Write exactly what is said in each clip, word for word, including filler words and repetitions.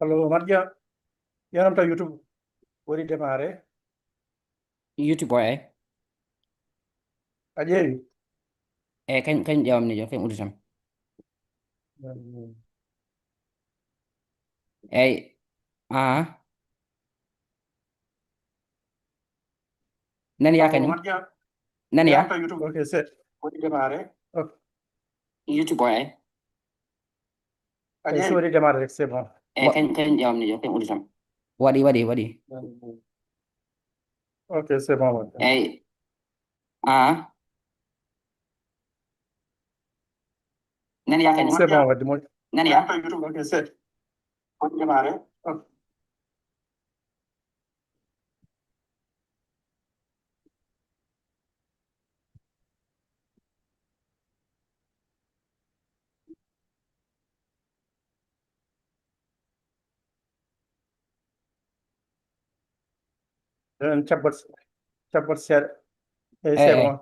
Allo, Omar Dia, yanam taw YouTube waɗi démarré. YouTube o, eyi. A ƴeewi? Eyi, kañ, kañ ƴeewammi jooni, kañ udditam. Mm. Eyi. Aa. Nani yaa kañum? Nani yaa? Ok, c'est waɗi démarré. Ok. YouTube o, eyi. A ƴeewi? So waɗi démarré rek, c'est bon. Eyi, kañ, kañ ƴeewammi jooni, kañ udditam. Waɗi, waɗi, waɗi. Ok, c'est bon, waɗi. Eyi. Aa. Nani yaa kañum? C'est bon, waɗi mo. Nani yaa? Ok, c'est waɗi démarré. Ok. Ɗen cabbat, cabbat seeɗa. Eyi, c'est bon.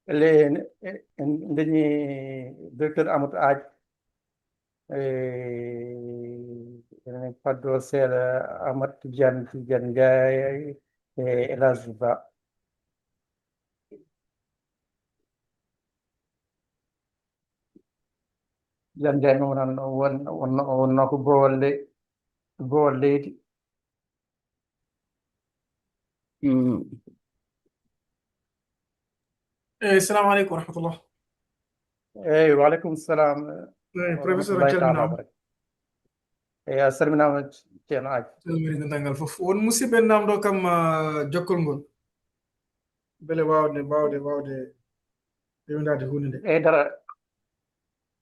Ele en, en, en dañi directeur Amadou Aaj. Eh, enen faddo seeɗa Amadou Tidiane, Tidiane Ndiaye, e El Hadj Ba. Tidiane Ndiaye noon won, won, wonno, wonno ko boowal ley-, boowal leydi. Mm. Eyi, salamu aleykum wa rahmatullah. Eyi, wa aleykum salam. Eyi, professeur, a calminaama. Eyi, a salminaama, Ceerno Aaj. Calmini denndaangal fof. Won musidɓe en naamndoo kam, ah, jokkol ngol. Mbele waawde, waawde, waawde rewindaade huunde nde. Eyi, dara.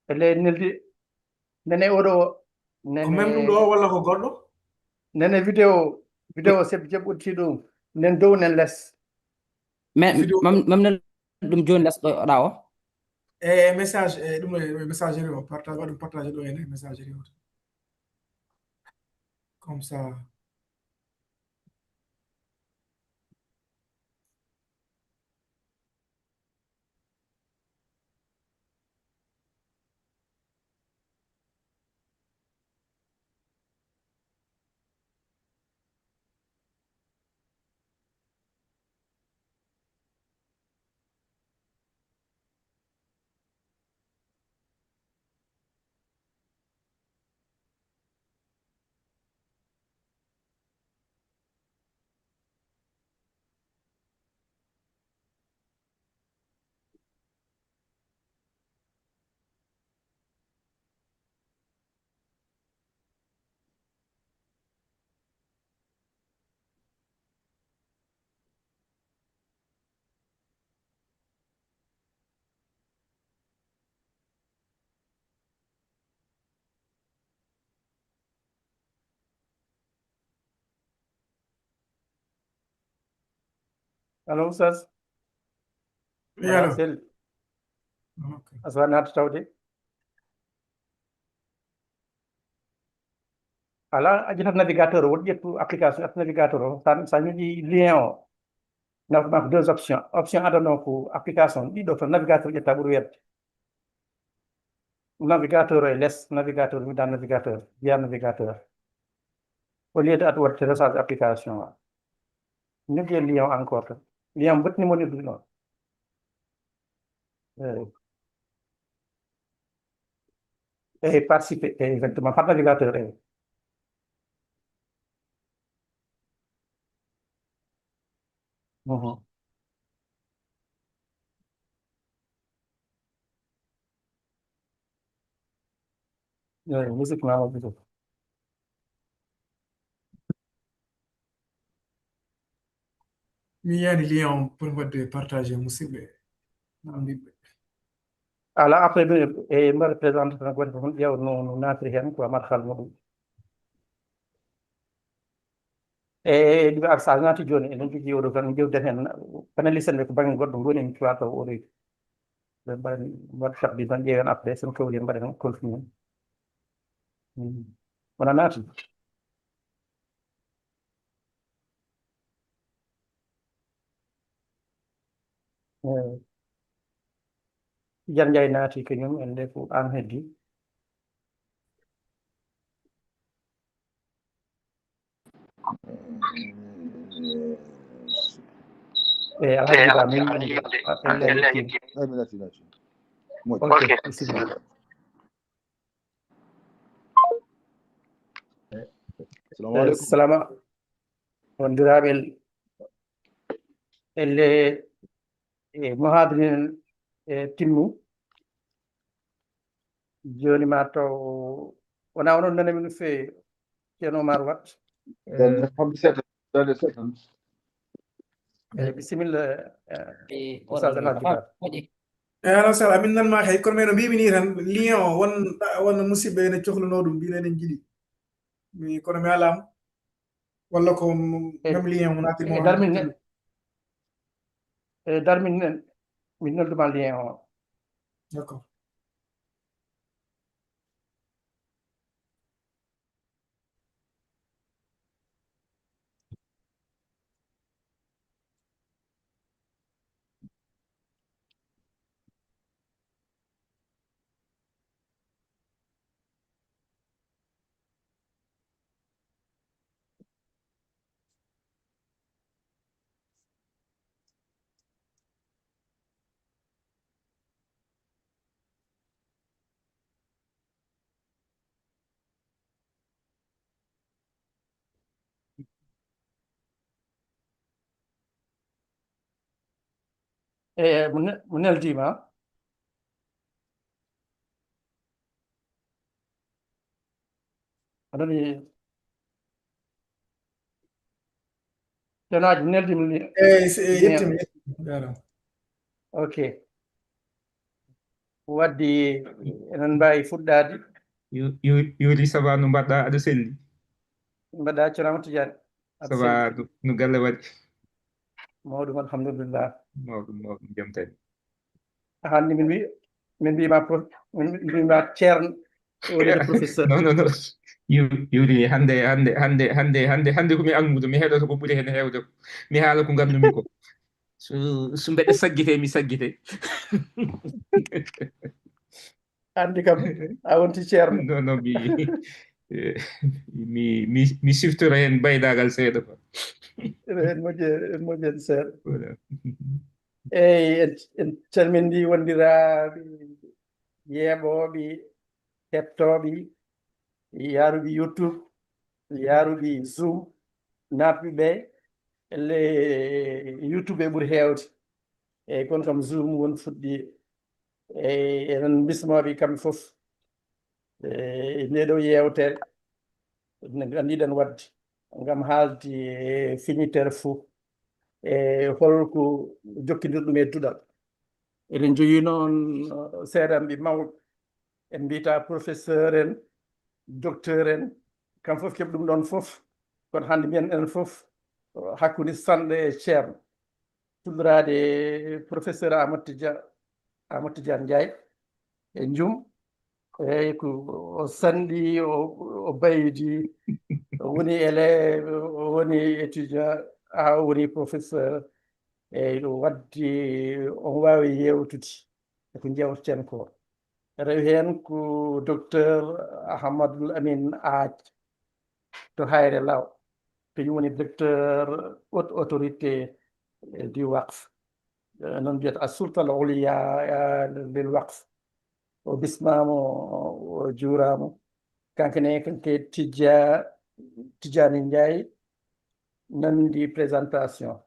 Ele neldi, nene oɗo, ko même ɗum ɗo walla ko goɗɗo? Nene vidéo, vidéo seɓ jaɓɓuti ɗum. Nen dow, nen les. Mais, vidéo mam, mam nen ɗum jooni les ɗo, ɗa o? E, e message, e ɗum ɗo, e messagerie o, partage, waɗum partage ɗo henne, e messagerie o. Comme ça. Allo, Oustaz? Wi, allo. Sel. Ok. Aswa naati tawde. Ala, a ƴettat navigateur o, woto ƴettu application, ƴetta navigateur o. Sa, sa ñoƴi lien o, nafa ma ko deux options. Option adano ko application, ɗiɗo to navigateur ƴetta ɓuri weeɓde. Navigateur o e les, navigateur, mi dan navigateur, via navigateur. Au lieu de aɗa waɗde télécharge application o. Ñoƴi lien o encore tan. Lien o mbottini mo ni ɗum ɗon. Eyi. Eyi, participer, eyi, exactement. Par navigateur, eyi. Mhm. Eyi, musique ma mo. Mi yiyaani lien on pour waɗde partage e musidɓe. Naam, ɓiɓɓe. Ala, après, ɓe, e mbaɗa présentation goto fof, ƴeewa no, no naatiri heen, ko madhal muɗum. E, e, ɗum ar sa naati jooni, eɗen jogii oɗo tan, jewden heen, paneliste en ɓe ko bannge goɗɗo ngoni, en cuwaa taw oɗo. Ɓe mbaɗa, mbaɗa taqdim tan, ƴeewen après, sen kawri en mbaɗen continuer. Hmm. Wona naati? Eh, Tidiane Ndiaye naati kañum, en nde ko aan heddi. Eh, Alhaji Ba, min, min, en nde yettii. Ay, mi naati, naati. Moƴƴi. Ok, bisimilla. Salamu aleykum. Eh, salama. Wondiraaɓe, elle, e muhaadara en, e timmu. Jooni ma taw wona onon nane min feewi, Ceerno Oumar Wat. Eh, eh, bisimilla, eh, Oustaz Alhaji Ba. Eh, ahlan sahlan, amin nan ma kay, kono men no mbiimi ni tan, lien o, won, won musidɓe ene cohluno ɗum, mbino enen njiɗi. Mi, kono mi alaama. Walla ko m-, eh, même lien mo naati mo e darmin ne, e darmin ne, min nodduma lien o. D'accord. E, mo ne-, mo neldiima. Aɗa nani, Ceerno Haji, neldi mi ni. Eyi, se-, yettima, yettima. Jaaraama. Ok. Waddi, enen mbaawi fuɗɗaade. Yu-, yu-, Yuri, ça va, no mbaɗɗa? Aɗa selli? Mbaɗɗa, Ceerno Amadou Tidiane? Ça va, no, no galle waɗi? Mawɗum, alhamdulillah. Mawɗum, mawɗum, jam tani. Hannde min mbi-, min mbiima prof-, min mbiima Ceerno, au lieu de professeur. Non, non, non. Yu-, Yuri, hannde, hannde, hannde, hannde, hannde, hannde ko mi almuudo, mi heɗoto ko ɓuri heen heewde ko. Mi haala ko nganndumi ko. So, so mbeɗa saggite, mi saggite. Anndi kam, a wonti Ceerno. Non, non, mi, eh, mi, mi, mi siftora heen baydaagal seeɗa quoi. En moƴƴi, en moƴƴi heen seeɗa. Voilà. Eyi, en, en calmini wondiraaɓe, yeeɓooɓe, hettooɓe, yaaruɓe YouTube, yaaruɓe Zoom, naatɓe ɓe, elle YouTube e ɓuri heewde. Eyi, kono kam Zoom won fuɗɗi. Eyi, enen mbismooɓe kamɓe fof. E nde ɗo yeewtere, no ngandiɗen waɗde, ngam haalde e finitere fuu, e holko jokkindirɗum e duɗal. Eɗen jogii noon, uh, seedanɓe mawɓe, en mbiyata professeur en, docteur en, kam fof keɓ ɗum ɗoon fof. Kono hannde mbiyen enen fof, uh, hakkunde sanɗe e ceerno. tulliraade professeur Amadou Tidiane, Amadou Tidiane Ndiaye e Njum. Eeyi, ko o sanɗi, o, o baydi, o woni élève, o woni étudiant, haa o woni professeur. Eeyi, ɗum waɗdi on waawi yeewtude e ko njeewteten ko. Rewi heen ko docteur Ahmadoul Amine Aaj to Hayre Law, kañum woni directeur haute autorité du Waqf, eh, noon mbiyata as-sulta al-ulya, eh, lil Waqf. O bismaama, o juuraama. Kanko ne, kanko Tijja-, Tijjaani Njaay nanndi présentation.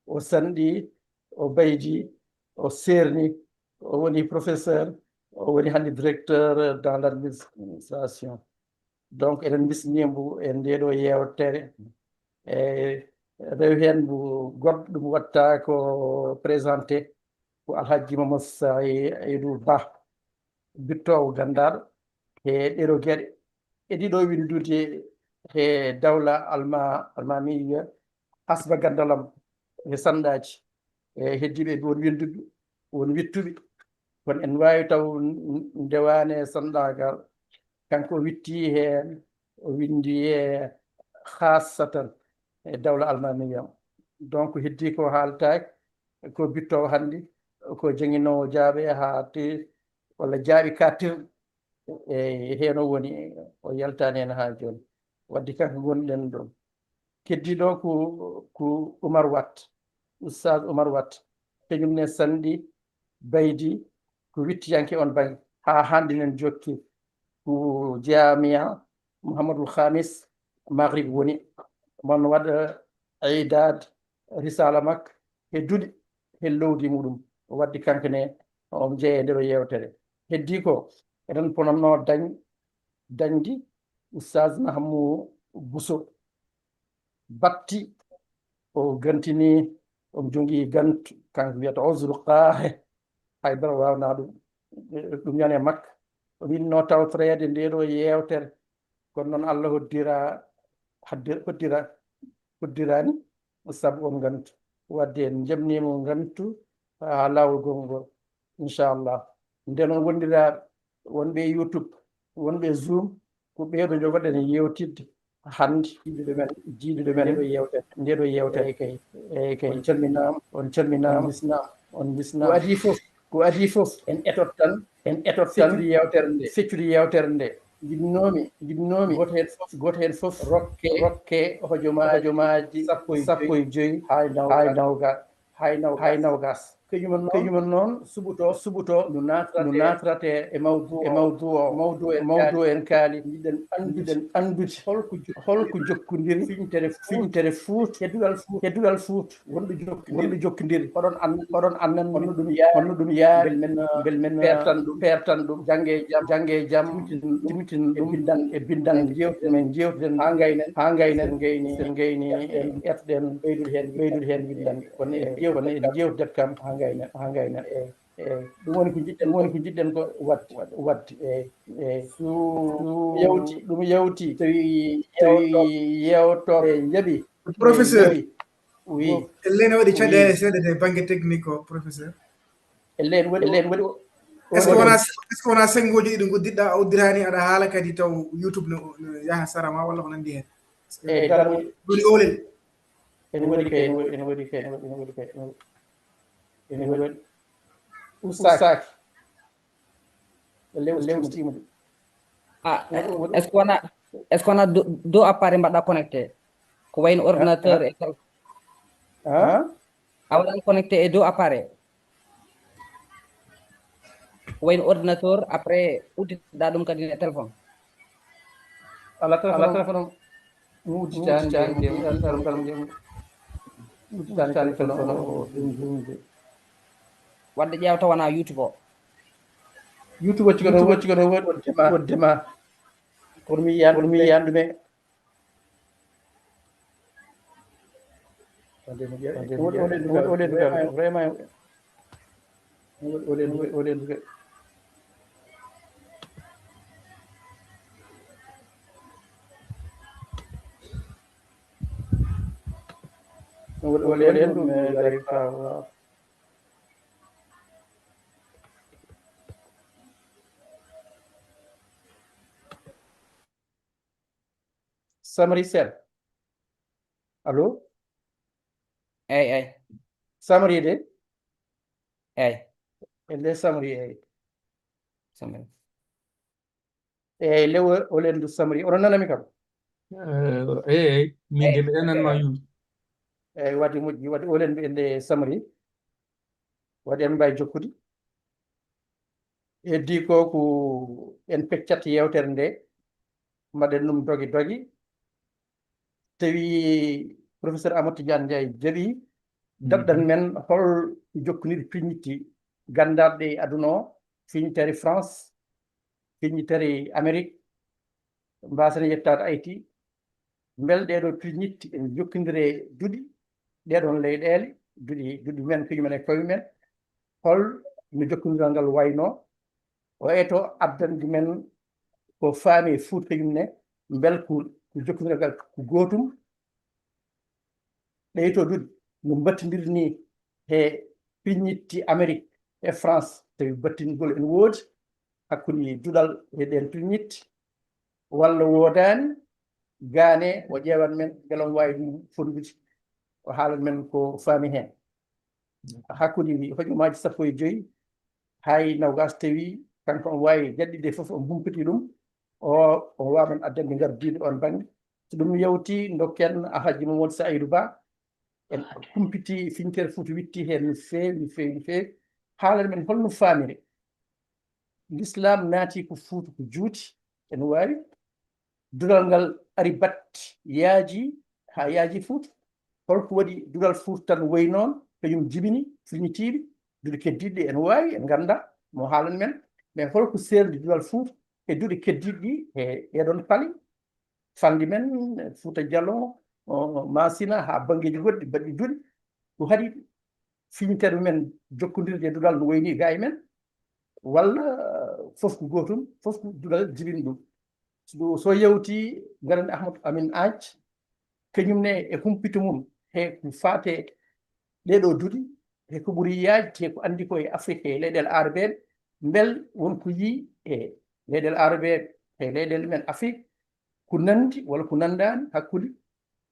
O sanɗi, o baydi, o seerni, o woni professeur, o woni hannde directeur dans l'administration. Donc, eɗen mbisnii mbo e ndee ɗoo yeewtere. E rewi heen mbo goɗɗo ɗum waɗta ko présenté ko Alhaji Mamadou Saïdou Ba, bittoowo ganndal he ɗeɗo geɗe. E ɗiɗo winndude he dawla alma-, almamiya, asba ganndalam he sanɗaaji. E heddiiɓe ɓe won winnduɓe, won wittuɓe. Kono en waawi taw n-, n-, ndewaane sanɗaagal. Kanko o witti heen, o winndi e khassatan e dawla almamiya. Donc, heddii ko haaltaaki, ko bittoowo hannde, ko jaŋinoowo jaaɓe haa te-, walla jaaɓi kattirɗi. E heen o woni, o yaltaani heen haa jooni. Wadde kanko ngonɗen ɗoon. Keddiiɗo ko, ko Oumar Watt, Oustaz Oumar Watt. Kañum ne sanɗi, baydi, ko wittiyanke on bannge. Haa hannde nen jokki ko Jaamiya Mouhamadoul Khamis Maghrib woni. Mon waɗa idaad risala makko he duɗi, he lowdi muɗum. O waddi kanko ne, o jeeya e nder yeewtere. Heddii ko, eɗen ponannoo dañ-, dañdi Oustaz Mahmoud Bousso. Batti, o gantini, o jogii gantu, kanko wiyata uzru qaahi. Hay dara waawnaa ɗum. Ɗum yani e makko. O winnoo tawtoreede ndee ɗoo yeewtere. Kono noon Allah hoddira, haddi-, hoddira, hoddiraani sabu on ngantu. Wadde en njamniima ngantu haa laawol gongol, inchallah. Nden on wondiraaɓe, wonɓe e YouTube, wonɓe e Zoom, ko ɓeeɗo jogoɗen yeewtidde hannde, jiiduɗo men, jiiduɗo men, ndeɗo yeewtere, ndeɗo yeewtere. Eey kay, eey kay. On calminaama, on calminaama, on bisnaama, on bisnaama. Ko adii fof, ko adii fof, en etot tan, en etot tan, feccude yeewtere nde, feccude yeewtere nde. Njiɗnoomi, njiɗnoomi, gooto heen fof, gooto heen fof, rokke, rokke hojomaaji, hojomaaji sappo e joy, sappo e joy, haa e nawgas, haa e nawgas. Hay nawgas. Hay nawgas. Kañum en noon, kañum en noon, suɓoto, suɓoto, no naatrate, no naatrate e mawdu o, e mawdu o, mawdu en, mawdu en kaali. Njiɗen anndude, njiɗen anndude holko jo-, holko jokkondiri fiñtere Fuuta, fiñtere Fuuta, e duɗal Fuuta, e duɗal Fuuta. Wonɗo jokkondiri, wonɗo jokkondiri. Oɗon anndi, oɗon anndi honno ɗum yaari, honno ɗum yaari. Mbel men, mbel men, peertan ɗum, peertan ɗum. Jannge e jam, jannge e jam, timmitin ɗum, timmitin ɗum e binndannde, e binndannde. Njeewtiden, njeewtiden haa ngaynen, haa ngaynen, ngayni, ngayni, etɗen, etɗen, ɓeydude heen, ɓeydude heen winndannde. Kono en, kono en njeewtidat kam haa ngaynen, haa ngaynen. Eey, eey. Ɗum woni ko njiɗɗen, ɗum woni ko njiɗɗen ko waɗde, waɗde. Eey, eey. Ɗum yawti, ɗum yawti. Tawi, tawi yeewtooɓe njaɓi. Professeur. Njaɓi. Oui. Ellen waɗi caɗeele seeɗa de bannge technique o, professeur. Ellen waɗi, ellen waɗi o. Est-ce que wona, est-ce que wona senngoji ɗiɗi ngoddiɗɗa a uddiraani aɗa haala kadi taw YouTube no, no yaha sara ma walla ko nanndi heen? Eey, dara woni. Woni olel. Ene waɗi kay, ene waɗi kay, ene waɗi kay, ene waɗi. Ustaaki. Lew, lewtiima de. Ah, est-ce que wona, est-ce que wona do, do appareil mbaɗɗa connecté? Ko wayno ordinateur e tel-, ah? A waɗan connecté e dow appareil. Ko wayno ordinateur, après udditoɗa ɗum kadi e téléphone. Ala téléphone, ala téléphone o. Ɗum udditaani, udditaani, udditaani téléphone o, ɗum huunde. Wadde ƴeew taw wona YouTube o. YouTube o cigano, o cigano wodde ma, wodde ma. Kono mi yiyan, kono mi yiyan ɗume. Wonde no ƴeew, wonde, wonde, wonde dugal, vraiment, vraiment. Wonde, wonde dugal, wonde dugal. Wol- wol- wol- ɗum, eh, gari fa- Samri Sel. Allo? Eyi, eyi. Samri de? Eyi. E nde Samri, eyi. Samri. Eyi, lew o lendu Samri. Oɗon nanami kam? Eh, eyi, eyi. Min de mi ɗanan ma yum. Eyi, waɗi moƴƴi, waɗi o lendu e nde Samri. Waɗi en mbawi jokkude. Heddi ko ko en peccat yewtere nde, mbaɗen ɗum dogi dogi. Tawi professeur Amadou Tidiane Ndiaye jaɓi daɗɗan men hol jokkondirɗe piñitti ganndarɗe e aduna o, fiñtere France, fiñtere Amérique, mbasen yettaade Haïti. Mbel ɗeɗo piñitti en jokkondire duɗi, ɗeɗon leyɗeele, duɗi, duɗi men, kañum en e koye men. Hol no jokkondiral ngal wayno? O eto addandi men ko faami e Fuuta kañum ne, mbel ko, ko jokkondiral ngal ko gootum? Ɓeyto duɗi no mbattindiri ni he piñitti Amérique e France, tawi battingol ene woodi hakkunde duɗal e ɗen piñitti, walla woodaani? Gane o ƴeewan men mbela omo waawi ɗum fonndude, o haalan men ko faami heen. Hakkunde hojomaaji sappo e joy hay nogas tawi kanko omo waawi jaɗɗiɗe fof, omo humpiti ɗum, o, o waawan addande ngardiiɗo on bannge. So ɗum yawti, ndokken Alhaji Mamadou Saïdou Ba, en humpiti fiñtere Fuuta Witti heen no feewi, no feewi, no feewi. Haalan men holno faamiri. L'islam naati ko Fuuta ko juuti, ene waawi. Duɗal ngal ari batte, yaaji, haa yaaji Fuuta. Holko waɗi duɗal Fuuta tan wayi noon, kañum jibini, fiñitiiɗi, duɗe keddiiɗe ene waawi, en ngannda, mo haalan men. Mais holko seerndi duɗal Fuuta e duɗe keddiiɗe ɗi e ɗeɗon pali? Falndi men, Fuuta Jalon, o, Masina, haa banngeeji goɗɗi baɗɗi duɗe. Ko haɗi fiñtere men jokkondirde e duɗal no wayni ga e men? Walla, eh, fof ko gootum, fof ko duɗal jibini ɗum? So, so yawti, ngaɗen Ahmad Amin Aaj, kañum ne e humpito mum, he ko faate ɗeɗo duɗi, he ko ɓuri yaajde, he ko anndi ko e Afrique, e leyɗeele Arabeeɓe, mbel won ko yii e leyɗeele Arabeeɓe, e leyɗeele men Afrique, ko nanndi walla ko nanndaani hakkunde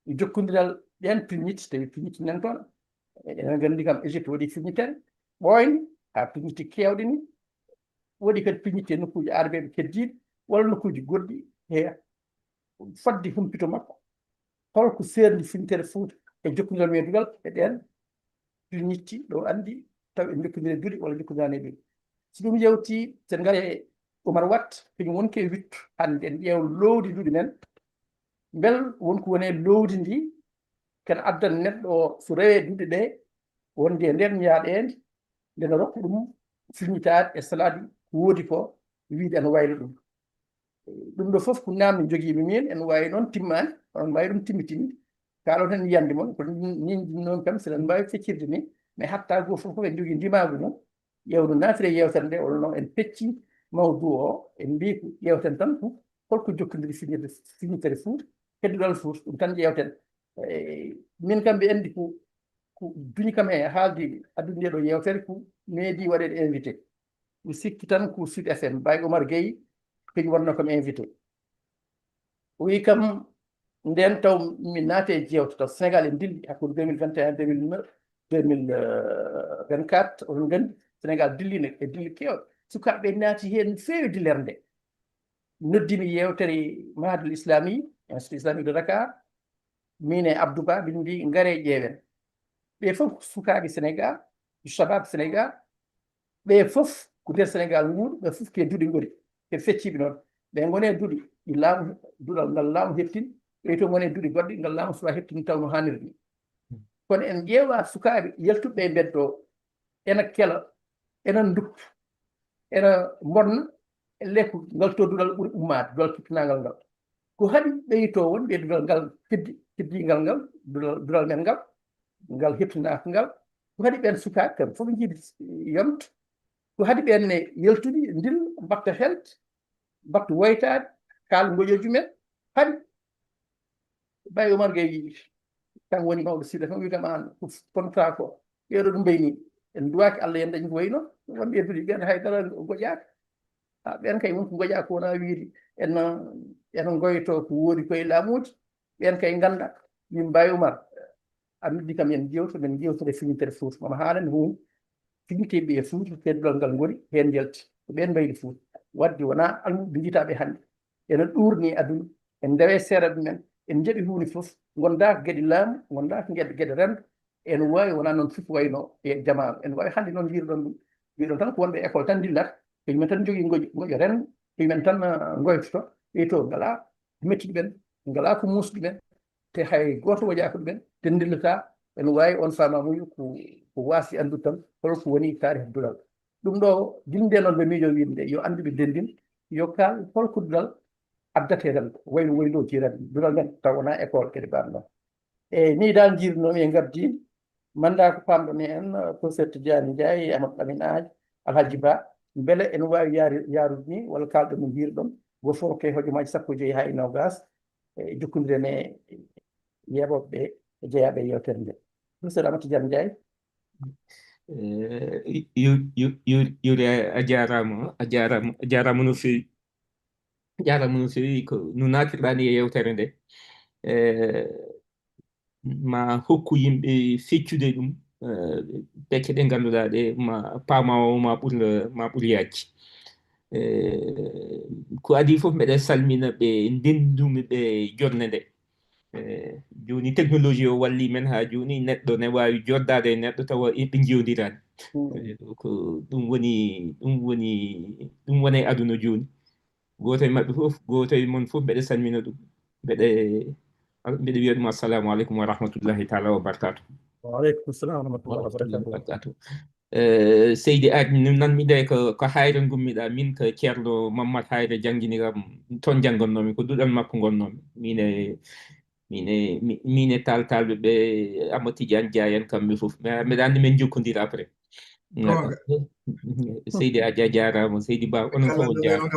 jokkondiral ɗeen piñitte, tawi piñitte nan toon. Eɗen nganndi kam Égypte waɗi piñitere ɓooyne, haa piñitte keewɗe ni. Waɗi kadi piñitte e nokkuuji Arabeeɓe keddiiɗi walla nokkuuji goɗɗi he fodde humpito makko. Holko seerndi fiñtere Fuuta e jokkondiral men duɗal e ɗeen piñitti ɗo anndi taw en jokkondire duɗi walla jokkondiraani e duɗi? So ɗum yawti, sen ngare Oumar Watt, kañum wonki e wittu hannde en ƴeew loowdi duɗi men. Mbel won ko woni e loowdi ndi, ken addan neɗɗo o so rewe duɗe ɗe, wonde e nder njaaɗeende, nde no rokka ɗum fiñitaade e salade ko woodi ko wiide ene wayla ɗum. Ɗum ɗo fof ko naamne jogiimi miin, ene waawi noon timmaani, onon mbaawi ɗum timmitinde. Kaalo tan yiyannde mon, ko niin, niin noon kam, so eɗen mbaawi feccirde ni, mais hatta goo fof fof en jogii ndimaagu mum. Ƴeewno naatire yeewtere nde, wonno en pecci mawdu o, en mbii ko ƴeewten tan ko holko jokkondiri fiñirde, fiñitere Fuuta, heddungal Fuuta, ɗum tan ƴeewten. Eh, min kam mbi anndi ko, ko duñi kam e haalde addude nde ɗo yeewtere ko meeɗi waɗeede invité. Mi sikki tan ko Sud F M, Baye Omar Gueye, kañum wonno kam invité. O wi kam, nden taw mi naate e jeewte, taw Sénégal e dilli hakkunde deux mille vingt et un, deux mille neuf, deux mille vingt-quatre, oɗon nganndi Sénégal dilli ne, e dilli keewɗe. Sukaaɓe naati heen no feewi dillere nde. Noddi mi yeewtere Mahadul Islami, Institut Islamique de Dakar, min e Abdou Ba, min mbi ngare ƴeewen. Ɓe fof ko sukaaɓe Sénégal, shabab Sénégal, ɓe fof ko nder Sénégal nguuri, ɓe fof ko e duɗe ngoni, ɓe fecciiɓe noon. Ɓe ngoni e duɗe ɗi laamu, duɗal ngal laamu heptini, ɓe to ngoni e duɗe goɗɗe ngal laamu suwaa heptini taw no haaniri ni. Kono en ƴeewa sukaaɓe yaltuɓe e mbeddo, ena kela, ena nduppa, ena mbonna, elle ko ngal to duɗal ɓuri ummaade, duɗal kippinangal ngal. Ko haɗi ɓeyto wonɓe e duɗal ngal keddi-, keddingal ngal, duɗal, duɗal men ngal, ngal heptinaaka ngal? Ko haɗi ɓeen sukaaɓe kam fof njiɗi yonta? Ko haɗi ɓeen ne yaltude, ndilla, mbatta helt, mbatta woytaade, kaala ngoƴooji men? Haɗi Baye Omar Gueye wiyi, Kan woni mawɗo sila kan wiytam an ko fonnata ko. Ɓeeɗo ɗum mbayni en duwaaki Allah yen dañi ko wayi noon. Wonɓe e duɗi ɓen haydara goƴaaka. Ha ɓen kay won ko goƴaaka wona wiide en en goyto ko woodi koye laamuuji. Ɓen kay ngannda min Baye Oumar a noddi kam en jewto men jewtode finitere Fouta mama haalani hun finiteɓe e Fouta teddal ngal ngoni heen njalti ko ɓen mbayli Fouta. Wadde wona almuɓe jitaɓe hannde ena ɗuurni e aduna en ndewe seeɗa ɗumen en njaɓi huunde fof. Gonda ko geɗe laamu gonda ko geɗe geɗe renndo. En waawi wona noon fof wayno e jamaanu en waawi hannde noon jiiruɗon ɗum. Mbiɗon tan ko wonɓe école tan ndillata. Ko yimɓe tan njogii ngoƴo ngoƴo renndo. Ko yimɓe tan ngoytoto ɓeyto ngala mettiɗi ɓen ngala ko muusɗi ɓen. Te hay gooto wajaaka ɗumen te ndillata. En waawi on faamamuyo ko ko waasde anndude tan holko woni taarih duɗal. Ɗum ɗo dinde noon ɓe miijo wiide nde yo annduɓe denndin yo kaal holko duɗal addate renndo wayno wayno jiiran duɗal men taw wona école kadi mbaɗ noon. Eyyi ni dal jiirnomi e ngardi manda ko pamɗo mi en professeur Tidiane Ndiaye Amadou Lamine Aji Alhaji Ba. Mbele ene wawi yaari yaarude ni walla kalɗo no jiirɗon go fof ke hojomaji sappo e joyyi ha e nogas e jokkodire ne yeɓoɓe e jeeyaɓe e yewtere nde. Professeur Amadou Tidiane Ndiaye. Yuri a jarama a jarama a jarama no fewi jarama no fewi ko no natirɗani e yewtere nde. Ma hokku yimɓe feccude ɗum pecce ɗe ngannduɗaa ɗe ma paama o ma ɓur ma ɓur yaajji. Ko adii fof mbeɗa salmina ɓe ndenndumi ɓe jonnde nde. Jooni technologie o walli men haa jooni neɗɗo ne waawi joddaade e neɗɗo tawa ɓe njewndiraani. Ko ɗum woni ɗum woni ɗum woni e aduna jooni. Gooto e maɓɓe fof gooto e mon fof mbeɗa salmina ɗum. Mbeɗe mbeɗe wiya ɗum assalamu aleykum wa rahmatullahi taala wa barkatu. Waaleykum salam wa rahmatullahi wa barakatuh. Seydi Aji nanmi de ko ko hayre ngummiɗa min ko ceerno Mammat Hayre jangini kam toon janngonnomi ko duɗal makko ngonnomi min e min e min e tal talɓe ɓe Amadou Tidiane Dia en kamɓe fof mbeɗa anndi min jokkondir après. Seydi Aji a jarama Seydi Ba onon fof on jarama.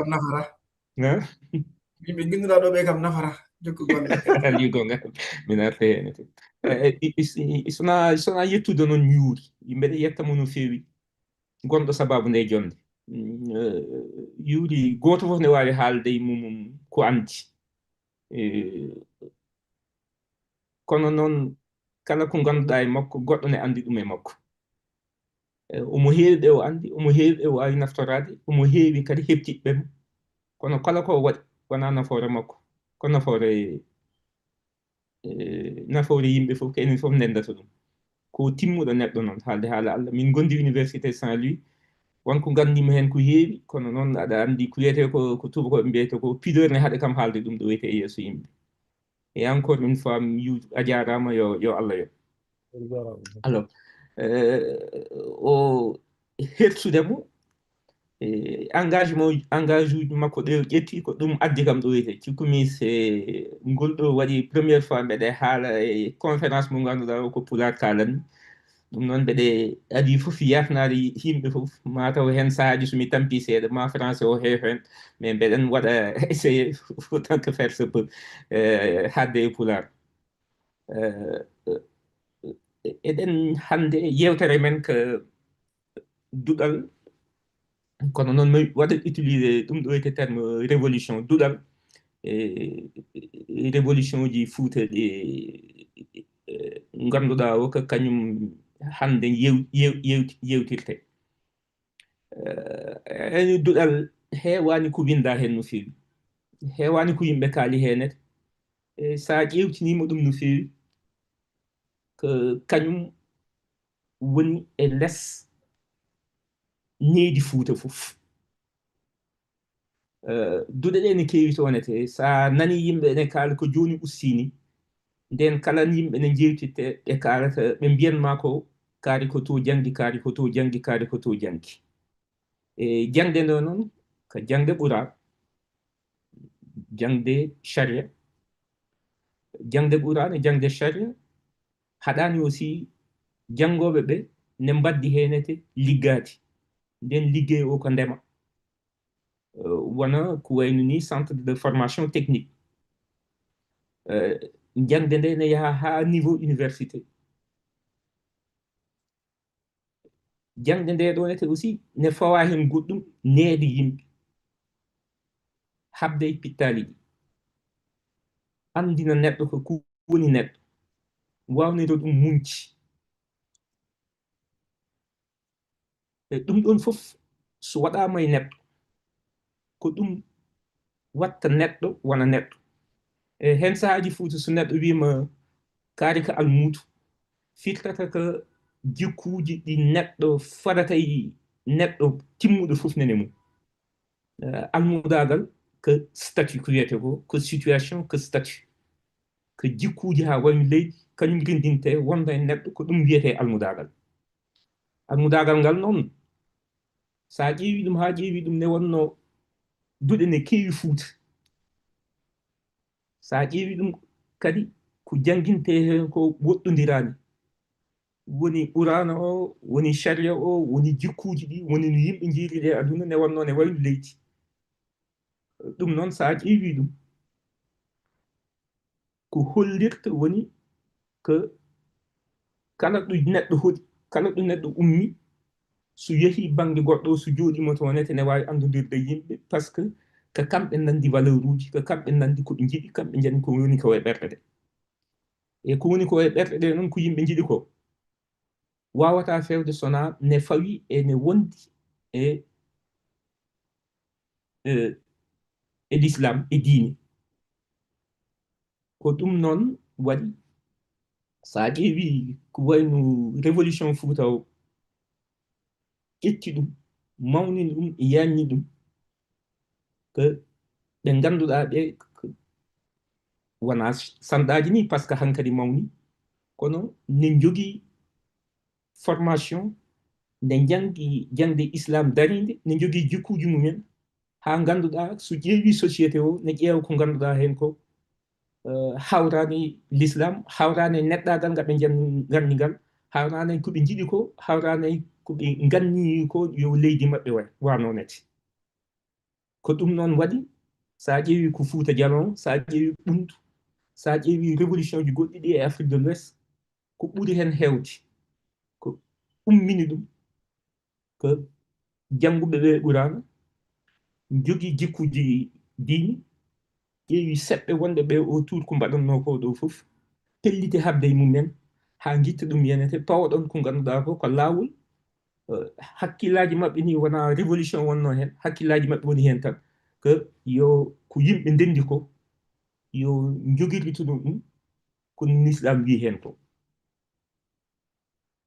Yimɓe ginnuɗa ɗo ɓe kam nafata jokku golle. Aliou gonga min arte hene sona sona yettude noon yuuri yimɓe ɗe yettamo no feewi gonɗo sababu nde jonde. Yuuri goto fof ne wawi haalde e mumum ko andi. Kono noon kala ko ganduɗa e makko goɗɗo ne andi ɗum e makko. Omo heewi ɓe o anndi, omo heewi ɓe o waawi naftoraade, omo heewi kadi heɓtiɓɓe mo. Kono kala ko o waɗi wonaa nafoore makko, ko nafoore nafoore yimɓe fof, ko enen fof ndenndata ɗum. Ko timmuɗo neɗɗo noon, haalde haala Allah. Min ngondi Université Saint-Louis, won ko nganndimi heen ko heewi, kono noon aɗa anndi ko wiyetee ko ko tuubakooɓe mbiyata ko pudeur ne haɗa kam haalde ɗum ɗo wiyetee yeeso yimɓe. Et encore une fois mi yu a jaaraama yo yo Allah yo. Alors o hersude mo engagement engage uji makko ɗe o ƴetti ko ɗum addi kam ɗo wiyete cikkumi se ngol ɗo waɗi première fois mbeɗe haala e conférence mo ngannduɗaa o ko pulaar kaalanmi. Ɗum noon mbeɗe adii fof yafnaade yimɓe fof mataw heen sahaaji so mi tampi seeɗa ma français o heew heen mais mbeɗen waɗa essayé autant que faire se peut. Haalde e pulaar eɗen hannde yewtere men ko duɗal kono noon mi waɗa utilisé ɗum ɗo wiyete terme révolution duɗal e révolution ji Fuuta ɗi ngannduɗaa o ko kañum hannde yew yew yewti yewtirte. Eni duɗal heewani ko winda heen no feewi heewani ko yimɓe kaali heenete e so a ƴeewtiniima ɗum no feewi ko kañum woni e les nehdi Fuuta fof. Duɗe ɗe ne keewi to wonete so a nani yimɓe ene kaala ko jooni usti ni nden kala yimɓe ne njewtitte ɓe kaalata ɓe mbiyan ma ko kaari ko to janngi kaari ko to janngi kaari ko to janngi. E jaŋde nde noon ko jaŋde ɓural jaŋde charia. Jaŋde ɓural e jaŋde charia haɗani aussi janngooɓe ɓe ne mbaddi heenete liggaade nden liggey o ko ndema wona ko wayno ni centre de formation technique. Jaŋde nde ne yaha haa niveau université. Jaŋde nde ɗo nete aussi ne fawa heen goɗɗum, neede yimɓe, haɓde e pittaali ɗi, anndina neɗɗo ko ku woni neɗɗo, wawnira ɗum muñci. E ɗum ɗon fof so waɗaama e neɗɗo, ko ɗum watta neɗɗo wona neɗɗo. E heen sahaaji Fuuta, so neɗɗo wiima kaari ko almuudo, firtata ko jikkuuji ɗi neɗɗo fadata e neɗɗo timmuɗo fof nene mum. Eh, almudaagal ko statut ko wiyetee ko, ko situation, ko statut. Ko jikkuuji haa wayi no leydi, kañum renndintee wonda e neɗɗo, ko ɗum wiyetee almudaagal. Almudaagal ngal noon, so a ƴeewi ɗum haa ƴeewi ɗum, ne wonno duɗe ne keewi Fuuta. So a ƴeewi ɗum kadi, ko janngintee heen ko woɗɗondiraani. Woni Quraana o, woni sariya o, woni jikkuuji ɗi, woni no yimɓe njiiri e aduna, ne wonno ne wayi no leydi. Ɗum noon, so a ƴeewi ɗum, ko hollirta woni ko kala ɗo neɗɗo hoɗi, kala ɗo neɗɗo ummi, so yehi bannge goɗɗo, so jooɗiima toon ne, ne waawi anndondirde e yimɓe, parce que ko kamɓe nanndi valeur uji, ko kamɓe nanndi ko ɓe njiɗi, kamɓe njanndi ko woni ko e ɓerɗe ɗe. E ko woni ko e ɓerɗe ɗe noon, ko yimɓe njiɗi ko, waawataa feewde so wonaa ne fawi e ne wondi e, e, e l'islam, e diine. Ko ɗum noon waɗi, so a ƴeewi ko wayno révolution Fuuta o, ƴetti ɗum, mawnini ɗum, yaajni ɗum, ko ɓe ngannduɗaa ɓe, ko wonaa sanɗaaji ni, parce que hankadi mawni, kono ne njogii formation, ne njanngi jaŋde islam dariinde, ne njogii jikkuuji mumen, haa ngannduɗaa so ƴeewi société o, ne ƴeewa ko ngannduɗaa heen ko, eh, hawraani l'islam, hawraani neɗɗaagal ngal ɓe njan-, nganndi ngal, hawraani ko ɓe njiɗi ko, hawraani ko ɓe nganni ko yo leydi maɓɓe way, wano nete. Ko ɗum noon waɗi, so a ƴeewi ko Fuuta Jalon, so a ƴeewi Ɓunndu, so a ƴeewi révolution ji goɗɗi ɗi e Afrique de l'Ouest, ko ɓuri heen heewde, ko ummini ɗum, ko jannguɓe ɓe Quraana, njogii jikkuuji diine, ƴeewi seɓɓe wonɓe ɓe autour ko mbaɗannoo ko ɗo fof, pelliti haɓde e mumen, haa ngitta ɗum yenete, pawaɗon ko ngannduɗaa ko, ko laawol, eh, hakkillaaji maɓɓe ni wonaa révolution wonnoo heen, hakkillaaji maɓɓe woni heen tan, ko yo ko yimɓe ndenndi ko, yo njogirdu ɗum, ko Lislaam wiyi heen ko.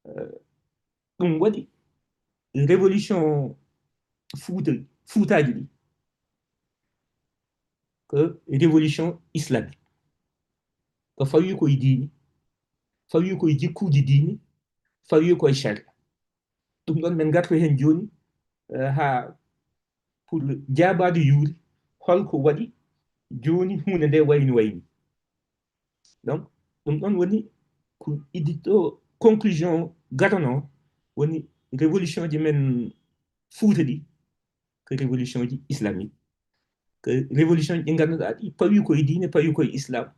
Eh, ɗum waɗi révolution Fuuta, Fuutaaji ɗi, ko révolution islamique. Ko fawi ko e diine, fawi ko e jikkuuji diine, fawi ko e sharia. Ɗum ɗon men ngarto heen jooni, eh, haa pour jaabaade yuuri, holko waɗi jooni huunde nde wayni wayni. Donc, ɗum ɗon woni ko iddi ɗo conclusion gadanoo, woni révolution ji men Fuuta ɗi, ko révolution ji islamique. Ko révolution ji ɗi ngannduɗaa ɗi pawi ko e diine, pawi ko e islam.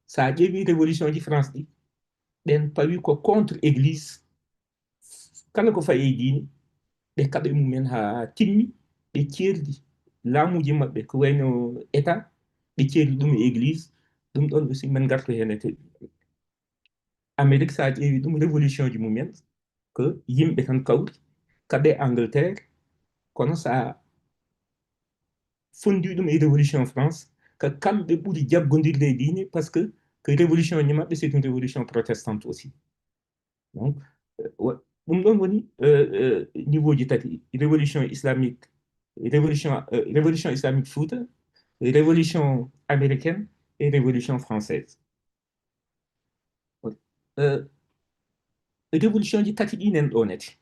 So a ƴeewi révolution ji France ɗi, ɓen pawi ko contre église. Kala ko fayi e diine, ɓe kaɓe mumen haa timmi, ɓe ceerdi laamuuji maɓɓe, ko wayno État, ɓe ceerdi ɗum e église. Ɗum ɗon aussi, men ngarto heen e te-, Amérique, so a ƴeewi ɗum, révolution ji mumen, ko yimɓe tan kawri, kaɓe Angleterre, kono so a fondi ɗum e révolution France, ko kamɓe ɓuri jaggondirde e diine, parce que, que révolution ji maɓɓe, c'est une révolution protestante aussi. Donc, euh, wa-, ɗum ɗon woni, euh, euh, niveau ji tati, révolution islamique, révolution, euh, révolution islamique Fouta, révolution américaine et révolution française. Euh, révolution ji tati ɗi nen ɗo nete.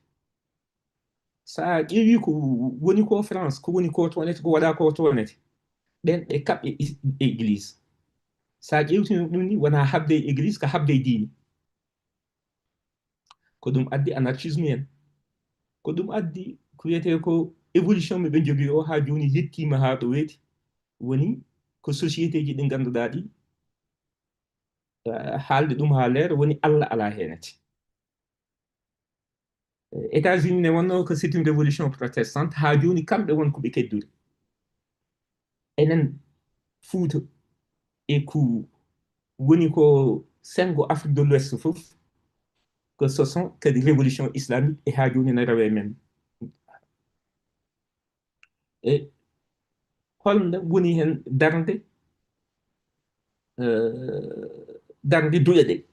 So a ƴeewi ko woni ko France, ko woni ko to nete, ko waɗa ko to nete, ɓen ɓe kaɓɓe is-, e église. So a ƴeewtino ɗum ni, wona haɓde e église, ko haɓde e diine. Ko ɗum addi anarchisme en. Ko ɗum addi ko wiyetee ko évolution mo ɓe njogii o haa jooni yettiima haa ɗo weeti. Woni ko société ji ɗi ngannduɗaa ɗi, Eh, haalde ɗum haa leer woni Allah alaa heenete. Eh, États-Unis ne wonnoo ko c'est une révolution protestante, haa jooni kamɓe won ko ɓe keddori. Enen Fuuta e ko woni ko senngo Afrique de l'Ouest fof, que ce sont kadi révolution islamique e haa jooni ne rewe men. E holno woni heen darnde, eh, darnde duɗe ɗe?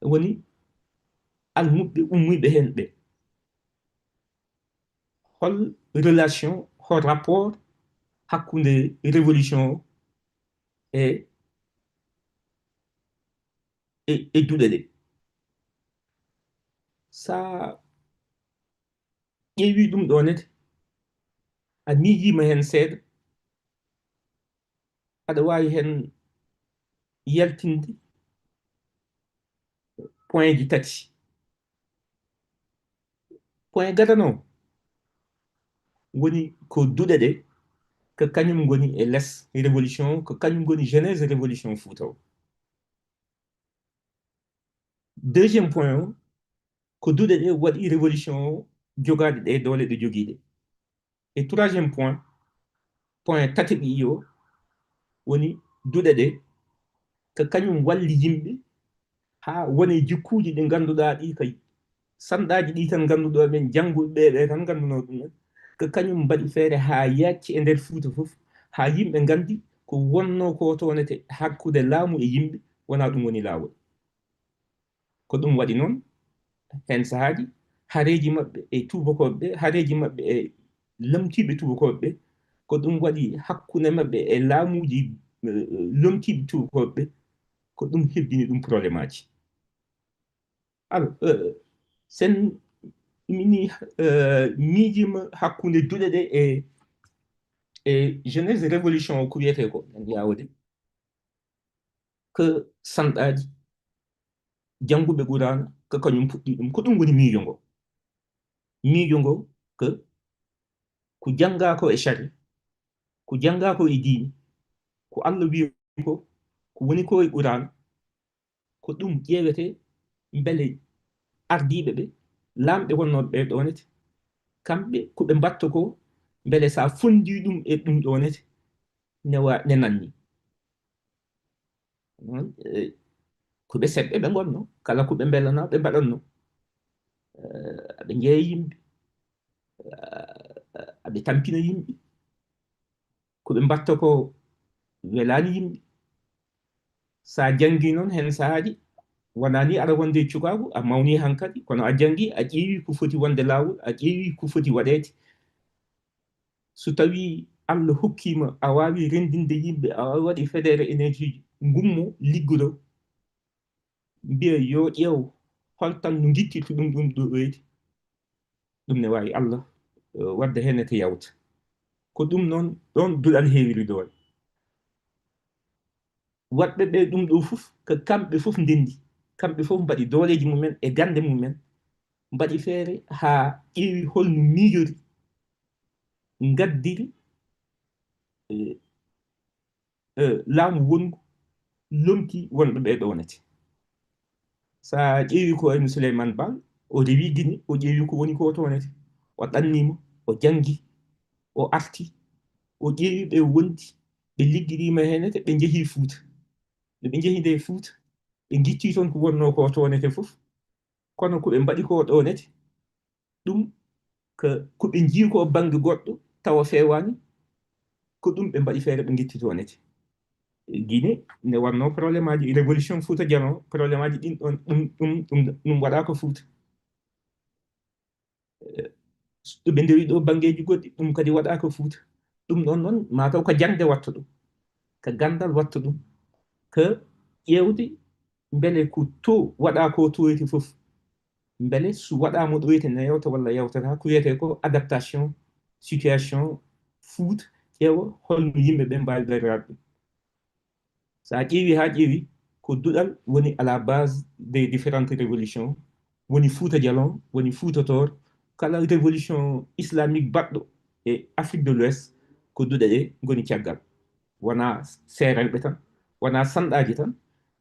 Woni almuɓɓe ummiiɓe heen ɓe. Hol relation, hol rapport hakkunde révolution o e, e, e duɗe ɗe? Sa ƴeewi ɗum ɗo nete, a miijiima heen seeɗa, aɗa waawi heen yaltinde point ji tati. Point gadano woni ko duɗe ɗe, ko kañum ngoni e les révolution, ko kañum ngoni genèse révolution Fuuta o. Deuxième point o, ko duɗe ɗe waɗi révolution o, jogaade ɗe doole ɗe jogiiɗe. E troisième point, point tati ɓiyi o, woni duɗe ɗe, ko kañum walli yimɓe haa wone jikkuuji ɗi ngannduɗaa ɗi, ko sanɗaaji ɗi tan ngannduɗo men, jannguɓe ɓe, ɓe tan ngannduno ɗum en. Ko kañum mbaɗi feere haa yaacci e nder Fuuta fof, haa yimɓe nganndi ko wonnoo ko toonete hakkunde laamu e yimɓe, wonaa ɗum woni laawol. Ko ɗum waɗi noon, heen sahaaji, hareeji maɓɓe e tuubakooɓe ɓe, hareeji maɓɓe e lomtiiɓe tuubakooɓe ɓe, ko ɗum waɗi hakkunde maɓɓe e laamuuji, eh, lomtiiɓe tuubakooɓe ɓe, ko ɗum hebbini ɗum problèmeaaji. Alors, eh, sen mini, eh, miijiima hakkunde duɗe ɗe e, e genèse révolution o, ko wiyetee ko, en yaawde. Ko sanɗaaji, jannguɓe Quraana, ko kañum puɗɗi ɗum. Ko ɗum woni miijo ngo. Miijo ngo ko, ko janngaa ko e sari, ko janngaa ko e diine, ko Allah wiyi ko, ko woni ko e Quraana, ko ɗum ƴeewetee mbele ardiiɓe ɓe, laamɓe wonnooɓe ɓe ɗoonete, kamɓe ko ɓe mbaɗta ko, mbele so a fonndii ɗum e ɗum ɗoonete, ne wa-, ne nanni. Noon, eh, ko ɓe seɓɓe ɓe ngonno, kala ko ɓe mbelanaa, ɓe mbaɗanno. Eh, aɓe njeeya yimɓe, eh, aɓe tampina yimɓe. Ko ɓe mbaɗta ko welaani yimɓe. So a janngii noon, heen sahaaji, wonaa ni aɗa wonde e cukaagu, a mawnii hankadi, kono a janngii, a ƴeewii ko foti wonde laawol, a ƴeewii ko foti waɗeede. So tawii Allah hokkii ma, a waawi renndinde yimɓe, a waawi waɗi fédéré énergie ji, ngummo, liggodo, mbiya yo ƴeew hol tan no ngittirta ɗum, ɗum ɗo ɓeydi. Ɗum ne waawi Allah, eh, waɗde heen ete yawta. Ko ɗum noon, ɗoon duɗal heewiri doole. Waɗɓe ɓe ɗum ɗo fof, ko kamɓe fof ndenndi. Kamɓe fof mbaɗi dooleeji mumen e gannde mumen, mbaɗi feere haa ƴeewi hol no miijori, ngaddiri, eh, eh, laamu wonngu lomti wonɓe ɓe ɗoonete. So a ƴeewi ko wayno Souleymane Baal, o rewi Gine, o ƴeewi ko woni ko toonete. O ɗanniima, o janngi, o arti, o ƴeewi ɓe wondi, ɓe liggiriima heenete, ɓe njehii Fuuta. Nde ɓe njehi nde Fuuta, ɓe ngicci toon ko wonnoo ko toonete fof. Kono ko ɓe mbaɗi ko ɗoonete, ɗum ko, ko ɓe njii ko bannge goɗɗo, tawa feewaani, ko ɗum ɓe mbaɗi feere ɓe ngitti toonete. Gine ne wannoo problème aji révolution Fuuta Jalon, problème aji ɗin ɗon, ɗum, ɗum, ɗum, ɗum waɗaa ko Fuuta. Eh, so ɓe ndewi ɗo banngeeji goɗɗi, ɗum kadi waɗaa ko Fuuta. Ɗum ɗon noon, mataw ko jaŋde watta ɗum, ko ganndal watta ɗum, ko ƴeewde mbele ko to waɗaa ko toyete fof. Mbele so waɗaama ɗoyte ne yawta walla yawtata, ko wiyetee ko adaptation situation Fuuta, ƴeewa holno yimɓe ɓe mbaawi dariraade ɗum. So a ƴeewi haa ƴeewi, ko duɗal woni à la base des différentes révolutions, woni Fuuta Jalon, woni Fuuta Toor, kala révolution islamique baɗɗo e Afrique de l'Ouest, ko duɗe ɗe ngoni caggal. Wonaa seerenɓe tan, wonaa sanɗaaji tan,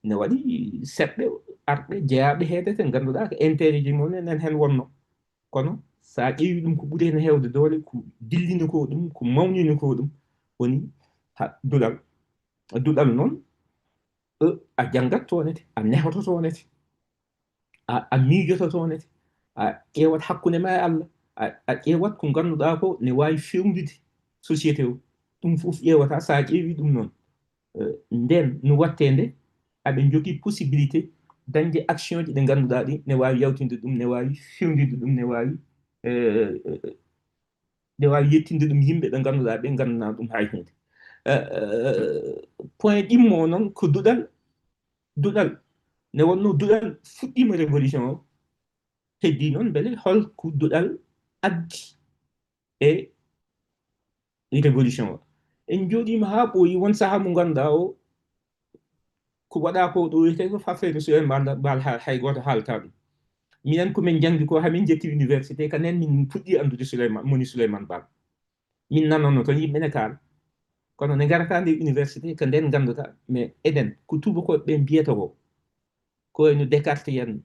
Ne waɗi seɓɓe arɓe jeyaaɓe heedete, ngannduɗaa ko intérêt ji mum en heen wonno. Kono so a ƴeewi ɗum ko ɓuri heen heewde doole, ko dillini ko ɗum, ko mawnini ko ɗum, woni ha-, duɗal. Duɗal noon, eh, a janngat toonete, a nehoto toonete, a, a miijoto toonete, a ƴeewat hakkunde ma e Allah, a, a ƴeewat ko ngannduɗaa ko ne waawi fewndude société o. Ɗum fof ƴeewata, so a ƴeewi ɗum noon, eh, ndeen no wattee nde, aɓe njogii possibilité dañde action ji ɗi ngannduɗaa ɗi ne waawi yawtinde ɗum, ne waawi fewndinde ɗum, ne waawi, eh, eh, ne waawi yettinde ɗum yimɓe ɓe ngannduɗaa ɓe nganndanaa ɗum hay huunde. Eh, eh, point ɗimmo o noon ko duɗal, duɗal. Ne wonno duɗal fuɗɗiima révolution o, heddii noon mbele hol ko duɗal addi e révolution o. En njooɗiima haa ɓooyi, won sahaa mo ngannduɗaa o, ko waɗaa ko ɗo wiyetee ko affaire Souleymane Baal, ha-, hay gooto haaltaa ɗum. Minen ko min njanngi ko, haa min njetti université, ka nden min puɗɗi anndude Souleymane, moni Souleymane Baal. Min nanoono toon yimɓe ne kaala. Kono ne ngarata nde université, ko nden ngannduɗaa, mais enen, ko tuubakooɓe ɓe mbiyata ko, ko wayno Descartes en,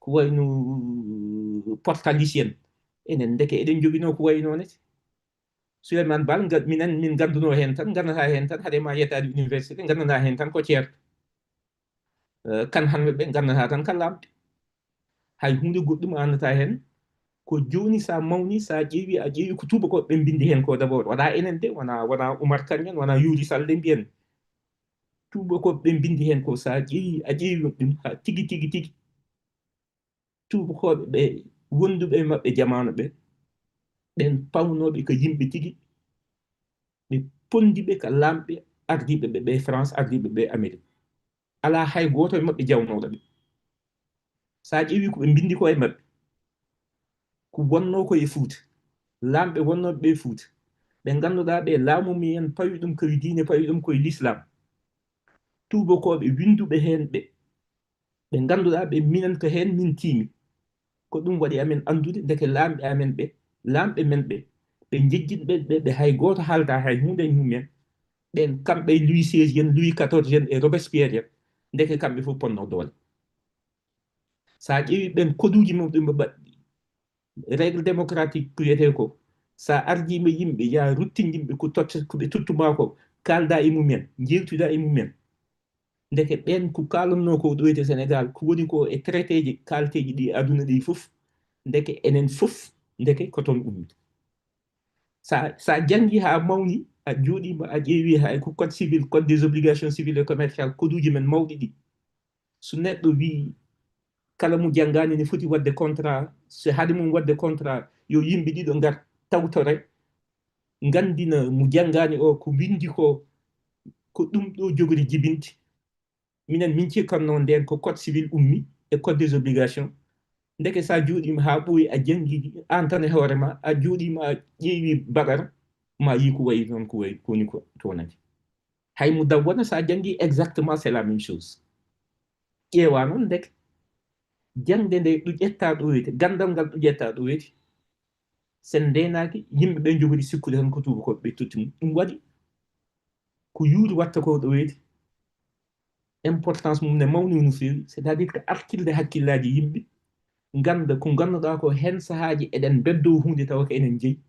ko wayno Portalis en, enen ndeke eɗen njoginoo ko wayi noon ne. Souleymane Baal, nga-, minen, min ngannduno heen tan, nganndataa heen tan, haade ma yettaade université, nganndanaa heen tan ko ceerto. Eh, kan hanɓe ɓe nganndataa tan ka laamɓe. Hay huunde goɗɗum a anndataa heen. Ko jooni so a mawni, so a ƴeewi, a ƴeewi ko tuubakooɓe ɓe mbinndi heen ko d'abord. Wonaa enen de, wonaa, wonaa Oumar Kane en, wonaa Youri Sall de mbiyen. Tuubakooɓe ɓe mbinndi heen ko so a ƴeewi, a ƴeewi ɗum haa tigi, tigi, tigi. Tuubakooɓe ɓe, wonduɓe e maɓɓe jamaanu ɓe, ɓen pawnooɓe ko yimɓe tigi, ɓe ponndi ɓe ko laamɓe ardiiɓe ɓe, ɓe France, ardiiɓe ɓe Amérique. Alaa hay gooto e maɓɓe jawnooɗo ɓe. So a ƴeewi ko ɓe mbinndi ko e maɓɓe, ko wonnoo ko e Fuuta, laamɓe wonnooɓe ɓe e Fuuta, ɓe ngannduɗaa ɓe laamu mum en pawi ɗum ko e diine, pawi ɗum ko e lislaam. Tuubakooɓe winnduɓe heen ɓe, ɓe ngannduɗaa ɓe minen ko heen min tiimi. Ko ɗum waɗi amen anndude ndeke laamɓe amen ɓe, laamɓe men ɓe, ɓe njejjitɓe ɓe, ɓe hay gooto haaltaa hay huunde e mum en. Ɓen kamɓe e Louis seize en, Louis quatorze en e Robespierre en, ndeke kamɓe fof ponnoo doole. So a ƴeewi ɓen koduuji mum ɗi ɓe mbaɗi, règle démocratique ko wiyetee ko, so a ardiima yimɓe, yaa ruttin yimɓe ko totta, ko ɓe tottu maa ko, kaaldaa e mum en, njeewtidaa e mum en. Ndeke ɓeen ko kaalannoo ko ɗo e Sénégal, ko woni ko e traité ji kaalteeji ɗi aduna ɗi fof, ndeke enen fof, ndeke ko toon ummi. Sa, sa janngi haa mawni, a jooɗiima, a ƴeewi hay ko code civil, code des obligations civiles et commerciales, koduuji men mawɗi ɗi. So neɗɗo wii kala mo janngaani ne foti waɗde contrat, so haade mum waɗde contrat, yo yimɓe ɗiɗo ngar tawtore, nganndina mo janngaani o ko winndi ko, ko ɗum ɗo jogori jibinde. Minen min cikkatnoo ndeen ko code civil ummi e code des obligations. Ndeke sa jooɗiima haa ɓooyi a janngi aan tan e hoore ma, a jooɗiima a ƴeewi baɗara, ma yii ko wayi noon, ko wayi ko woni ko toonani. Hay mo daw wona sa janngi exactement c'est la même chose. Ƴeewa noon ndeke jaŋde nde ɗo ƴetta ɗo wiyete, ganndal ngal ɗo ƴetta ɗo wiyete. Sen ndeenaaki, yimɓe ɓe njogori sikkude tan ko tuubakooɓe ɓe totti mum. Ɗum waɗi ko yuuri watta ko ɗo wiyete. Importance mum ne mawni no feewi, c'est-à-dire que artirde hakkillaaji yimɓe, ngannda ko ngannduɗaa ko heen sahaaji eɗen mbeddoo huunde tawa ko enen njeyi.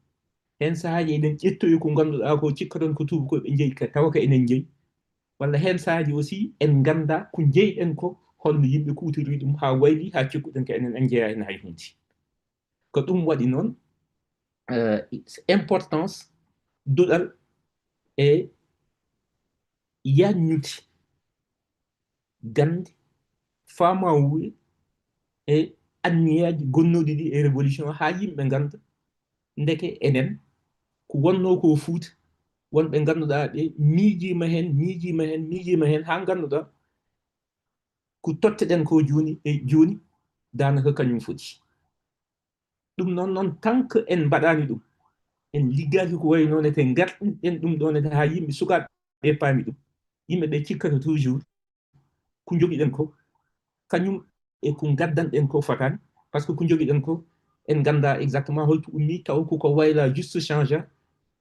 Heen sahaaji eɗen ƴettoyi ko ngannduɗaa ko cikkaton ko tuubakooɓe njeyi ka tawa ko enen njeyi. Walla heen sahaaji aussi en ngannda ko njeyɗen ko, holno yimɓe kuutori ɗum haa wayli, haa cikkuɗen ko enen en njeyaa heen hay huunde. Ko ɗum waɗi noon, eh, importance duɗal e yaññude gannde, faamawuye e anniyaaji gonnooɗi ɗi e révolution haa yimɓe ngannda ndeke enen ko wonnoo ko Fuuta, wonɓe ngannduɗaa ɓe miijiima heen, miijiima heen, miijiima heen haa ngannduɗaa ko totteɗen ko jooni e jooni daanaka kañum foti. Ɗum noon, noon, tant que en mbaɗaani ɗum, en liggaaki ko wayi noon, ete ngarɗinɗen ɗum ɗoon, ete haa yimɓe sukaaɓe ɓe paami ɗum. Yimɓe ɓe cikkata toujours ko njogiɗen ko, kañum e ko ngaddanɗen ko fotaani, parce que ko njogiɗen ko, en nganndaa exactement holto ummi, taw ko ko wayla juste changea,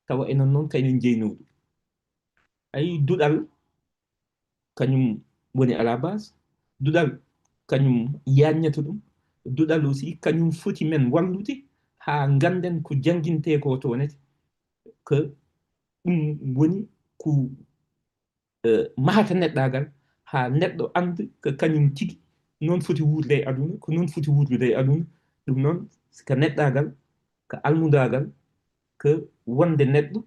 tawa enen noon kañum jeynoo ɗum. Ayi, duɗal, kañum woni à la base. Duɗal kañum yaññata ɗum. Duɗal aussi kañum foti men wallude haa ngannden ko janngintee ko to wonete. Ko ɗum woni ko, eh, mahata neɗɗaagal, haa neɗɗo annda ko kañum tigi noon foti wuurde e aduna, ko noon foti wuurdude e aduna. Ɗum noon ko neɗɗaagal, ko almudaagal, ko wonde neɗɗo,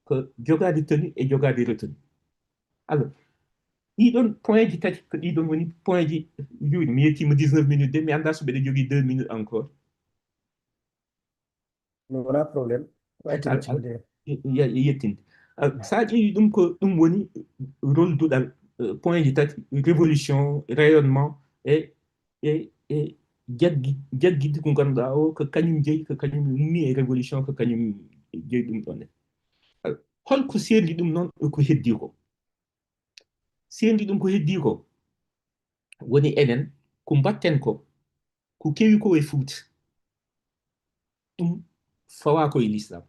ko jogaade tenue e jogaade retenue. Alors, ɗiɗon point ji tati, ko ɗiɗon woni point ji, yuuri, mi yettiima dix-neuf minutes de, mi anndaa so mbeɗa jogii deux minutes encore. No wona problème. Waytino code. Yettinde. Ah, so a ƴeewi ɗum, ko ɗum woni rôle duɗal, eh, point ji tati, révolution, rayonnement, e, e, e jaggi-, jaggidi ko ngannduɗaa o, ko kañum jeyi, ko kañum ummi e révolution, ko kañum jeyi ɗum ɗon. Ah, holko seerndi ɗum noon e ko heddii ko? Seerndi ɗum ko heddii ko, woni enen, ko mbaɗten ko, ko kewi ko e Fuuta, ɗum fawaa ko e Lislaam,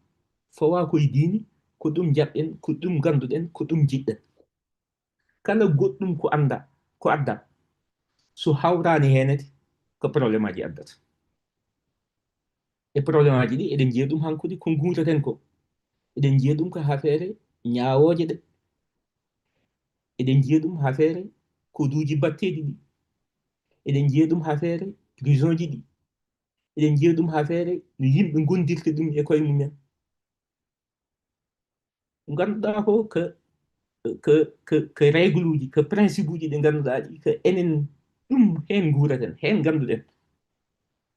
fawaa ko e diini, ko ɗum njaɓɗen, ko ɗum ngannduɗen, ko ɗum njiɗɗen. Kala goɗɗum ko annda, ko adda, so hawraani heen ne, ko problème aji addata. E problème aji ɗi, eɗen njiya ɗum hankude ko nguureten ko. Eɗen njiya ɗum ko affaire ñaawooje ɗe. Eɗen njiya ɗum affaire koduuji batteeɗi ɗi. Eɗen njiya ɗum affaire prison ji ɗi. Eɗen njiya ɗum affaire no yimɓe ngondirta ɗum e koye mumen. Ngannduɗaa ko, ko, ko, ko, ko règle uji, ko principe uji ɗi ngannduɗaa ɗi, ko enen ɗum heen nguureten, heen ngannduɗen.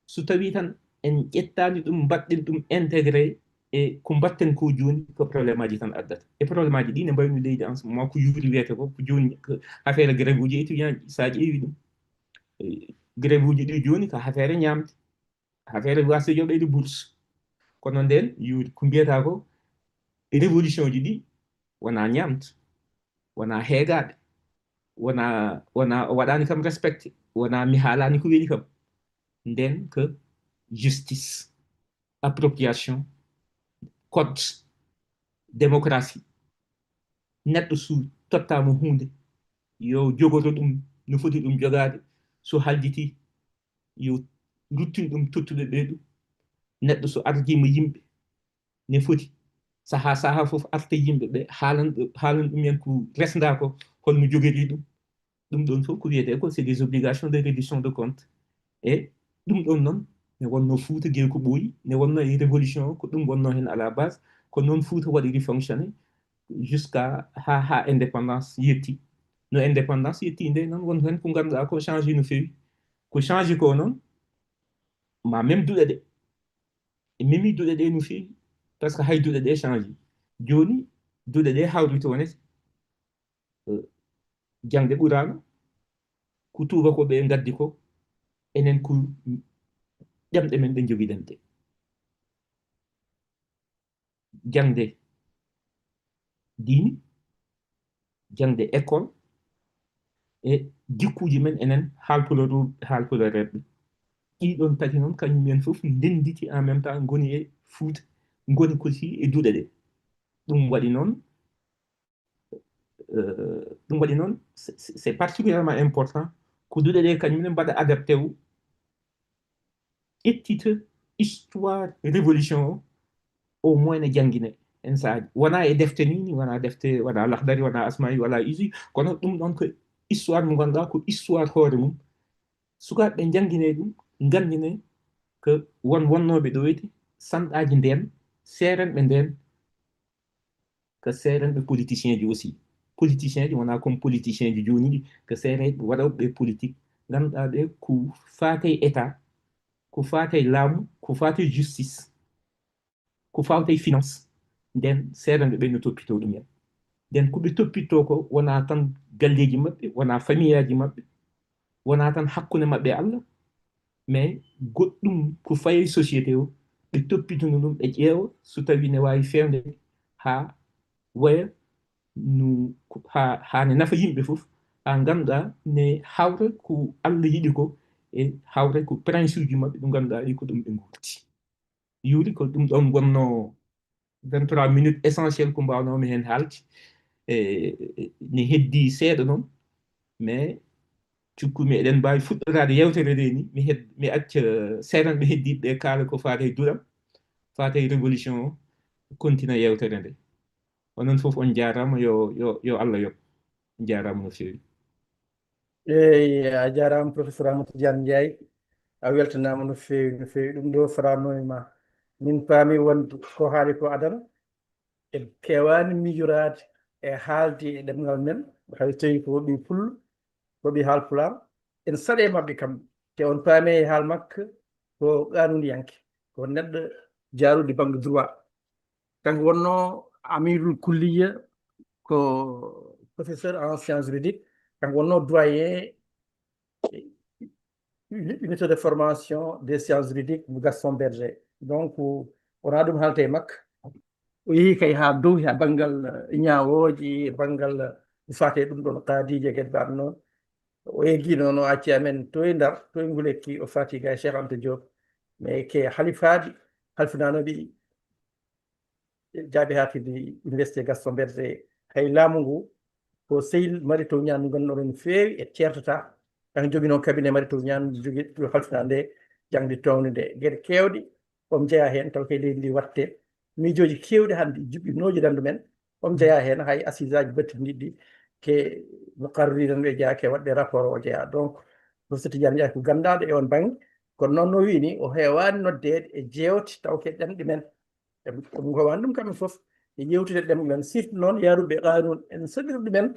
So tawii tan en ƴettaani ɗum, mbaɗɗen ɗum intégré e ko mbaɗten ko jooni, ko problème aji tan addata. E problème aji ɗi ne mbayno leydi en ce moment, ko yuuri wiyete ko, ko jooni ko affaire grève uji étudiant ji, so a ƴeewi ɗum. Eh, grève uji ɗi jooni ko affaire ñaamde, affaire waasde joɓeede bourse. Kono ndeen yuuri ko mbiyata ko révolution ji ɗi wona ñaamde, wona heegaade, wona, wona o waɗaani kam respecté, wona mi haalaani ko weli kam. Ndeen ko justice, appropriation, code, démocratie. Neɗɗo so tottaama huunde, yo jogoto ɗum no foti ɗum jogaade. So haljitii, yo ruttin ɗum tottuɓe ɓee ɗum. Neɗɗo so ardiima yimɓe, ne foti sahaa sahaa fof arta yimɓe ɓe, haalan, haalan ɗum en ko resndaa ko, holno jogori ɗum. Ɗum ɗoon fof ko wiyetee ko c'est des obligations de reddition de compte. E ɗum ɗoon noon, ne wonnoo Fuuta gila ko ɓooyi, ne wonnoo e révolution o, ko ɗum wonnoo heen à la base, ko noon Fuuta waɗiri fonctionné jusqu'à haa, haa indépendance yetti. No indépendance yetti nde noon, won heen ko ngannduɗaa ko changé no feewi. Ko changé ko noon, ma même duɗe ɗe. E memi duɗe ɗe no feewi, parce que hay duɗe ɗe changé. Jooni, duɗe ɗe hawri to wonete. Eh, jaŋde ɓuraano, ko tuubakooɓe ngaddi ko, enen ko ɗemɗe men ɗe njogiɗen ɗe. Jaŋde diini, jaŋde école, e jikkuuji men enen haalpulaaru-, haalpulaareeɓe. Ɗii ɗoon tati noon, kañum en fof ndennditi en même temps, ngoni e Fuuta, ngoni aussi e duɗe ɗe. Ɗum waɗi noon, euh, ɗum waɗi noon, c'est, c'est, c'est particulièrement important ko duɗe ɗe kañum ne mbaɗa adapté wu, ƴettita histoire révolution o, au moins ne janngine en saaji. Wona e defte ni, ni wona defte, wona Lahdari, wona Asma'i, wona Izi, kono ɗum ɗon ko histoire mo ngannduɗaa ko histoire hoore mum. Sukaaɓe ɓe njanngine ɗum, nganndine ko won wonnooɓe ɗo weeti, sanɗaaji ndeen, seerenɓe ndeen, ko seerenɓe politicien ji aussi. Politicien ji wona comme politicien ji jooni ɗi, ko seerenɓe waɗooɓe politique, ngannduɗaa ɓe ko faati e état, ko faati e laamu, ko faati e justice, ko faati e finance. Nden seerenɓe ɓe no toppitoo ɗum en. Nden ko ɓe toppitoo ko wona tan galleeji maɓɓe, wona famiyaaji maɓɓe, wona tan hakkunde maɓɓe e Allah, mais goɗɗum ko fayi e société o, ɓe toppitino ɗum, ɓe ƴeewa so tawi ne waawi feewde haa waya no, haa, haa ne nafa yimɓe fof, haa ngannduɗaa ne hawra ko Allah yiɗi ko, e hawra ko principe uji maɓɓe ɗo ngannduɗaa ɗi ko ɗum ɓe nguurti. Yuuri ko ɗum ɗon wonnoo vingt-trois minutes essentiel ko mbaawnoomi heen haalde. E, ne heddii seeɗa noon, Mais cukku mi eɗen mbaawi fuɗɗoraade yewtere nde ni, mi hed-, mi acca seeɗan ɓe heddiiɓe ɓe kaala ko faati e duɗal, faati e révolution o, kontina yewtere nde. Onon fof on njaaraama, yo, yo, yo Allah yoɓ. On njaaraama no feewi. Eyi, a jaaraama, professeur Amadou Tidiane Ndiaye. A weltanaama no feewi, no feewi. Ɗum ɗo faranoy ma. Min paami wonde ko haali ko adana, en keewaani miijoraade e haalde e ɗemngal men, hay so tawii ko ɓe pullo, ko ɓe haalpulaar. En saɗe maɓɓe kam, te on paami e haal makko ko qaanuuniyanke, ko neɗɗo jaarude bannge droit. Kanko wonnoo amirul kulliya, ko professeur en sciences juridiques, kanko wonnoo doyen unité de formation des sciences juridiques mo Gaston Berger. Donc, wonaa ɗum haalte e makko. O yehi kay haa dow, haa banngal, eh, ñaawooji, banngal, eh, ko faati e ɗum ɗoon, qaadiiji e geɗe mbaɗ noon. O eggii noon, o acci amen to e Ndar, to e Ngulekki, o faati ga e Cheikh Anta Diop. Mais ke halifaaɓe, halfinaanooɓe jaaɓi haa kadi Université Gaston Berger, hay laamu ngu ko sehil Mary Teuw Niane ngu ngannduɗaa no feewi e ceertata. Kan jogi noon cabinet Mary Teuw Niane, jogi halfinaande jaŋde townde nde. Geɗe keewɗe, omo jeyaa heen, taw kay leydi ndi waɗte miijooji keewɗi hannde, juɓɓinooji renndo men, omo jeyaa heen, hay assiseaaji battindiiɗi ke muqarririinooɓe jeyaa ke waɗde rapport o jeyaa. Donc, professeur Tidiane Ndiaye ko ganndaaɗo e oon baŋnge, kono noon no wiyi ni, o heewaani noddeede e jeewte taw ke ɗemɗe men. Ɗum ko wano ɗum kamɓe fof e yewtude ɗemɗe men, surtout noon yaaruɓe qaanuun, en saɗiri ɗumen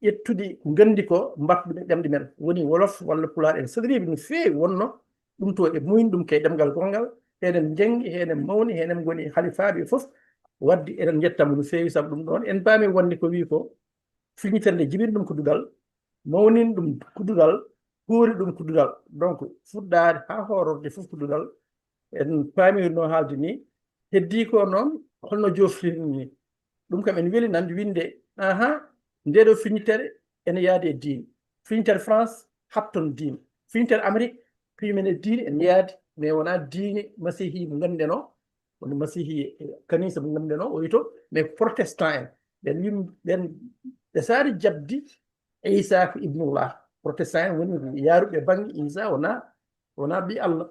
ƴettude ko nganndi ko, mbaɗa ɗum e ɗemɗe men. Woni Wolof walla Pulaar, en saɗiriiɓe no feewi, wonno ɗum to e muyn ɗum kay ɗemngal gonngal, heɗen njanngi, heɗen mawni, heɗen ngoni halifaaɓe fof. Waɗde eɗen njetta mo no feewi, sabu ɗum ɗoon en paami wonde ko wii ko, filñitere nde jibini ɗum ko duɗal, mawnini ɗum ko duɗal, hoori ɗum ko duɗal. Donc, fuɗɗaade haa hoororde fof ko duɗal. En paami no haaldi ni, heddii ko noon, holno joflini ni. Ɗum kam en weli nande winde, aha, nde ɗo filñitere ene yaadi e diine. Filñitere France, hatton diine. Filñitere Amérique, pimen e diine, ene yaadi, mais wonaa diine masihi mo ngannden o, woni masihi, eh, kanisa mo ngannden o, o wiyto, mais ko protestant en. Ɓen wim-, ɓen ɓe saari jaɓdi Isa ko Ibnullah. Protestant en woni yaaruɓe bannge Isa, wonaa, wonaa ɓii Allah.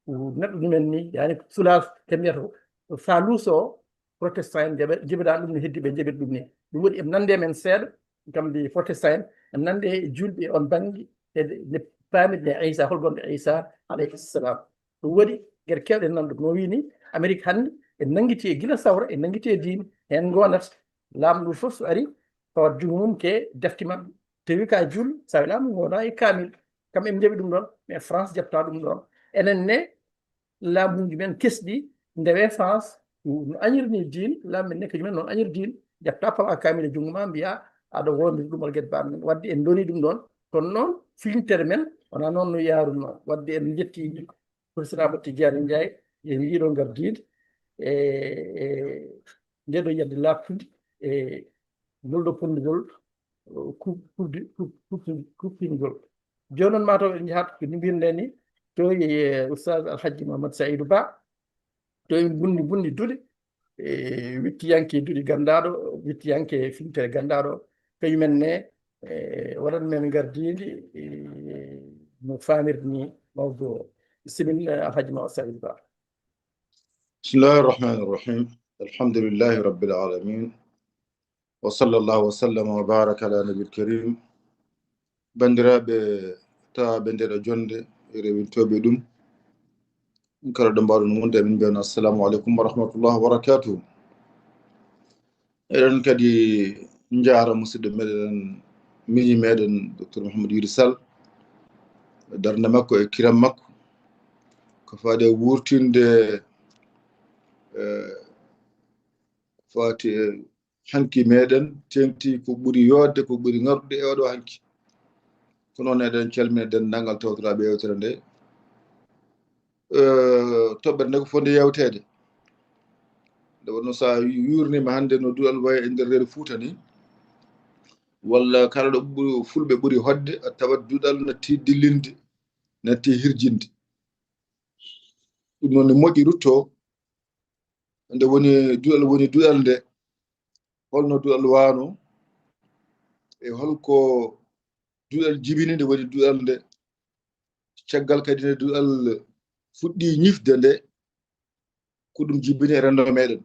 Ko neɗɗo ɗumen ni, yani, Sula, ke mbiyata ko Salus o, protestant en njaɓe-, njiɓidaa ɗum no heddi ɓe njaɓir ɗum ni. Ɗum waɗi eɓe nande men seeɗa, kam mbi protestant en, eɓe nande e julɓe on bannge, e nde, nde paamirɗen Isa, hol gonɗo Isa, alayhi salam. Ɗum waɗi geɗe keewɗe nan ɗum. No wii ni, Amérique hannde, e nanngiti e gila sawra, e nanngiti e diine, heen ngonata. Laamɗo ngu fof so ari, fawat junngo mum ke defte maɓɓe. Tawi ka jul, sawi laamu ngu wonaa e kaamil. Kam en njaɓi ɗum ɗoon, mais France jaɓta ɗum ɗoon. Enen ne, laamuuji men kesɗi, ndewe France, no añirni diine, laamu men ne kañum en noon añir diine, jaɓta pala kaamil e junngo ma, mbiya aɗa wondiri ɗum algeɗe baaɗe men. Waɗde en ndoni ɗum ɗoon, kono noon, filñitere men, wonaa noon no yaarunoo. Waɗde en njetti Président Amadou Tidiane Ndiaye, e njiɗo ngardiide, e, e nde ɗo yiyannde laaɓtude, e ngol ɗo ponndugol, ku-, kuɓdi-, kuɓ-, kuɓdi-, kuɓtingol. Jooni noon, mataw en njahat ko ni mbirɗen ni, to e Oustaz Alhaji Mamadou Saïdou Ba, to en bunndi, bunndi duɗe, e wittiyanke duɗe ganndaaɗo, wittiyanke filñitere ganndaaɗo, kañum en ne, e waɗan men ngardiindi, e no faamirni mawɗo o. Bisimilla, Alhaji Mamadou Saïdou Ba. بسم الله الرحمن الرحيم. الحمد لله رب العالمين. وصلى الله وسلم وبارك على النبي الكريم. Banndiraaɓe, tawa banndiraaɓe jonde, e rewintooɓe ɗum. Kala ɗo mbaɗon wonde, min mbiyana assalamu aleykum wa rahmatullahi wa barakatuhu. Eɗen kadi njaara musidɗo meɗen, miñi meɗen, Docteur Mouhamadou Yuri Sall, darnde makko e kiram makko, ko faade wuurtinde, eh, faati e hanki meɗen, teŋti ko ɓuri yodde, ko ɓuri ŋarɗude e oɗo hanki. Ko noon eɗen calmina denndaangal tawtoraaɓe yewtere nde. Eh, toɓɓere nde ko fotde yewteede. Nde wonno so a yuurnima hannde no duɗal wayi e nder reedu Fuuta ni, walla kala ɗo ɓuri, fulɓe ɓuri hoɗde, a tawat duɗal natti dillinde, natti hirjinde. Ɗum noon ne moƴƴi rutto, nde woni duɗal woni duɗal nde, holno duɗal wano, e holko duɗal jibini, nde woni duɗal nde. Caggal kadi nde duɗal fuɗɗi ñifde nde, ko ɗum jibini e renndo meɗen.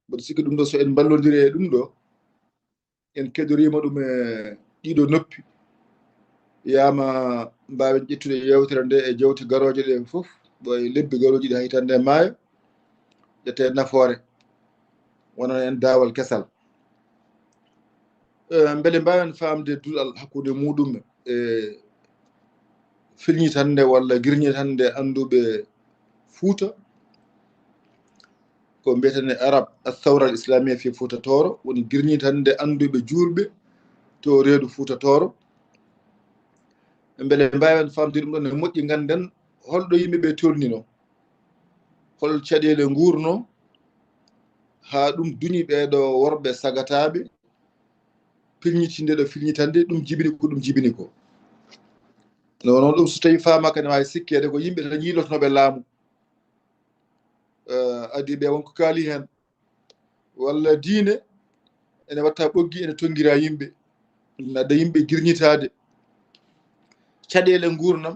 Mboɗo sikki ɗum ɗo, so en mballondiri e ɗum ɗo, en keɗoriima ɗum e ɗiɗo noppi, yaama mbaawen ƴettude yewtere nde e jewte garooje ɗe fof, ɗo e lebbi garooji ɗi haa hitande maayo, ƴette nafoore, wonana en daawal kesal. Eh, mbele mbaawen faamde duɗal hakkunde muɗum e filñitande walla girñitande annduɓe Fuuta, ko mbiyeten e Arab Athawra al Islamiyya fi Fuuta Tooro, woni girñitande annduɓe juulɓe to reedu Fuuta Tooro. Mbele mbaawen faamde ɗum ɗon, ne moƴƴi ngannden holɗo yimɓe ɓe tolnino, hol caɗeele nguurno, haa ɗum duñi ɓeeɗo worɓe sagataaɓe, filñitinde ɗo filñitande, ɗum jibini ko ɗum jibini ko. No, noon ɗum so tawi faamaaka ne waawi sikkeede ko yimɓe tan yiilotnooɓe laamu. Eh, adi ɓe won ko kaali heen. Walla diine ene watta ɓoggi, ene tonngira yimɓe. Ɗum ne adda yimɓe girñitaade. Caɗeele nguurndam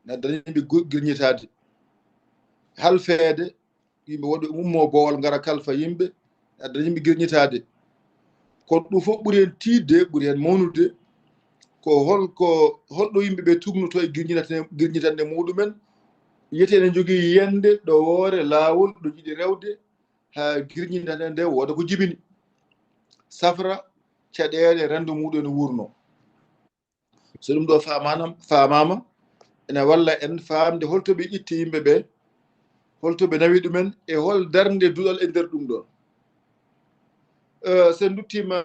ne adda yimɓe gu-, girñitaade. Halfeede, yimɓe woɗɓe ummo boowal ngara kalfa yimɓe, adda yimɓe girñitaade. Kono ɗum fof ɓuri heen tiiɗde, ɓuri heen mawnude, ko hol, ko holɗo yimɓe ɓe tugnoto e girñinate-, girñitande muɗumen, wiyete ene jogii yiyannde ɗo woore laawol ɗo jiɗi rewde haa girñinande nde wooda ko jibini. Safra caɗeele renndo muɗum ene wuurno. So ɗum ɗo faamaanam-, faamaama, ene walla en faamde hol to ɓe ƴetti yimɓe ɓe, hol to ɓe nawi ɗumen, e hol darnde duɗal e nder ɗum ɗon. Eh, so en nduttiima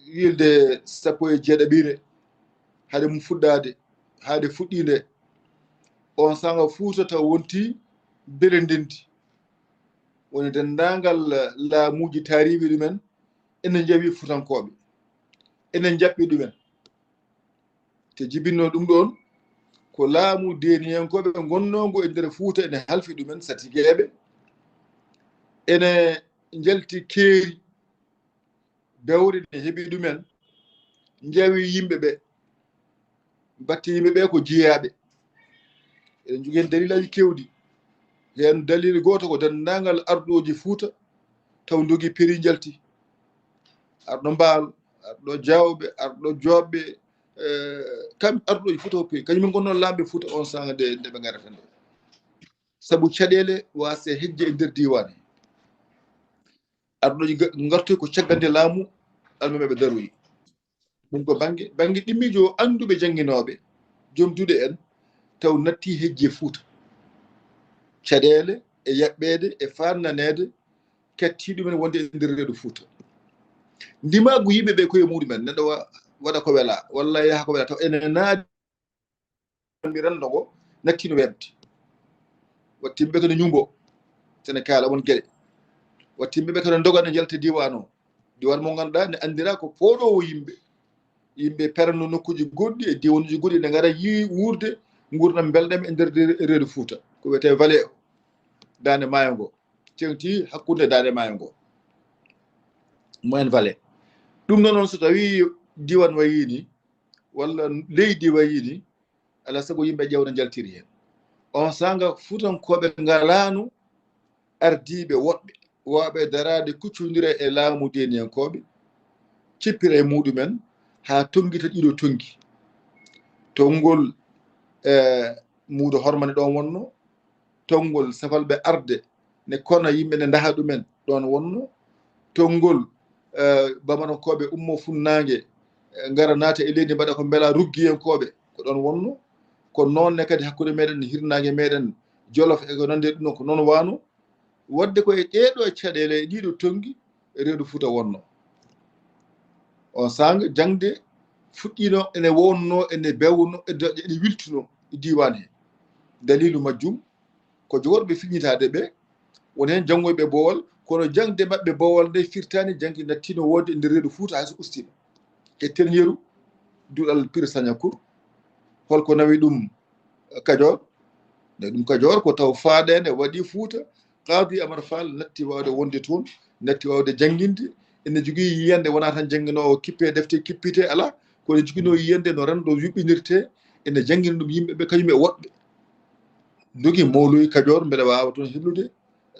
yiilde sappo e jeeɗaɓiire, hade mum fuɗɗaade, hade fuɗɗiinde, on saanga Fuuta taw wonti bele ndendi. Woni denndaangal laamuuji taariiɓe ɗumen, ene njawi Fuutankooɓe, ene njaɓɓi ɗumen. Te jibinno ɗum ɗoon, ko laamu deeniyankooɓe ngonnoongu e nder Fuuta ene halfi ɗumen, satigeeɓe, ene njalti keeri, bewre ne heɓi ɗumen, njawi yimɓe ɓe, mbaɗti yimɓe ɓe ko jiyaaɓe. Eɗen njogii heen dalilaaji keewɗi. Heen dalil gooto ko denndaangal arɗooji Fuuta, taw ndogi peeri njalti. Arɗo Mbaal, arɗo Jaawɓe, arɗo Jooɓɓe, eh, kam arɗooji Fuuta fof peeri. Kañum en ngonnoo laamɓe Fuuta on saanga nde, nde ɓe ngarata nde. Sabu caɗeele waasde hejje e nder diiwaan he. Arɗooji ga-, ngartoyi ko caggal nde laamu almameeɓe daroyi. Ɗum ko bannge, bannge ɗimmiijo o annduɓe jannginooɓe, joom duɗe en, taw natti hejje Fuuta. Caɗeele e yaɓɓeede e faannaneede ketti ɗumen wonde e nder reedu Fuuta. Ndimaagu yimɓe ɓe koye muɗumen, neɗɗo wa-, waɗa ko welaa, walla yaha ko welaa, taw ene naadi mi renndo ngo, nattiino weeɓde. Waɗti yimɓe ko no ñumbo, sene kaala won geɗe. Waɗti yimɓe ko no ndoga, no njalta diiwaan o. Diiwaan mo ngannduɗaa ne anndiraa ko pooɗoowo yimɓe. Yimɓe perano nokkuuji goɗɗi e diiwanuuji goɗɗi, ne ngara yi-, wuurde nguurndam mbelɗam e nder re-, reedu Fuuta. Ko wiyetee vallée o, daande maayo ngo. Teeŋti hakkunde daande maayo ngo. Moyen vallée. Ɗum noon, noon so tawii diiwaan wayii ni, walla leydi wayii ni, alaa sago yimɓe ƴeewa no njaltiri heen. On saanga Fuutankooɓe ngalaano ardiiɓe woɗɓe, waawɓe daraade kuccondira e laamu deeniyankooɓe, cippira e muɗumen haa tonngita ɗiɗo tonngi. Tonngol, eh, Muudo Hormani ɗoon wonnoo, tonngol Safalɓe Arde ne kona yimɓe ne ndaha ɗumen ɗoon wonnoo, tonngol, eh, Bamanankooɓe ummo funnaange, eh, ngara naata e leydi mbaɗa ko mbela ruggiyankooɓe ko ɗoon wonnoo, ko noon ne kadi hakkunde meɗen hirnaange meɗen Jolof e ko nanndi e ɗum ɗoon ko noon waano. Waɗde ko e ɗeeɗo caɗeele e ɗiɗo tonngi reedu Fuuta wonnoo. On saanga jaŋde fuɗɗiino, ene wonnoo, ene bewno, ene doƴƴa, ene wiltuno e diiwaan he. Daliilu majjum ko jogorɓe filñitaade ɓe, won heen janngoyɓe boowal, kono jaŋde maɓɓe boowal nde firtaani jaŋde nattiino woodde e nder reedu Fuuta hay so ustiima. E ten yeru, duɗal Pire Sañakur, holko nawi ɗum Kajoor? Nawi ɗum Kajoor ko taw faaɗeende waɗi Fuuta, Qaadi Amar Faal natti waawde wonde toon, natti waawde jannginde, ene jogii yiyannde, wonaa tan jannginoowo kippee defte kippitee, alaa, ko ene joginoo yiyannde no renndo yuɓɓinirtee, ene janngina ɗum yimɓe ɓe, kañum e woɗɓe. Ndogi mawloyi Kajoor, mbeɗa waawa toon heblude,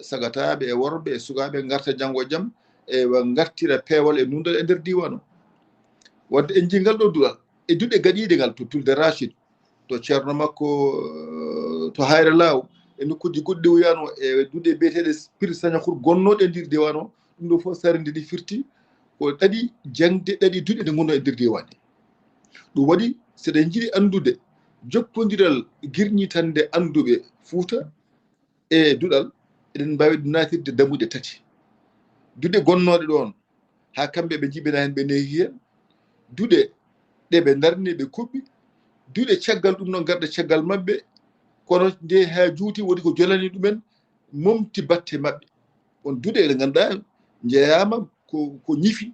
sagataaɓe e worɓe e sukaaɓe ngarta janngo e jam, e wa ngartira peewal e nunɗal e nder diiwaan o. Wadde en njii ngal ɗo duɗal, e duɗe gaɗiiɗe ngal to Tulde Rachid, to ceerno makko, eh, to Hayre Laaw, e nokkuuji goɗɗi ɗi o yahno, e duɗe biyeteeɗe Pir Sañakhur gonnooɗe e nder diiwaan o, ɗum ɗo fof sarinde ɗi firti ko ɗaɗi jaŋde, ɗaɗi duɗe ɗe ngonnoo e nder diiwaan ɗi. Ɗum waɗi, so eɗen njiɗi anndude jokkondiral girñitande annduɓe Fuuta e duɗal, eɗen mbaawi ɗum naatirde dammuɗe tati. Duɗe gonnooɗe ɗoon, haa kamɓe ɓe njibinaa heen, ɓe neehi heen. Duɗe ɗe ɓe ndarni, ɓe kuɓɓi. Duɗe caggal ɗum noon, garɗe caggal maɓɓe, kono nde haa juuti, woodi ko jolani ɗumen, momti batte maɓɓe. On duɗe ɗe ngannduɗaa njeyaama ko, ko ñifi,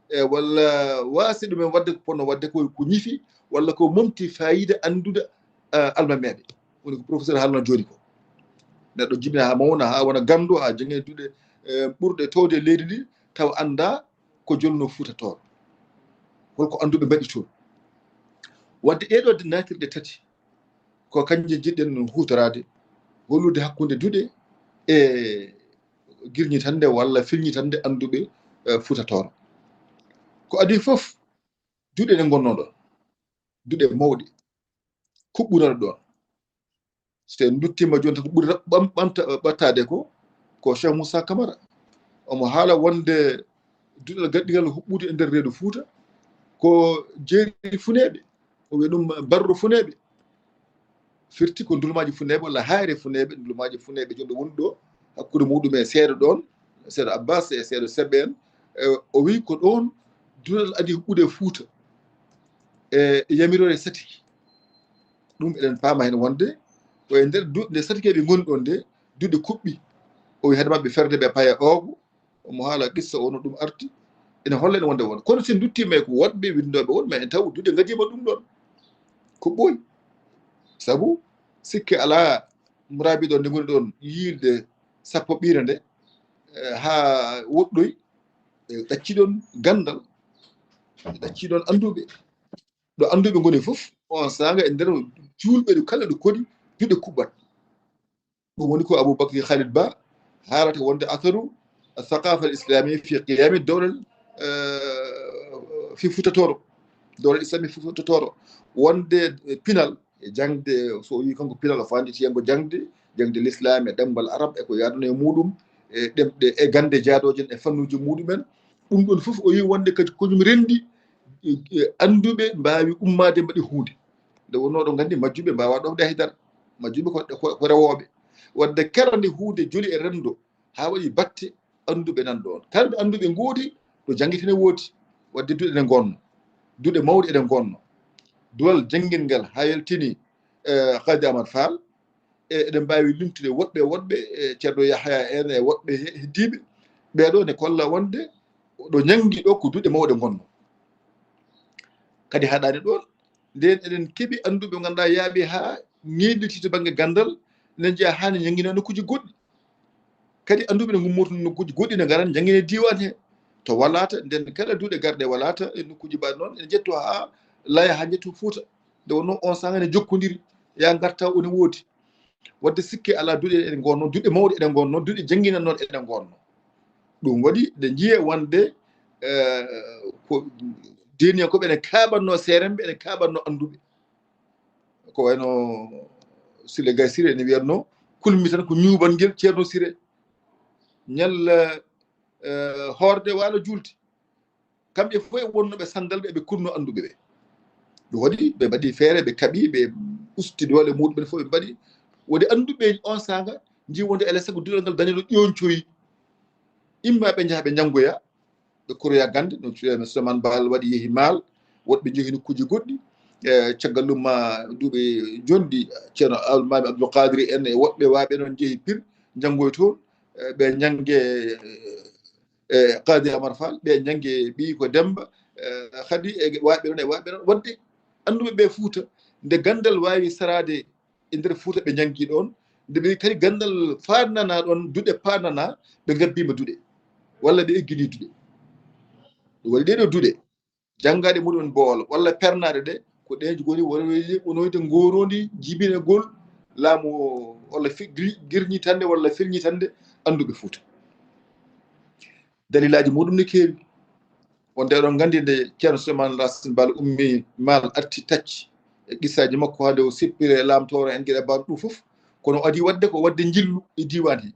e walla waasde ɗumen waɗde ko ponno waɗde ko, ko ñifi, walla ko momti faayiida anndude, eh, almameeɓe. Woni ko professeur haalno jooni ko. Neɗɗo jibina haa mawna, haa wona ganndo, haa jannge duɗe, eh, ɓurɗe towde e leydi ndi, tawa anndaa ko jolno Fuuta Tooro. Holko annduɓe mbaɗi toon? Wadde ɗee ɗoo naatirɗe tati, ko kañje njiɗɗen huutoraade, hollude hakkunde duɗe e girñitande walla filñitande annduɓe, eh, Fuuta Tooro. Ko adii fof, duɗe ɗe ngonnoo ɗoon, duɗe mawɗe, kuɓɓunooɗe ɗoon. So en nduttiima jooni tan, ko ɓuri raɓ-, ɓam-, ɓamta-, ɓattaade ko, ko Cheikh Moussa Camara. Omo haala wonde duɗal gaɗɗingal huɓɓude e nder reedu Fuuta, ko jeeri funeeɓe, o wiya ɗum barro funeeɓe. Firti ko ndulmaaji funeeɓe walla haayre funeeɓe, ndulmaaji funeeɓe jonɗo woni ɗo, hakkunde muɗum e seeɗa ɗoon, seeɗa Abbas e seeɗa Sebbe en, e o wiyi ko ɗoon duɗal adii huɓɓude e Fuuta, e yamiroore satiki. Ɗum eɗen paama heen wonde ko e nder du-, nde satikeeɓe ngoni ɗoon nde, duɗe kuɓɓi. O wiyi hade maɓɓe ferde ɓe paya oogo, omo haala qissa o no ɗum arti, ene holla en wonde won. Kono so en nduttiima e ko woɗɓe winndooɓe won, ma en taw duɗe ngadiima ɗum ɗoon. Ko ɓooyi. Sabu sikke alaa, muraabi ɗoon nde ngoni ɗoon yiilde sappo ɓiire nde, eh, haa woɗɗoyi, eh, ɗacci ɗoon ganndal, ɗacci ɗoon annduɓe. Ɗo annduɓe ngoni fof, on saanga e nder juulɓe ɗo kala ɗo kodi duɗe kuɓɓat. Ɗum woni ko Abou Bakri Khalid Ba haalata wonde atharu athaqafa al-islami fi qiyami dawla, eh, fi Fuuta Tooro. Dawla islami fi Fuuta Tooro. Wonde, eh, pinal e jaŋde, so o wiyi kanko pinal o faanditi hen ko jaŋde, jaŋde l'islam e ɗemngal arab e ko yaadunoo e muɗum, e ɗemɗe, e gannde jaadooje en e fannuuji muɗumen. Ɗum ɗoon fof o wiyi wonde kadi ko ɗum renndi, e, e annduɓe mbaawi ummaade mbaɗi huunde. Nde wonnoo ɗo nganndi majjuɓe mbaawaa ɗofde hay dara. Majjuɓe ko, ko, ko rewooɓe. Wadde kala nde huunde joli e renndo haa waɗi batte, annduɓe nan ɗoon. Kala nde annduɓe ngoodi, ɗo janngitene woodi. Wadde duɗe ɗe ngonno. Duɗe mawɗe eɗe ngonno. Duɗal janngingel haa yaltini, eh, Qadi Amar Fall. E, eɗen mbaawi limtude woɗɓe, woɗɓe, e Ceerno Yahya en e woɗɓe he-, heddiiɓe. Ɓee ɗoo ne kolla wonde ɗo ñanngi ɗo ko duɗe mawɗe ngonno. Kadi haɗaani ɗoon, ndeen eɗen keɓi annduɓe ngannduɗaa yaaɓi haa ñeeɓlitii to bannge ganndal, ene njeya haa ne ñanngina nokkuuji goɗɗi. Kadi annduɓe ne ngummoto nokkuuji goɗɗi ne ngaran njanngine diiwaan he. To Walaata, nden kala duɗe garɗe Walaata e nokkuuji mbaɗi noon, ene njetto haa Laya, haa njetto Fuuta. Nde wonnoo on saanga ne jokkondiri, yaa ngarta o ne woodi. Wadde sikke alaa, duɗe eɗe ngonno, duɗe mawɗe eɗe ngonno, duɗe jannginannooɗe eɗe ngonno. Ɗum waɗi nde njiye wonde, eh, ko deeniyankooɓe ene kaaɓannoo seeremɓe, ene kaaɓannoo annduɓe. Ko wayno Sile Gay Sire ene wiyatno, kulmi tan ko ñuuɓal ngel Ceerno Sire. Ñalla, eh, hoorde waalo juulde. Kamɓe fof e wonnooɓe sanndalɓe, ɓe kulno annduɓe ɓe. Ɗum waɗi ɓe mbaɗi feere, ɓe kaɓi, ɓe usti doole muɗumɓe fof ɓe mbaɗi. Woni annduɓe on saanga nji wonde alaa e sago duɗal ngal dañono ƴooncoyi. Imma ɓe njaha ɓe njanngoya, ɓe koroya gannde, no Souleymane Baal waɗi, yehi Maal, woɗɓe njehi nokkuuji goɗɗi. E caggal ɗum ma duuɓi jonɗi, Ceerno Almaami Abdul Qaadiri en e woɗɓe waaɓe noon njehi Pir, njanngoya toon, e ɓe njannge, e Qaadi Amar Fall, ɓe njannge ɓiyi ko Demmba, e Khadi e waaɓe noon e waaɓe noon. Waɗde annduɓe ɓe Fuuta, nde ganndal waawi saraade e nder Fuuta ɓe njanngi ɗoon, nde ɓe kadi ganndal faandanaa ɗoon, duɗe paandanaa, ɓe ngabbiima duɗe, walla ɓe eggini duɗe. Ɗum waɗi ɗee ɗoo duɗe, janngaade muɗum boolo walla pernaade ɗe, ko ɗeen ngoni wonoyde, wonoyde ngooroondi jibinagol laamu o, walla fi-, gir-, girñitande walla firñitande annduɓe Fuuta. Dalilaaji muɗum ne keewi. Wonde eɗon nganndi nde Ceerno Souleymane Racine Ba ummi Maal arti tacci e qissaaji makko haa nde o sippiri e laamtooro en geɗe mbaɗ ɗum fof, kono o adii waɗde ko waɗde njillu e diiwaan he.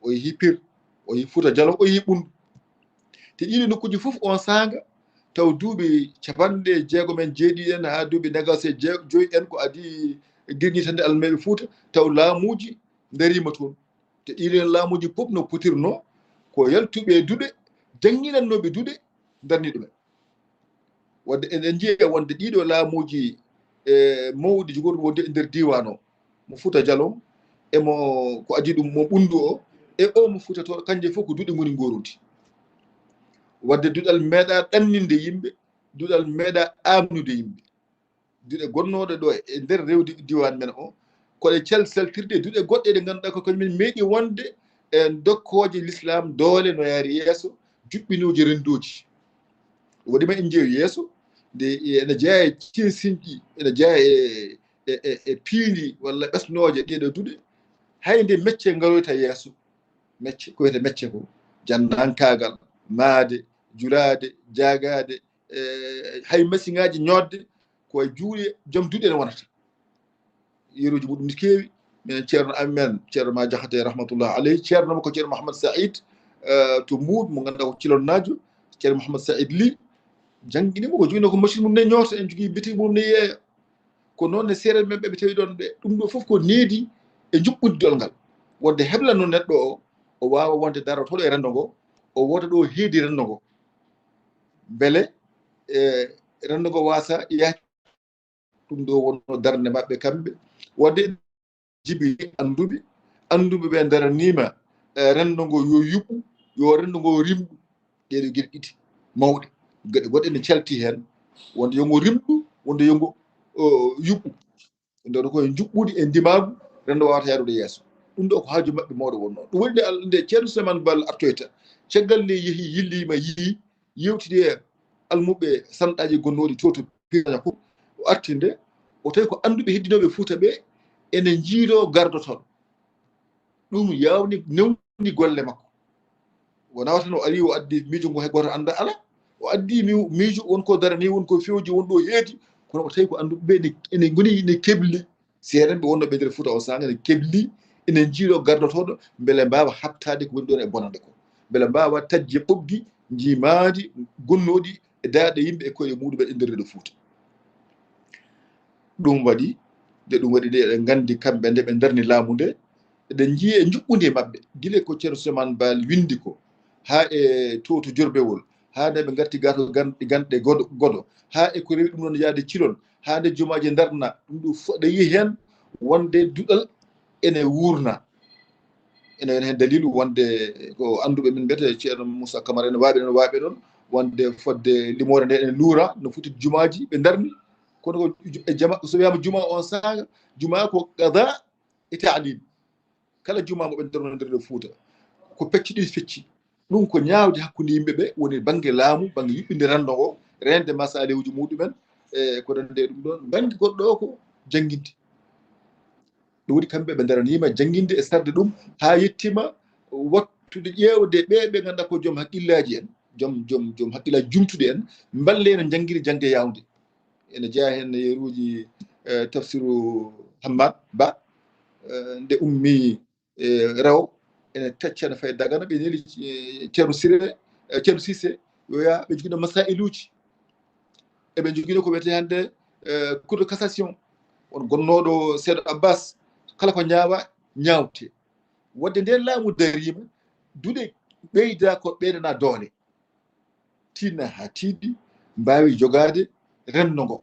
O yehi Pir, o yehi Fuuta Jaloo, o yehi Ɓunndu. Te ɗiɗo nokkuuji fof on saanga, taw duuɓi capanɗe jeegom en, jeeɗiɗi en, haa duuɓi nogas e jee-, joyi en ko adii girñitande almeeɓe Fuuta, taw laamuuji ndariima toon. Te ɗiɗo en laamuuji fof no potirnoo, ko yaltuɓe e duɗe, jannginannooɓe duɗe, ndarni ɗumen. Wadde eɗen njiya wonde ɗiɗo laamuuji, e, mawɗi jogorɗi wonde e nder diiwaan o, mo Fuuta Jaloo, e mo ko adii ɗum mo Ɓunndu o, e o mo Fuuta Tooro, kanje fof ko duɗe ngoni ngorudi. Wadde duɗal meeɗa ɗanninde yimɓe, duɗal meeɗa aamnude yimɓe. Duɗe gonnooɗe ɗo e nder rewdi diiwaan men o, ko ɗe cal-, caltirde duɗe goɗɗe ɗe ngannduɗaa ko kañumen meeɗi wonde e dokkooje Lislaam doole no yaari yeeso, juɓɓinooji renndooji. Waɗi ma en njeewi yeeso, nde ene jeyaa e cinsinji, ene jeyaa e, e, e, e piindi walla ɓesnooje ɗee ɗoo duɗe, hay nde mecce ngaroyta yeeso. Mecce, ko wiyetee mecce ko, jannankaagal, maayde, julaade, jaagaade, e, hay masiŋaaji ñoodde, ko e juuɗe joom duɗe ene wonata. Yeruuji muɗum ne keewi. Minen ceerno amen, Ceerno Ma Jaxate, rahmatullah aleyh, ceerno mo ko Ceerno Mouhammad Saïd, eh, to Mbuuɗ, mo ngannduɗaa ko Cilonnaajo, Ceerno Mouhammad Saïd Ly, janngini mo, ko jogino ko machine mum ne ñoota, en jogii bitik mum ne yeeya. Ko noon ne seereer men ɓe, ɓe tawi ɗoon ɓe, ɗum ɗo fof ko needi e njuɓɓudi duɗal ngal. Wonde heblanoo neɗɗo o, o waawa wonde darotooɗo e renndo ngo, o woota ɗo heedi renndo ngo. Mbele, eh, renndo ngo waasa yaade. Ɗum ɗo wonno darnde maɓɓe kamɓe. Wadde jibi annduɓe, annduɓe ɓe ndaraniima, eh, renndo ngo yo yuɓɓu, yo renndo ngo rimɗu. Ɗee ɗoo geɗe ɗiɗi mawɗe. Geɗe goɗɗe ne calti heen, wonde yo ngo rimɗu, wonde yo ngo, o, yuɓɓu. Ɗum ɗo ko e njuɓɓudi e ndimaagu, renndo waawata yaarude yeeso. Ɗum ɗo ko haaju maɓɓe mawɗo wonnoo. Ɗum woni nde Al-, nde Ceerno Souleymane Baal artoyta. Caggal nde yehi, yilliima, yii, yewtidi e almuɓɓe sanɗaaji gonnooɗi to, to Piraña ko o arti nde, o tawi ko annduɓe heddinooɓe Fuuta ɓe ene njiidoo gardotooɗo. Ɗum yaawni, newni golle makko. Wonaa tan o ari, o addi miijo ngo hay gooto anndaa, alaa. O addi mi-, miijo, won ko daranii, won ko fewji, won ɗo heedi, kono o tawi ko annduɓe ɓe ene, ene ngoni, ene kebli. Seerenɓe wonnooɓe nder Fuuta o saanga ene kebli, ene njiiloo gardotooɗo, mbele mbaawa haɓtaade ko woni ɗoon e bonannde ko. Mbele mbaawa taƴde ɓoggi njiimaandi gonnooɗi e daaɗe yimɓe e koyɗe muɗum e nder reedu Fuuta. Ɗum waɗi, nde ɗum waɗi nde, eɗen nganndi kamɓe nde ɓe ndarni laamu nde, eɗen njiya e njuɓɓudi maɓɓe, gila ko Ceerno Souleymane Baal winndi ko, haa e to, to Jorbewol, haa nde ɓe ngarti gaa to Gan-, Ganɗe Godo, Godo, haa e ko rewi ɗum ɗoon yahde Cilol, haa nde jumaaji ndarna, ɗum ɗum fof, ɗe yiyi heen wonde duɗal ene wuurna. Ene, ene heen daliilu wonde ko annduɓe min mbiyata Ceerno Moussa Camara ene waaɓe ɗoon, waaɓe ɗoon, wonde fodde limoore nde ene luura, no foti jumaaji ɓe ndarni. Kono ko ju-, e jama, so wiyaama juma on saanga, juma ko qada e taalim. Kala juma mo ɓe ndarno nder ɗo Fuuta, ko pecce ɗiɗi fecci. Ɗum ko ñaawde hakkunde yimɓe ɓe, woni bannge laamu, bannge yuɓɓinde renndo ngo, reende masalewuji muɗumen, e ko nande e ɗum ɗoon. Bannge goɗɗo o ko jannginde. Ɗum waɗi kamɓe ɓe ndaraniima jannginde e sarde ɗum, haa yettiima wattude ƴeewde ɓe ɓe ngannduɗaa ko joom hakkillaaji en, joom, joom, joom hakkillaaji jumtuɗi en, mballe no njanngiri jaŋde yaawnde. Ene jeyaa heen e yeruuji, eh, tafsiru Hammad Ba, eh, nde ummi, eh, rewo, ene tacca no fayi Dagana, ɓe neli, eh, Ceerno Siré, eh, Ceerno Cissé, yo yaa, ɓe njogino masailuuji. Eɓe njogino ko wiyetee hannde, eh, Cour de cassation. On gonnooɗo Seeɗo Abbas, kala ko ñaawa, ñaawte. Wadde nde laamu dariima, duɗe ɓeyda ko ɓeydana doole. Tinna haa tiiɗi, mbaawi jogaade renndo ngo.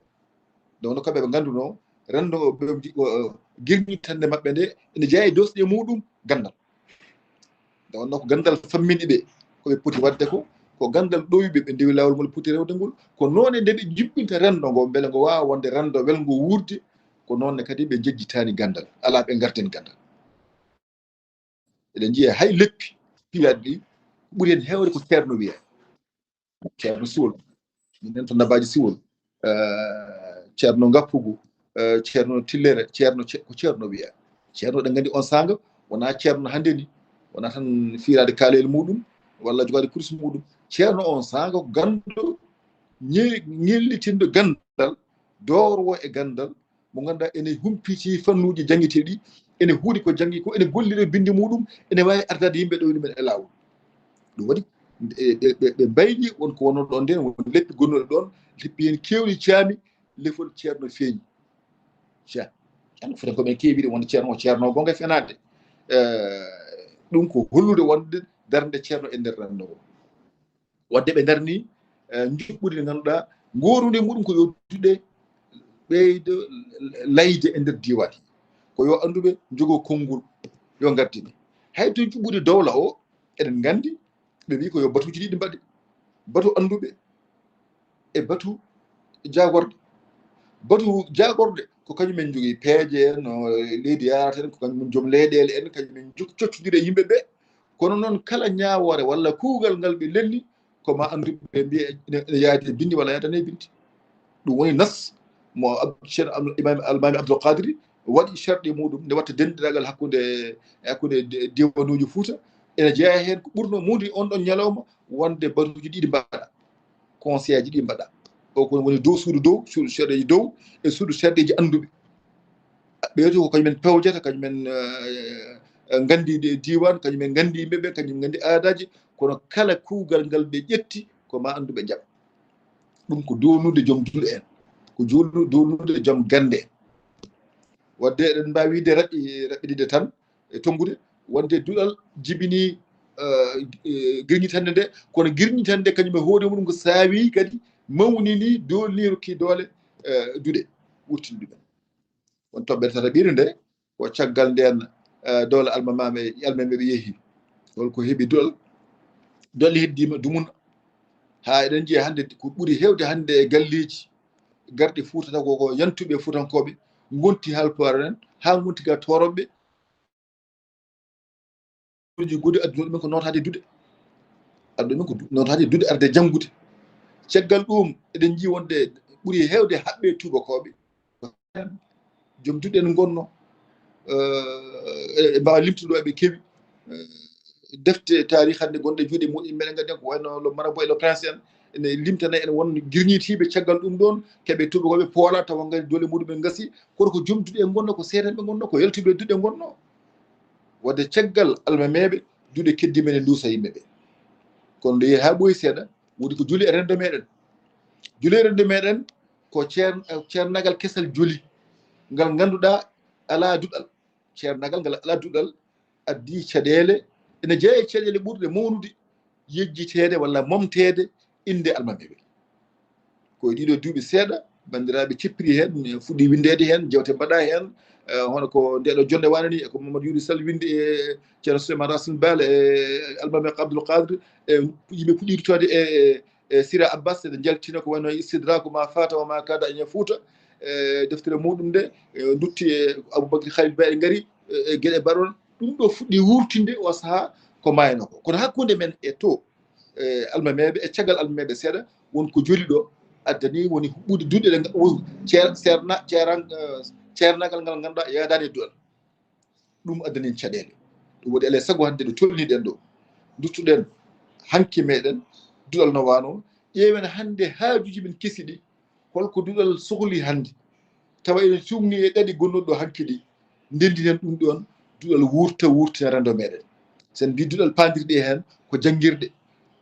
Donc, no kamɓe ɓe nganndunoo, renndo ngo, ɓe, o, o, girñitannde maɓɓe nde, ene jeyaa e doosɗe muɗum ganndal. Nde wonnoo ko ganndal famminɗi ɓe, ko ɓe poti waɗde ko, ko ganndal ɗowi ɓe, ɓe ndewi laawol ngol poti rewde ngol. Ko noon e nde ɓe njuɓɓinta renndo ngo, mbele ngo waawa wonde renndo welngo wuurde, ko noon ne kadi ɓe njejjitaani ganndal, alaa ɓe ngartani ganndal. Eɗen njiya hay leppi piyaaɗi ɗi, ɓuri heen heewde ko Ceerno wiya. Ceerno Siwol, minen to Nabaaji Siwol, eh, Ceerno Ngappugu, eh, Ceerno Tillere, Ceerno Ce-, ko Ceerno wiya. Ceerno, ɗen nganndi on saanga, wonaa Ceerno hannde ni, wonaa tan fiiraade kaalel muɗum, walla jogaade kurus muɗum. Ceerno on saanga ko ganndo, ñe-, ñellitindo ganndal, doorwo e ganndal, mo ngannduɗaa ene humpiti fannuuji janngeteeɗi, ene huuri ko janngi ko, ene gollira binndi muɗum, ene waawi ardaade yimɓe ɗo ɗumen e laawol. Ɗum waɗi, ɓe, ɓe, ɓe, ɓe mbayli won ko wonnoo ɗon nden, won leppi gonnuɗe ɗon, leppi heen keewɗi caami, lefol Ceerno feeñi. Ceerno, Ceerno foti ko ɓen keewi wonde Ceerno o, Ceerno o gonga fenaade. Eh, ɗum ko hollude wonde darnde Ceerno e nder renndo ngo. Wadde ɓe ndarni, eh, njuɓɓudi ndi ngannduɗaa, ngoorude muɗum ko yo duɗe ɓeydo layde e nder diiwaan. Ko yo annduɓe njogoo konngol, yo ngartine. Hay to njuɓɓudi dowla o, eɗen nganndi, ɓe mbii ko yo batuuji ɗiɗi mbaɗe. Batu annduɓe e batu jaagorɗe. Batu jaagorɗe ko kañum en njogii peeje en, no leydi yaarata en, ko kañum en joom leyɗeele en, kañum en jok-, coccondira e yimɓe ɓe. Kono noon kala ñaawoore walla kuugal ngal ɓe lelni, ko ma anndu ɓe mbiya ene, ene yaadi e binndi walla yaadani e binndi. Ɗum woni nas mo Ab-, Ceerno Am-, Imaam Almaami Abdul Qadiri waɗi sharɗi muɗum nde watta denndiraagal hakkunde, hakkunde di-, diiwanuuji Fuuta. Ene jeyaa heen ko ɓurno mawnude on ɗon ñalawma wonde batuuji ɗiɗi mbaɗa, conseil ji ɗi mbaɗa. O ko woni dow suudu dow, suudu seedeeji dow e suudu seedeeji annduɓe. Ɓeeto ko kañumen pewjata, kañumen, eh, eh, nganndi ɗe diiwaan, kañumen nganndi yimɓe ɓe, kañum nganndi aadaaji, kono kala kuugal ngal ɓe ƴetti, ko ma annduɓe njaɓa. Ɗum ko dowlude joom duɗe en, ko jolu-, dowlude joom gannde en. Wadde eɗen mbaawi wiide raɓɓi-, raɓɓiɗinde tan e tonngude, wonde duɗal jibini, eh, eh, girñitannde nde, kono girñitannde kañum e hoore muɗum ko saawi kadi mawnini, doolni, rokki doole, eh, duɗe, wurtini ɗumen. Won toɓɓere tataɓire nde, ko caggal nden, eh, dowla almamaaɓe, almameeɓe yehi. Holko heɓi duɗal? Duɗal heddiima dumunna. Haa eɗen njiya hannde ko ɓuri heewde hannde e galleeji garɗi Fuuta taw ko, ko yantuɓe Fuutankooɓe ngonti Haalpulaar en, haa ngonti ga Tooroɓe. Uji gude aduna ɗumen ko nootaade duɗe. Aduna ɗumen ko du-, nootaade duɗe arde janngude. Caggal ɗum, eɗen njiya wonde ɓuri heewde haɓɓe tuubakooɓe. Joom duɗe en ngonno, eh, e, e mbaawa limtude ɗo eɓe kewi. Eh, defte taarih hannde gonɗe juuɗe mumen, meɗen nganndi ko wayno Le Marabout et le Prince en, ene limtana en won girñitiiɓe caggal ɗum ɗoon, keɓe tuubakooɓe poola tawa ngari doole muɗum en ngasi. Kono ko joom duɗe en ngonno, ko seedanɓe ngonno, ko yaltuɓe duɗe ngonno. Wadde caggal almameeɓe, duɗe keddiiɗe men e nduusa yimɓe ɓe. Kono nde yehi haa ɓooyi seeɗa, woodi ko joli e renndo meɗen. Joli e renndo meɗen ko ceer-, ceernagal kesal joli, ngal ngannduɗaa alaa duɗal. Ceernagal ngal alaa duɗal, addi caɗeele, ene jeyaa e caɗeele ɓurɗe mawnude, yejjiteede walla momteede innde almameeɓe. Ko e ɗiɗo duuɓi seeɗa, banndiraaɓe ceppiri heen, fuɗɗi winndeede heen, jeewte mbaɗaa heen, eh, hono ko ndeeɗo jonnde waane ni, e ko Mamadou Youri Sall winndi e Ceerno Souleymane Racine Ba e Almaami Abdoul Qadir, e yimɓe puɗɗi ruttoode e, e, e Sira Abbas, eɗen njaltina ko wayno Istidraku ma fata wa ma kada en Fuuta, e deftere muɗum nde, e ndutti e Aboubacry Khalil Ba e ngari, e, e geɗe mbaɗon. Ɗum ɗo fuɗɗi wurtinde o sahaa ko maayno ko. Kono hakkunde men e to, e almameeɓe, e caggal almameeɓe seeɗa, won ko joli ɗo, addani woni huɓɓude duɗe ɗe nga-, won ceer-, seerna-, ceeran-, eh, ceernagal ngal ngannduɗaa yaadaani e duɗal. Ɗum addani en caɗeele. Ɗum waɗi alaa e sago hannde ɗo tolniɗen ɗo, nduttuɗen hanki meɗen, duɗal no waano, ƴeewen hannde haajuuji men kesi ɗi, holko duɗal sohli hannde? Tawa eɗen cuumni e ɗaɗi gonnuɗo hanki ɗi, ndenndinen ɗum ɗoon, duɗal wuurta, wuurtina renndo meɗen. Sen mbi duɗal paandirɗe heen ko janngirɗe.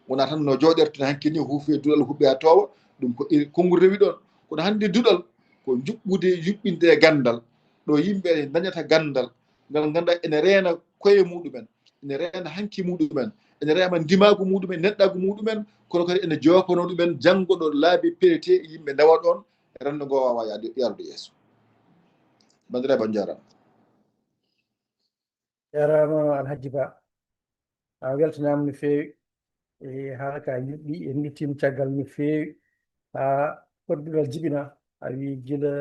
Wonaa tan no jooɗorten hanki ni, huufi e duɗal huɓɓi haa toowa, ɗum ko iri konngol rewi ɗoon. Kono hannde duɗal ko njuɓɓude, yuɓɓinde e ganndal, ɗo yimɓe ndañata ganndal, ngal ngannduɗaa ene reena koye muɗumen, ene reena hanki muɗumen, ene reena ndimaagu muɗumen, neɗɗaagu muɗumen, kono kadi ene joopanoo ɗumen janngo ɗo laabi pelletee yimɓe ndawa ɗoon, renndo ngo waawa yaade, yaarude yeeso. Banndiraaɓe, on njaaraama. Jaaraama Alhaji Ba. A weltanaama no feewi. E haala ka yuɓɓi, en nduttiima caggal no feewi. Haa fodde duɗal jibina, a wii gila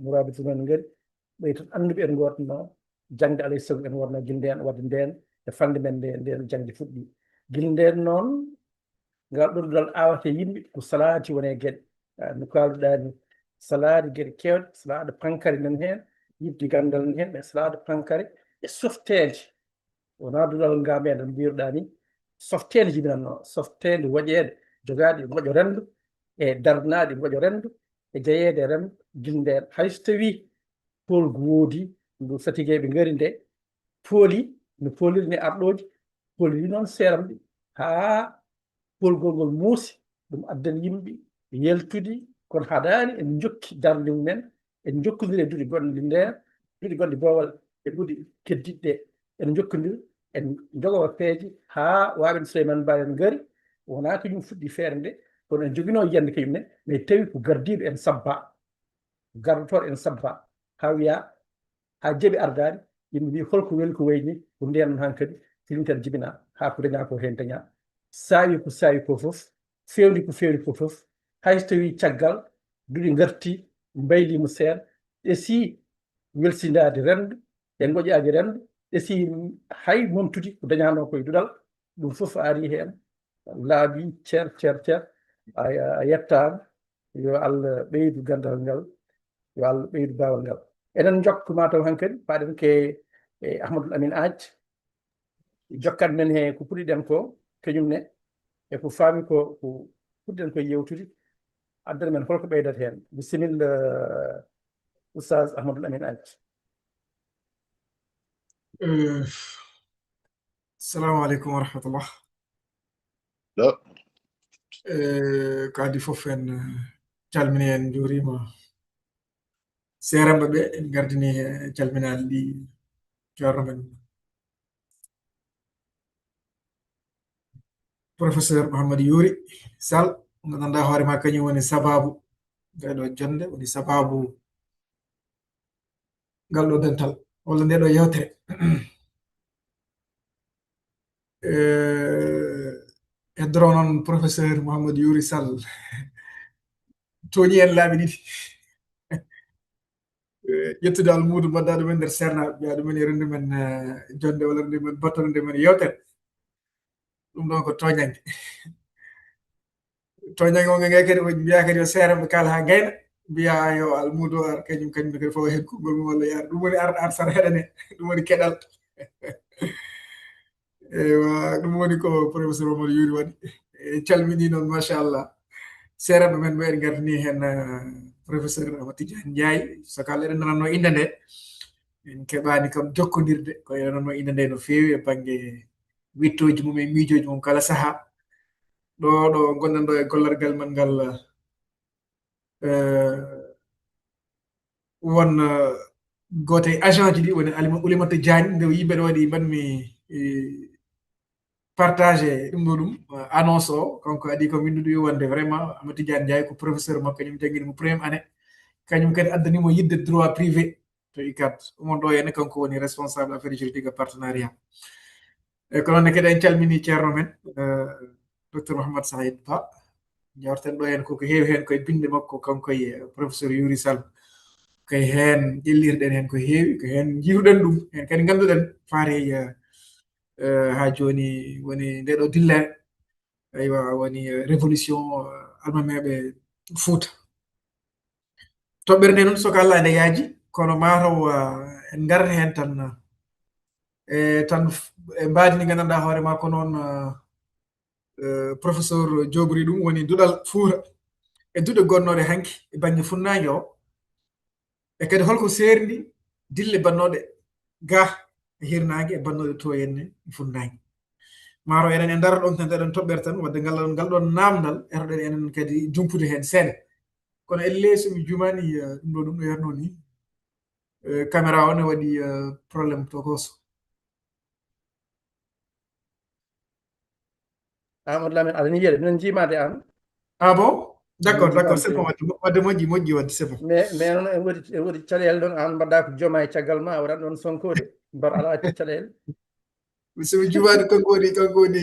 muraabitu men ngari. Ɓay tan annduɓe en ngootno, jaŋde alay sago en wonno gila ndeen, wadde ndeen, e falnde men nde, ndeen jaŋde fuɗɗi. Gila ndeen noon, Ngal ɗoo duɗal aawata yimɓe ko salaati woni e geɗe. Ah, no kaalduɗaa ni, salaade geɗe keewɗe, salaade pankare nan heen, yiɗde ganndal nan heen, mais salaade pankare e softeede. Wonaa duɗal ngal meɗen mbiyruɗaa ni, softeende jibinannoo, softeende woƴeede, jogaade ngoƴo renndo, e darnaade ngoƴo renndo, e jeyeede renndo, gila ndeen. Hay so tawii poolgu woodi, ndu satigeeɓe ngari nde, pooli, no pooliri ni arɗoodi, pooliri noon seeramɓe, haa poolgol ngol muusi, ɗum addan yimɓe yaltude, kono haɗaani en njokki darnde mumen, en njokkondiri e duɗe gonɗe ndeen, duɗe gonɗe boowal e duɗe keddiiɗe ɗe. En njokkondiri, en njogoo peeje haa waaɓe no Souleymane Ba en ngari, wonaa ko yum fuɗɗi feere nde, kono en njoginoo yiyannde ko yum ne, mais tawi ko gardiiɗo en sabbaa. Gardotooɗo en sabbaa, haa wiyaa, haa jaɓi ardaade, yimɓe mbii, "Hol ko weli ko wayi nii?" Ko ndeen noon hankadi, filintere jibinaa, haa ko dañaa ko heen dañaa. Saawi ko saawi ko fof, feewndi ko feewndi ko fof, hay so tawii caggal, duɗe ngartii, mbayliima seeɗa, ɓesii welsindaade renndo, e ngoƴaade renndo, ɓesii hay momtude ko dañaanoo ko e duɗal, ɗum fof ari heen, laaɓi cer, cer, cer, a, a yettaama. Yo Allah ɓeydu ganndal ngal, yo Allah ɓeydu baawal ngal. Eɗen njokka mataw hankadi, paaɗen ke e Ahmadoul Amine Aaj, jokkat men he ko puɗɗiɗen ko, kañum ne, e ko faami ko, ko puɗɗiɗen ko yewtude, addana men holko ɓeydata heen. Bisimilla, Oustaz Ahmadoul Amine Aaj. Eh, Assalamu aleykum wa rahmatullah. Ɗo. Eh, ko adii fof en, eh, calmini en, njuuriima seeranɓe ɓe, en ngardini he calminaali ɗi ceerno men, Professeur Mouhamadou Youri Sall, mo nganndanɗaa hoore ma kañum woni sabaabu nde ɗo jonnde, woni sabaabu ngal ɗo dental, walla nde ɗo yewtere. Eh, heddoro noon Professeur Mouhamadou Youri Sall tooñi en laabi ɗiɗi. Eh, ƴettude almuudo, mbaɗa ɗum en nder seernaaɓe, mbiya ɗum en yo rendu men, eh, jonnde walla rendu men battoore, rendu men yewtere. Ɗum ɗon ko tooñannge. Tooñannge o, nge kadi, o mbiya kadi yo seeranɓe kaala haa ngayna, mbiya yo almuudo ar, kañum, kañum kadi fof heen konngol mum walla yaar. Ɗum woni ar, ar sara heɗane, ɗum woni keɗal. Eywa, ɗum woni ko Professeur Omar Youri waɗi. E calmini noon, machallah. Seeranɓe men ɓe en ngardini heen, eh, Professeur Amadou Tidiane Ndiaye. So kala eɗen nanatno innde nde, en keɓaani kam jokkondirde, ko eɗen nanatno innde nde no feewi e bannge wittooji mum e miijooji mum kala sahaa. Ɗo, ɗo ngonɗen ɗo e gollargal men ngal, eh, won, eh, gooto e agent ji ɗi woni Alima-, Oulimata Diagne, nde o yimɓe ɗo waɗi mbaɗmi, eh, partagé ɗum ɗo ɗum, eh, annonce o, kanko adii ko winndude wonde vraiment Amadou Tidiane Ndiaye ko professeur makko, kañum janngini mo première année. Kañum kadi addani mo yiɗde droit privé to UCAD. Oumar ɗo henne, kanko woni responsable affaire juridique et partenariat. E ko noon ne kadi en calmini ceerno men, eh, Docteur Mouhammad Saïd Ba. Njawten ɗo heen ko, ko heewi heen koye binnde makko, kanko e, eh, Professeur Youri Sall. Koye heen ƴellirɗen heen ko heewi, ko heen njiiruɗen ɗum, heen kadi ngannduɗen faati e, eh, eh, haa jooni woni nde ɗo dillere. Eywa, woni, eh, révolution, eh, almameeɓe Fuuta. Toɓɓere nde noon, so ko Allah nde yaaji, kono mataw, eh, en ngarata heen tan, eh, tan f-, e mbaadi ndi nganndanɗaa hoore ma ko noon, eh, eh, Professeur joogori ɗum, woni duɗal Fuuta e duɗe gonnooɗe hanki e bannge funnaange o. E kadi holko seerndi dille bannooɗe ga e hirnaange e bannooɗe to henne e funnaange. Mataw enen en ndara ɗon tan, eɗen toɓɓere tan, wadde ngal ɗon, ngal ɗon naamndal, etoɗen enen kadi jumpude heen seeɗa. Kono ellee so mi juumaani, eh, ɗum ɗo, ɗum ɗo yarno ni, eh, caméra o ne waɗi, eh, problème tokoso. Amadou Lamine, aɗa ni yiya de, minen njiimaade aan. Ah bon? D'accord, d'accord, c'est bon, wadde mo-, wadde moƴƴi, moƴƴi, wadde c'est bon. Mais, mais noon en woodi, en woodi caɗeele ɗon, aan mbaɗɗa ko jooma e caggal ma, a waɗat ɗon sonkoode, mbar alaa caɗeele. So mi juumaani, kanko woni, kanko woni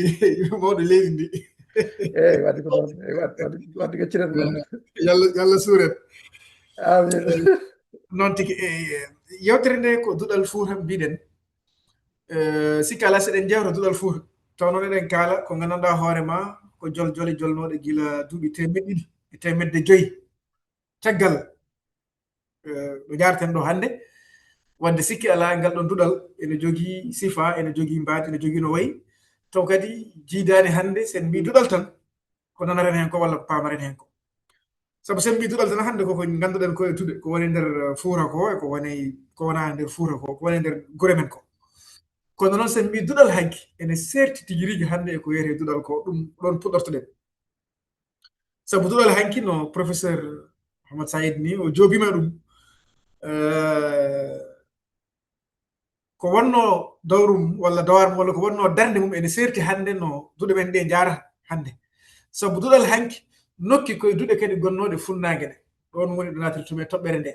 mawɗo leydi ndi. Eeyi, wadde ko noon, eeyi, wadde, wadde, wadde ko ciren ɗon. Yo Allah, yo Allah suur en. Amiin. Noon tigi, eh, yewtere nde ko duɗal Fuuta mbiɗen. Eh, sikka alaa, seɗen jewta duɗal Fuuta. Taw noon eɗen kaala ko nganndanɗaa hoore ma, ko jol jole jolnooɗe gila duuɓi teemeɗɗe ɗiɗi e teemedde joyi caggal, eh, ɗo jaarten ɗo hannde. Wadde sikki alaa, ngal ɗon duɗal ene jogii sifa, ene jogii mbaadi, ene jogii no wayi. Taw kadi jiidaani hannde, sen mbii duɗal tan, ko nanaren heen ko walla ko paamaren heen ko. Sabu sen mbii duɗal tan hannde, ko ko ngannduɗen ko e duɗe, ko woni nder, eh, fuura ko, e ko woni, ko wonaa nder fuura ko, ko woni nder gure men ko. Kono noon sen mbii duɗal hanki, ene seerti tigi rigi hannde e ko wiyetee duɗal ko, ɗum ɗoon puɗɗortoɗen. Sabu duɗal hanki no professeur Mohamed Saïd ni, o joobiima ɗum, eh, ko wonnoo dawrum walla dawar mum, walla ko wonnoo darnde mum ene seerti hannde no duɗe men ɗe njaara hannde. Sabu duɗal hanki nokki koye duɗe kadi gonnooɗe funnaange ɗe. Ɗoon woni ɗo naatirtumi e toɓɓere nde.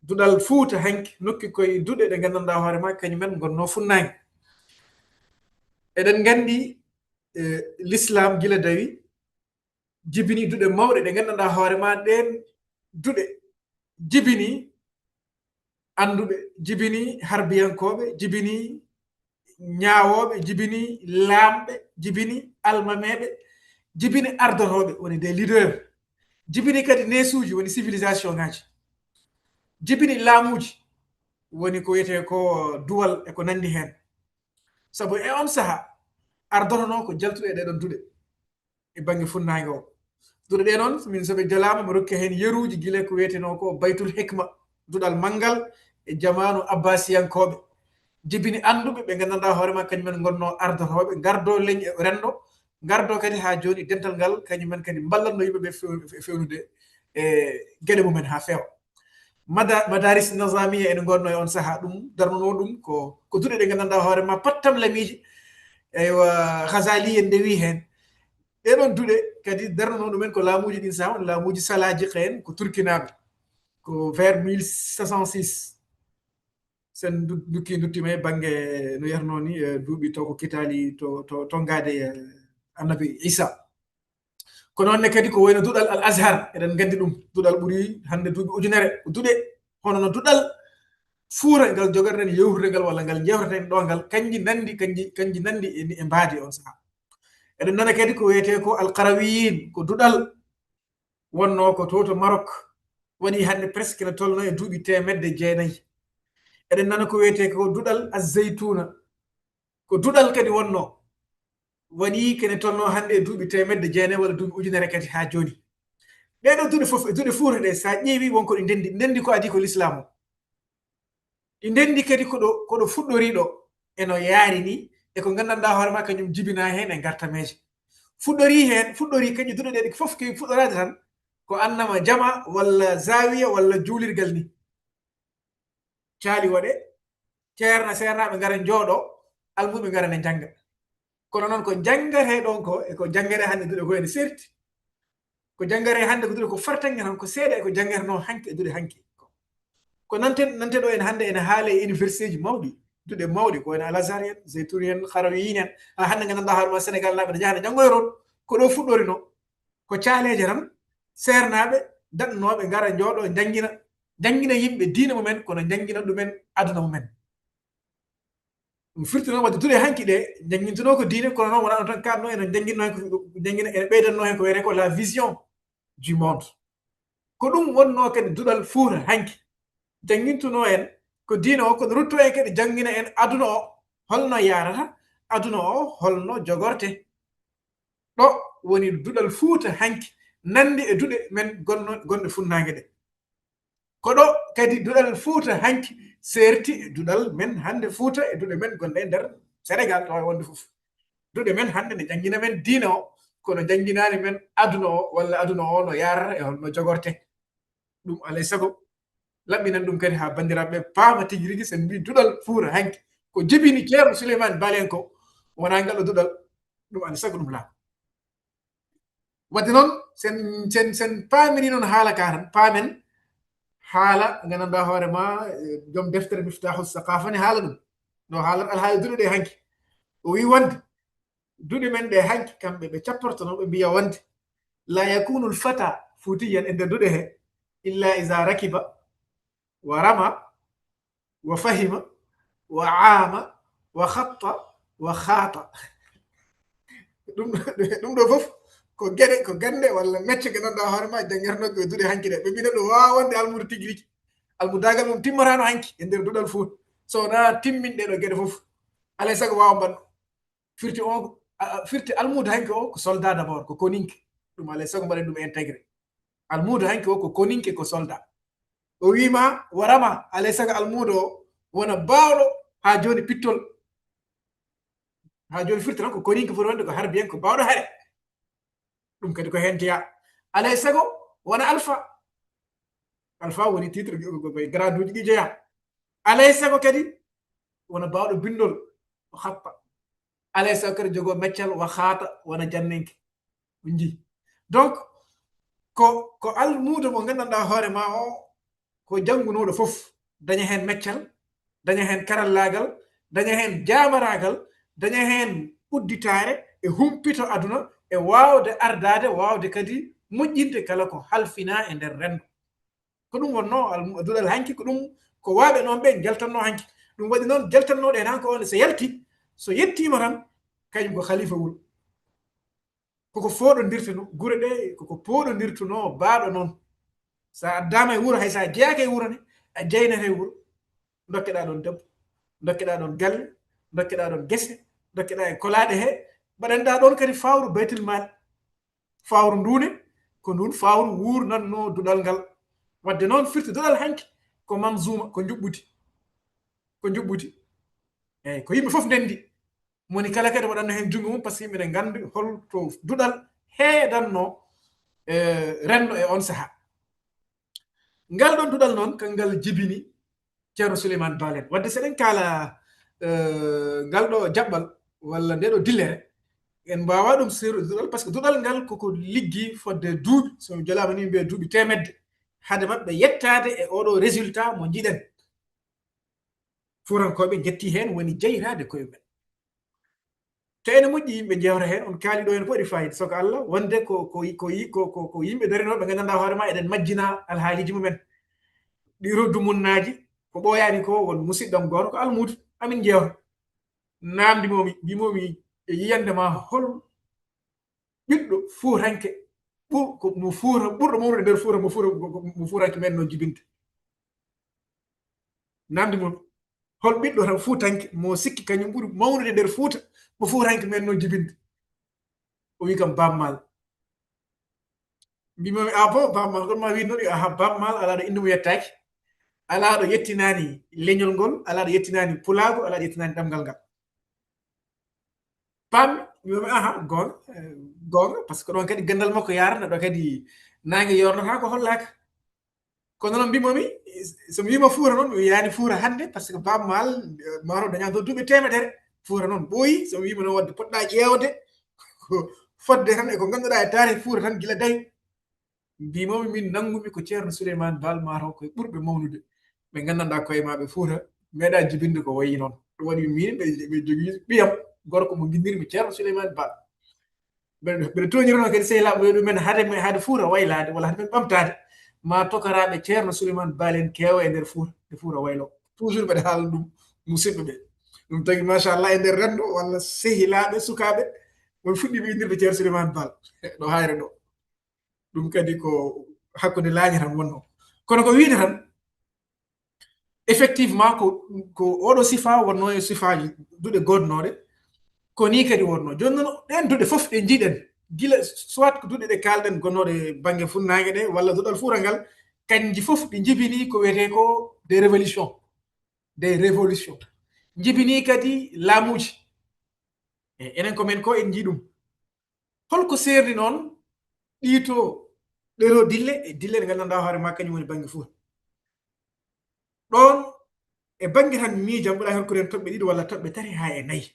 Duɗal Fuuta hanki nokki koye duɗe ɗe nganndanɗaa hoore ma kañum en ngonnoo funnaange. Eɗen nganndi, eh, l'islam gila dawi jibini duɗe mawɗe ɗe nganndanɗaa hoore ma ɗeen duɗe jibini annduɓe, jibini harbiyankooɓe, jibini ñaawooɓe, jibini laamɓe, jibini almameeɓe, jibini ardotooɓe, woni des leaders, jibini kadi neesuuji, woni civilisation ngaaji, jibini laamuuji, woni ko wiyetee ko duwal e ko nanndi heen. Sabu e on saha ardotonoo ko jaltuɗo e ɗee ɗoon duɗe e bannge funnaange o. Duɗe ɗee noon, min so ɓe jalaama, mi rokki heen yeruuji gila ko wiyetenoo ko Baytul Hikma, duɗal manngal e jamaanu Abbasiyankooɓe. Jibini annduɓe ɓe nganndanɗaa hoore ma, kañum en ngonnoo ardotooɓe, ngardoo leñ e renndo, ngardoo kadi haa jooni dental ngal, kañum en kadi mballatnoo yimɓe ɓe few-, fe-, fewnude e geɗe mum en haa feewa. Mada-, madaris nazamiya ene ngonnoo e on saha, ɗum darnunoo ɗum ko, ko duɗe ɗe nganndanɗaa hoore ma pattam lamiiji, eywa, Ghazali en ndewi heen. Ɗee ɗoon duɗe kadi darnunoo ɗumen ko laamuuji ɗin saha, on laamuuji Salajiqa en, ko Turkinaaɓe, ko vers mille sept cent six. Sen ndu-, ndukki, nduttima e bannge no yarnoo ni, e duuɓi taw ko kitaali to, to, to ngaade, e Annabi Isa. Ko noon ne kadi ko wayno duɗal Al Azhar, eɗen nganndi ɗum, duɗal ɓuri hannde duuɓi ujunere. Ko duɗe hono no duɗal fuura ngal jogotoɗen yewtude ngal walla ngal njewteten ɗo ngal, kanji nanndi, kanji, kanji nanndi e, e mbaadi on saha. Eɗen nana kadi ko wiyetee ko Al Qarawiyin, ko duɗal wonnoo ko to, to Maroc, waɗi hannde presque ne tolno e duuɓi teemedde jeenayi. Eɗen nana ko wiyetee ko duɗal Az Zaytuna, ko duɗal kadi wonnoo, waɗi kene tolno hannde e duuɓi teemedde jeenayi walla duuɓi ujunere kadi haa jooni. Ɗee ɗoo duɗe fof, e duɗe fuura ɗe, so a ƴeewi won ko ɗi ndenndi, ndenndi ko adii ko lislaam o. Ɗi ndenndi kadi ko ɗo, ko ɗo fuɗɗori ɗo, e no yaari ni, e ko nganndanɗaa hoore ma kañum jibinaa heen e ngartameeje. Fuɗɗori heen, fuɗɗori kañum duɗe ɗe ɗi fof kewi fuɗɗoraade tan, ko annama jama walla zaawiya walla juulirgal ni. Caali waɗe, ceerna, seernaaɓe ngara njooɗo, almuɓe ngara ne njannga. Kono noon ko njanngatee ɗon ko, e ko janngere hannde duɗe ko ene serti. Ko janngere hannde ko duɗe ko fartaŋŋe tan, ko seeɗa e ko janngetenoo hanki e duɗe hanki. Ko nante, nante ɗo en hannde ene haale e universitéji mawɗi, duɗe mawɗe, ko wayno Al Azhar en, Zaytun en, Qarawiyyin en, haa hannde nganndanɗaa hoore ma Senegal naaɓe ne njaha ne njanngoya toon, ko ɗo fuɗɗori no, ko caaleeje tan, seernaaɓe, daɗnooɓe ngara njooɗo, njanngina, njanngina yimɓe diine mumen, kono njanngina ɗumen aduna mumen. Ɗum firti noon wadde duɗe hanki ɗe, njanngintunoo ko diine, kono noon wonaa ɗum tan kaɗnoo, ene njannginnoo heen ko, njannginoo, ene ɓeydatnoo heen ko wiyetee ko la vision du monde. Ko ɗum wonnoo kadi duɗal Fuuta hanki. Janngintunoo en ko diine o, kono ruttoo en kadi janngina en aduna o holno yaarata, aduna o holno jogortee. Ɗo woni duɗal Fuuta hanki, nanndi e duɗe men gonno-, gonɗe funnaange ɗe. Ko ɗo kadi duɗal Fuuta hanki seerti e duɗal men hannde Fuuta e duɗe men gonɗe e nder Senegal, tawa wonde fof. Duɗe men hannde ne janngina men diine o, kono jannginaani men aduna o, walla aduna o no yaarata e holno jogortee. Ɗum alay sago, laɓɓinan ɗum kadi haa banndiraaɓe ɓe paama tigi rigi, sen mbii duɗal Fuuta hanki ko jibini Ceerno Suleymaani Baal en ko, wonaa ngal ɗo duɗal, ɗum alay sago ɗum laaɓa. Wadde noon, sen, sen, sen paamini noon haala ka tan, paamen haala, nganndanɗaa hoore ma, eh, joom deftere Miftaahu Saqaafa ne haala ɗum. No haalat alhaali duɗe ɗe hanki. O wii wonde, duɗe men ɗe hanki, kamɓe ɓe capportono, ɓe mbiya wonde, "La yakunu l-fata fuutiyan e nder duɗe he, illa iza rakiba, wa rama, wa fahima, wa aama, wa khatta, wa khata." Ɗum ɗum ɗo fof ko geɗe, ko gannde walla mecce ɗe ngannduɗaa hoore ma janngatnooɓe e duɗe hanki ɗe. Ɓe mbiɗa ɗo waawa wonde almuudo tigi rigi. Almudaagal mum timmataano hanki e nder duɗal fof. So wonaa timmin ɗee ɗo geɗe fof. Alay sago waawa mbaɗ. Firti on, a- a- firti almuudo hanki o ko soldat d'abord, ko koninke. Ɗum alay sago mbaɗen ɗum intégré. Almuudo hanki o ko koninke, ko soldat. O wiima warama alay sago almuudo o wona baawɗo haa jooni pittol. Haa jooni firti tan ko koninke foti wonde ko harbiyen, ko baawɗo hare. Ɗum kadi ko heen jeyaa. Alay sago wona alfa. Alfa woni titre, ko e grade uji ɗi jeyaa. Alay sago kadi wona baawɗo binndol, o happa. Alay sago kadi jogoo meccal, wa haata, wona jannenke. On njii. Donc, ko, ko almuudo mo nganndanɗaa hoore ma o, ko janngunooɗo fof, daña heen meccal, daña heen karallaagal, daña heen jaamaraagal, daña heen udditaare e humpito aduna, e waawde ardaade, waawde kadi moƴƴinde kala ko halfinaa e nder renndo. Ko ɗum wonnoo al-, duɗal hanki, ko ɗum ko waaɓe noon ɓe njaltannoo hanki. Ɗum waɗi noon jaltannooɗo heen han ko on, so yalti, so yettiima tan, kañum ko khalifa wuro. Koko fooɗondirta no, gure ɗe, koko pooɗondirtunoo baaɗo noon. So a addaama e wuro, hay so a jeyaaka e wuro ne, a jeynata e wuro. Ndokkeɗaa ɗoon debbo, ndokkeɗaa ɗoon galle, ndokkeɗaa ɗoon gese, ndokkeɗaa e kolaaɗe he, mbaɗanɗaa ɗoon kadi fawru baytul maal. Fawru ndu ne, ko ndun fawru wuurnatnoo duɗal ngal. Wadde noon firti duɗal hanki ko manzuuma, ko njuɓɓudi. Ko njuɓɓudi. Eey, ko yimɓe fof ndenndi. Moni kala kadi waɗanno heen junngo mum, par ce que yimɓe ne nganndi hol to duɗal heedannoo, eh, renndo e on sahaa. Ngal ɗoon duɗal noon, ko ngal jibini Ceerno Souleymane Baal en. Wadde so eɗen kaala, eh, ngal ɗo jaɓɓal walla nde ɗo dillere, en mbaawaa ɗum sirde duɗal, par ce que duɗal ngal koko liggi fodde duuɓi, so mi jolaama ni mbiya duuɓi teemedde, hade maɓɓe yettaade e oɗo résultat mo njiɗen. Fuurankooɓe njetti heen woni jeytaade koye mumen. Te ene moƴƴi yimɓe njewta heen, on kaali ɗo heen ko waɗi fayida, soko Allah, wonde ko, ko, ko, ko, ko, ko yimɓe darinooɓe nganndanɗaa hoore ma, eɗen majjina alhaaliiji mumen. Ɗi roddu munnaaji, ko ɓooyaani ko, won musidɗo am gooto ko almuudo, amin njewta. Naamndi momi, mbimomi e yiyannde ma hol ɓiɗɗo fuutanke ɓur-, ko mo fuuta, ɓurɗo mawnude nder fuuta, mo fuuta, mo fuutanke men noon jibinde. Naamndi mo, hol ɓiɗɗo tan fuutanke mo sikki kañum ɓuri mawnude nder fuuta, mo fuutanke men noon jibinde? O wi kam Baaba Maal. Mbimomi, "Ah bon, Baaba Maal, kono ma wiide noon?" Aha, Baaba Maal, alaa ɗo innde mum yettaaki. Alaa ɗo yettinaani leñol ngol, alaa ɗo yettinaani pulaagu, alaa ɗo yettinaani ɗemngal ngal. Paammi, mbimomi, "Aha, goonga, eh, goonga, par ce que ɗoon kadi ganndal makko yaarata, ɗo kadi naange yoornata ko hollaaka." Kono noon mbimomi, so mi wiima fuuta noon, mi wiyaani fuuta hannde, par ce que Baaba Maal, eh, maaro dañaa ɗo duuɓi teemedere. Fuuta noon ɓooyi, so mi wiima noon wadde poɗɗaa ƴeewde, ko fodde tan e ko ngannduɗaa e taarih fuuta tan gila dawi. Mbimomi min nanngumi ko Ceerno Souleymane Baal maaro koye ɓurɓe mawnude. Ɓe nganndanɗaa koye maɓɓe fuuta, meeɗaa jibinde ko wayi noon. Ɗum waɗi min ɓe, ɓe jogii ɓiyam gorko mo nginndirmi Ceerno Souleymane Baal. Mbeɗa, mbeɗa tooñiranoo kadi sehilaaɓe ɓe ɗumen hade men, hade fuuta waylaade walla hade men ɓamtaade. Ma tokaraaɓe Ceerno Souleymane Baal en keewa e nder fuuta, nde fuuta wayloo. Toujours mbeɗa haala ɗum musidɓe ɓe. Ɗum tagi machallah e nder renndo walla sehilaaɓe sukaaɓe won fuɗɗiiɓe inndirde Ceerno Souleymane Baal. Ɗo hayre ɗo. Ɗum kadi ko hakkunde laaña tan wonnoo. Kono ko wiide tan, effectivement, ko, ko oɗo sifa wonnoo e sifaaji duɗe goodnooɗe, ko nii kadi wonnoo. Jooni noon, ɗeen duɗe fof ɗe njiɗen, gila soit ko duɗe ɗe kaalɗen gonnooɗe bannge funnaange ɗe, walla duɗal fuuta ngal, kanji fof ɗi njibini ko wiyetee ko des révolutions. Des révolutions. Njibini kadi laamuuji. E enen ko men ko en njii ɗum. Holko seerni noon ɗii to, ɗee ɗo dille e dille ɗe nganndanɗaa hoore ma kañum woni bannge fuuta? Ɗoon e bannge tan miijam mbaɗa hokkude heen toɓɓe ɗiɗi walla toɓɓe tati haa e nayi.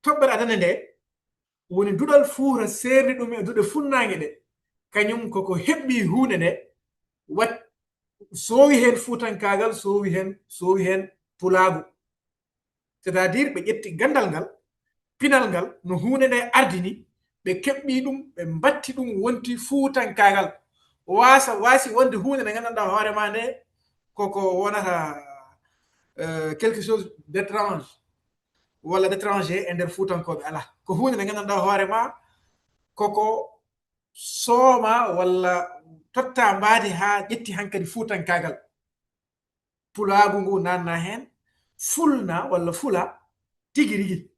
Toɓɓere adana nde woni duɗal fuuta seerni ɗum e duɗe funnaange ɗe. Kañum koko heɓɓi huunde nde wat soowi heen fuutankaagal, soowi heen, soowi heen pulaagu. C'est-à-dire ɓe ƴetti ganndal ngal, pinal ngal, no huunde nde ardini, ɓe keɓɓi ɗum, ɓe mbatti ɗum wonti fuutankaagal. Waasa, waasi wonde huunde nde nganndanɗaa hoore ma nde koko wonata, euh, quelque chose d'étrange. walla d'étranger e nder fuutankooɓe alaa. Ko huunde nde nganndanɗaa hoore ma koko sooma walla totta mbaadi haa ƴetti hankadi fuutankaagal. Pulaagu ngu nanna heen, fulna walla fula tigi rigi.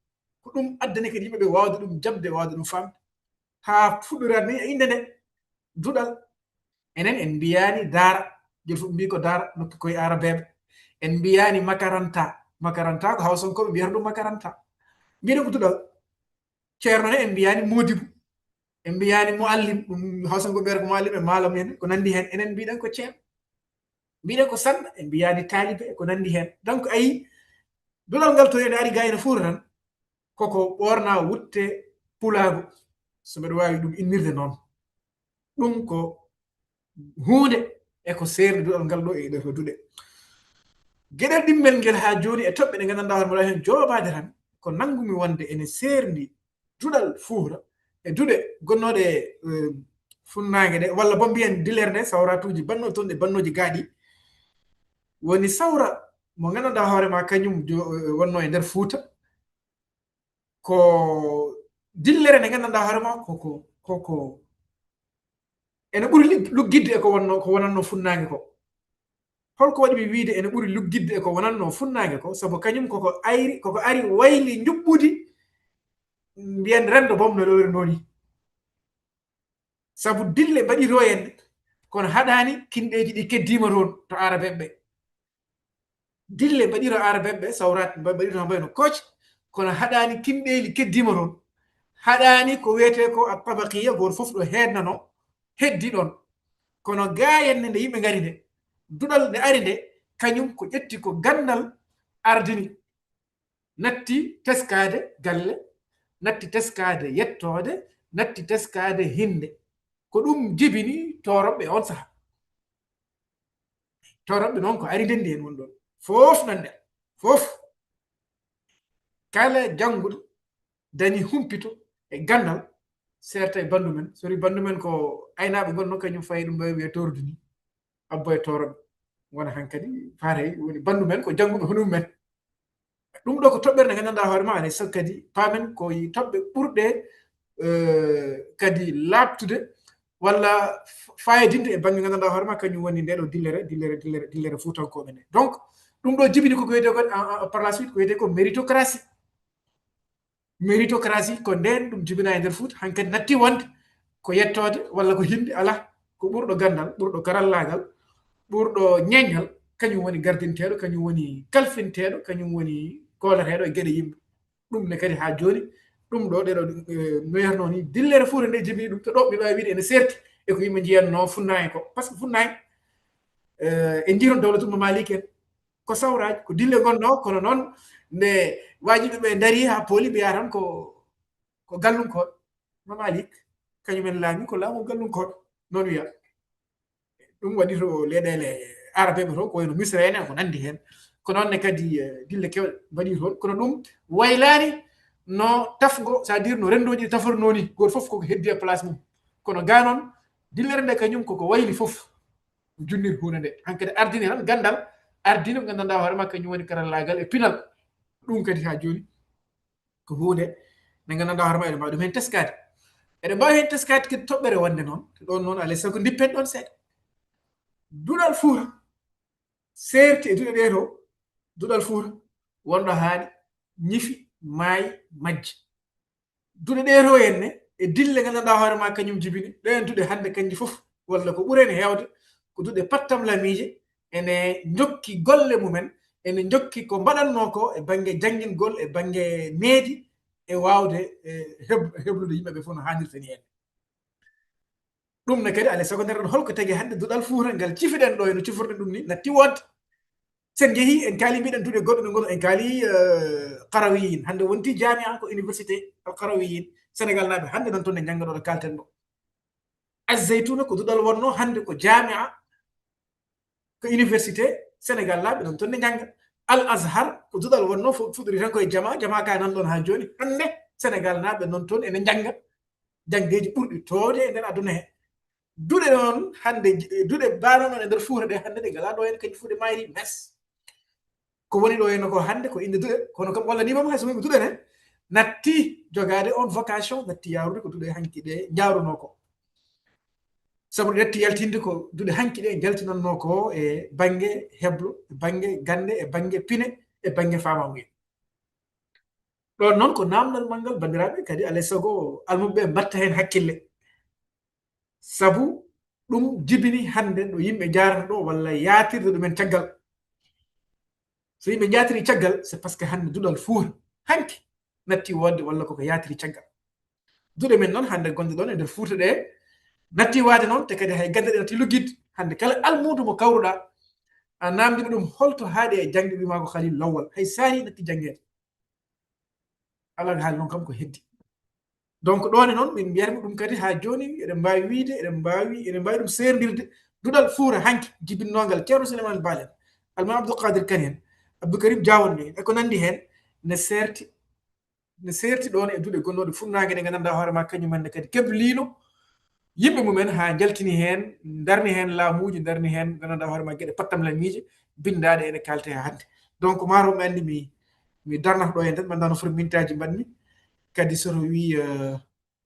Ko ɗum addani kadi yimɓe ɓe waawde ɗum jaɓde, waawde ɗum faamde. Haa fuɗɗoraade ni e innde nde, duɗal. Enen en mbiyaani daara, joni fof mbi ko daara, nokki koye arabeeɓe. En mbiyaani makaranta. Makaranta ko hawsankooɓe mbiyata ɗum makaranta. Mbiɗen ko duɗal. Ceerno ne en mbiyaani moodibu. En mbiyaani muallim, ɗum hawsankooɓe mbiyata ko muallim e maalam en, ko nanndi heen. Enen mbiɗen ko ceerno. Mbiɗen ko sanɗa, en mbiyaani taalibe e ko nanndi heen. Donc, ayi, duɗal ngal to ene ari ga ene fuura tan, koko ɓoorna wutte pulaagu, so mbeɗa waawi ɗum innirde noon. Ɗum ko huunde e ko seerni duɗal ngal ɗo e ɗe to duɗe. Geɗel ɗimmel ngel haa jooni e toɓɓe ɗe nganndanɗaa hoore mbaɗa heen joobaade tan, ko nanngumi wonde ene seerni duɗal fuura e duɗe gonnooɗe, eh, funnaange ɗe, walla boom mbiyen dillere nde, sawratuuji bannooɗi toon e bannooji gaaɗi. Woni sawra mo nganndanɗaa hoore ma kañum jo-, eh, wonnoo e nder Fuuta. Ko dillere nde nganndanɗaa hoore ma ko, ko, ko, ko ene ɓuri lig-, luggidde e ko wonno, ko wonanno funnaange ko. Holko waɗi mi wiide ene ɓuri luggidde e ko wonanno funnaange ko? Sabu kañum koko ayri, koko ari wayli njuɓɓudi, mbiyen renndo boom no lowri nooni. Sabu dille mbaɗi to en, kono haɗaani kinɗeeji ɗi keddiima toon to arabeeɓe ɓe. Dille mbaɗi to arabeeɓe ɓe, sawraat mba-, mbaɗi to mbayno kooc, kono haɗaani kinɗeeli keddiima toon. Haɗaani ko wiyetee ko at-tabaqiya, gooto fof ɗo heednano, heddi ɗoon. Kono gaayenne nde yimɓe ngari nde, duɗal nde ari nde, kañum ko ƴetti ko ganndal ardini. Natti teskaade galle, natti teskaade yettoode, natti teskaade hinnde. Ko ɗum jibini tooroɓɓe on saha. Tooroɓɓe noon ko ari ndenndi heen woni ɗoon. Fof nan nder, fof. Kala jannguɗo dañi humpito e ganndal, seerta e banndu men. So ri banndu men ko aynaaɓe ngonno, kañum fayi ɗum ɗo e wiyee toordu ni. Abbo e tooroɓe. Wona hankadi faarey woni banndu men ko jannguɓe hono men. Ɗum ɗo ko toɓɓere nde nganndanɗaa hoore ma, alay sago kadi paamen ko e toɓɓe ɓurɗe, eh, kadi laaɓtude walla f-, faayidinde e bannge nganndanɗaa hoore ma, kañum woni nde ɗo dillere, dillere, dillere, dillere fuutankooɓe nde. Donc, ɗum ɗo jibini ko ko wiyetee ko, en, en, par la suite, ko wiyetee ko méritocratie. Méritocratie ko ndeen ɗum jibina e nder Fuuta, hankadi natti wonde ko yettoode walla ko hinnde, alaa, ko ɓurɗo ganndal, ɓurɗo karallaagal, ɓurɗo ñeeñal, kañum woni gardinteeɗo, kañum woni kalfinteeɗo, kañum woni koolateeɗo e geɗe yimɓe. Ɗum ne kadi haa jooni, ɗum ɗo, ɗeɗo, eh, no yahnoo ni, dillere Fuuta nde jibini ɗum, to ɗo mbiɗo waawi wiide ene seerti e ko yimɓe njiyatnoo funnaange ko. Par ce que funnaange, eh, en njiyii toon dawlatul mamalik en, ko sawraaji, ko dille ngonnoo, kono noon nde waajiɓe ɓe ndarii haa pooli, mbiyaa tan ko, ko gallunkooɓe. Mamalik, kañum en laami ko laamu gallunkooɓe, noon wiya. Ɗum waɗi to leyɗeele arabeeɓe to, ko wayno Misra en, ko nanndi heen. Ko noon ne kadi, eh, dille keewɗe mbaɗi toon. Kono ɗum waylaani no tafngo, c'est-à-dire no renndooji ɗi tafornoo ni, gooto fof koko heddi e place mum. Kono gaa noon, dillere nde kañum koko wayli fof. Junnir huunde nde. Hankadi ardini tan ganndal, ardini ko nganndanɗaa hoore ma kañum woni karallaagal e pinal. Ɗum kadi haa jooni ko huunde nde nganndanɗaa hoore ma eɗen mbaawi ɗum heen teskaade. Eɗen mbaawi heen teskaade kadi toɓɓere wonde noon. Ɗoon noon alay sago ndippen ɗoon seeɗa. Duɗal Fuuta seerti e duɗe ɗee to, duɗal Fuuta wonɗo haaɗi, ñifi, maayi, majji. Duɗe ɗee to en ne, e dille nganndanɗaa hoore ma kañum jibini, ɗeen duɗe hannde kañje fof, walla ko ɓuri heen heewde, ko duɗe pattamlamiije, ene njokki golle mumen, ene njokki ko mbaɗatnoo ko e bannge janngingol, e bannge needi, e waawde, e heb-, heblude yimɓe ɓe fof no haanirta ni en. Ɗum ne kadi, alay sago, nder ɗon, holko tagi hannde duɗal Fuuta ngal cifiɗen ɗo, e no cifirɗen ɗum ni, natti woodde. Sen njehii, en kaali, mbiɗen duɗe goɗɗe ɗe ngonno, en kaali, eh, Qarawiyyin. Hannde wonti jaami'a ko Université Al Qarawiyyin. Senegal naaɓe hannde nan toon ne njannga ɗo ɗo kaalten ɗo. Azzaytuna ko duɗal wonno, hannde ko jaami'a, ko université. Senegal naaɓe nan toon ne njannga. Al Azhar ko duɗal wonno, fu-, fuɗɗori tan ko e jama, jama ka nan ɗon haa jooni. Hannde Senegal naaɓe nan toon ene njannga janngeeji ɓurɗi toowde e nder aduna he. Duɗe noon hannde, duɗe mbaano noon e nder Fuuta ɗe hannde ɗe ngalaa ɗo heen, kañum fof ɗe maayri mes. Ko woni ɗo henno ko hannde ko innde duɗe, kono kam walla ni mom hay so woni ko duɗe ne, natti jogaade on vocation, natti yaarude ko duɗe hanki ɗe njaarunoo ko. Sabu ɗe natti yaltinde ko duɗe hanki ɗe njaltinannoo ko e bannge heblo, e bannge gannde, e bannge pine, e bannge faamamuya. Ɗon noon ko naamndal manngal, banndiraaɓe, kadi alaa e sago almuɓe ɓe mbaɗta heen hakkille. Sabu ɗum jibini hannde ɗo yimɓe njaarata ɗo walla yaatirde ɗumen caggal. So yimɓe njaatiri caggal, c'est parce que hannde duɗal Fuuta hanki natti wonde walla koko yaatiri caggal. Duɗe men noon hannde gonɗe ɗon e nder Fuuta ɗe natti waade noon, te kadi hay gannde ɗe natti luggitde. Hannde kala almuudo mo kawruɗaa, a naamndima ɗum holto haaɗi e jaŋde, wiy maa ko Khalil Lawal, hay saahi natti janngeede. Alaa haali noon kam ko heddi. Donc ɗoon e noon min mbiyatmi ɗum kadi haa jooni, eɗen mbaawi wiyde, eɗen mbaawi, eɗen mbaawi ɗum seerndirde. Duɗal Fuuta hanki jibinnoongal Ceerno Souleymane Baal en, Almaami Abdou Kadir Kane en, Abdou Karim Diawande en, e ko nanndi heen, ne seerti, ne seerti ɗoon e duɗe gonnooɗe funnaange ɗe nganndanɗaa hoore maa kañum en ne kadi kebliino yimɓe mumen haa njaltini heen, ndarni heen laamuuji, ndarni heen nganndanɗaa hoore maa geɗe pattamlamiije binndaaɗe ene kaalte haa hannde. Donc maaro mi anndi mi, mi darnata ɗo heen tan, mi anndaa no foti mintaaji mbaɗmi. Kadi so to wii, eh,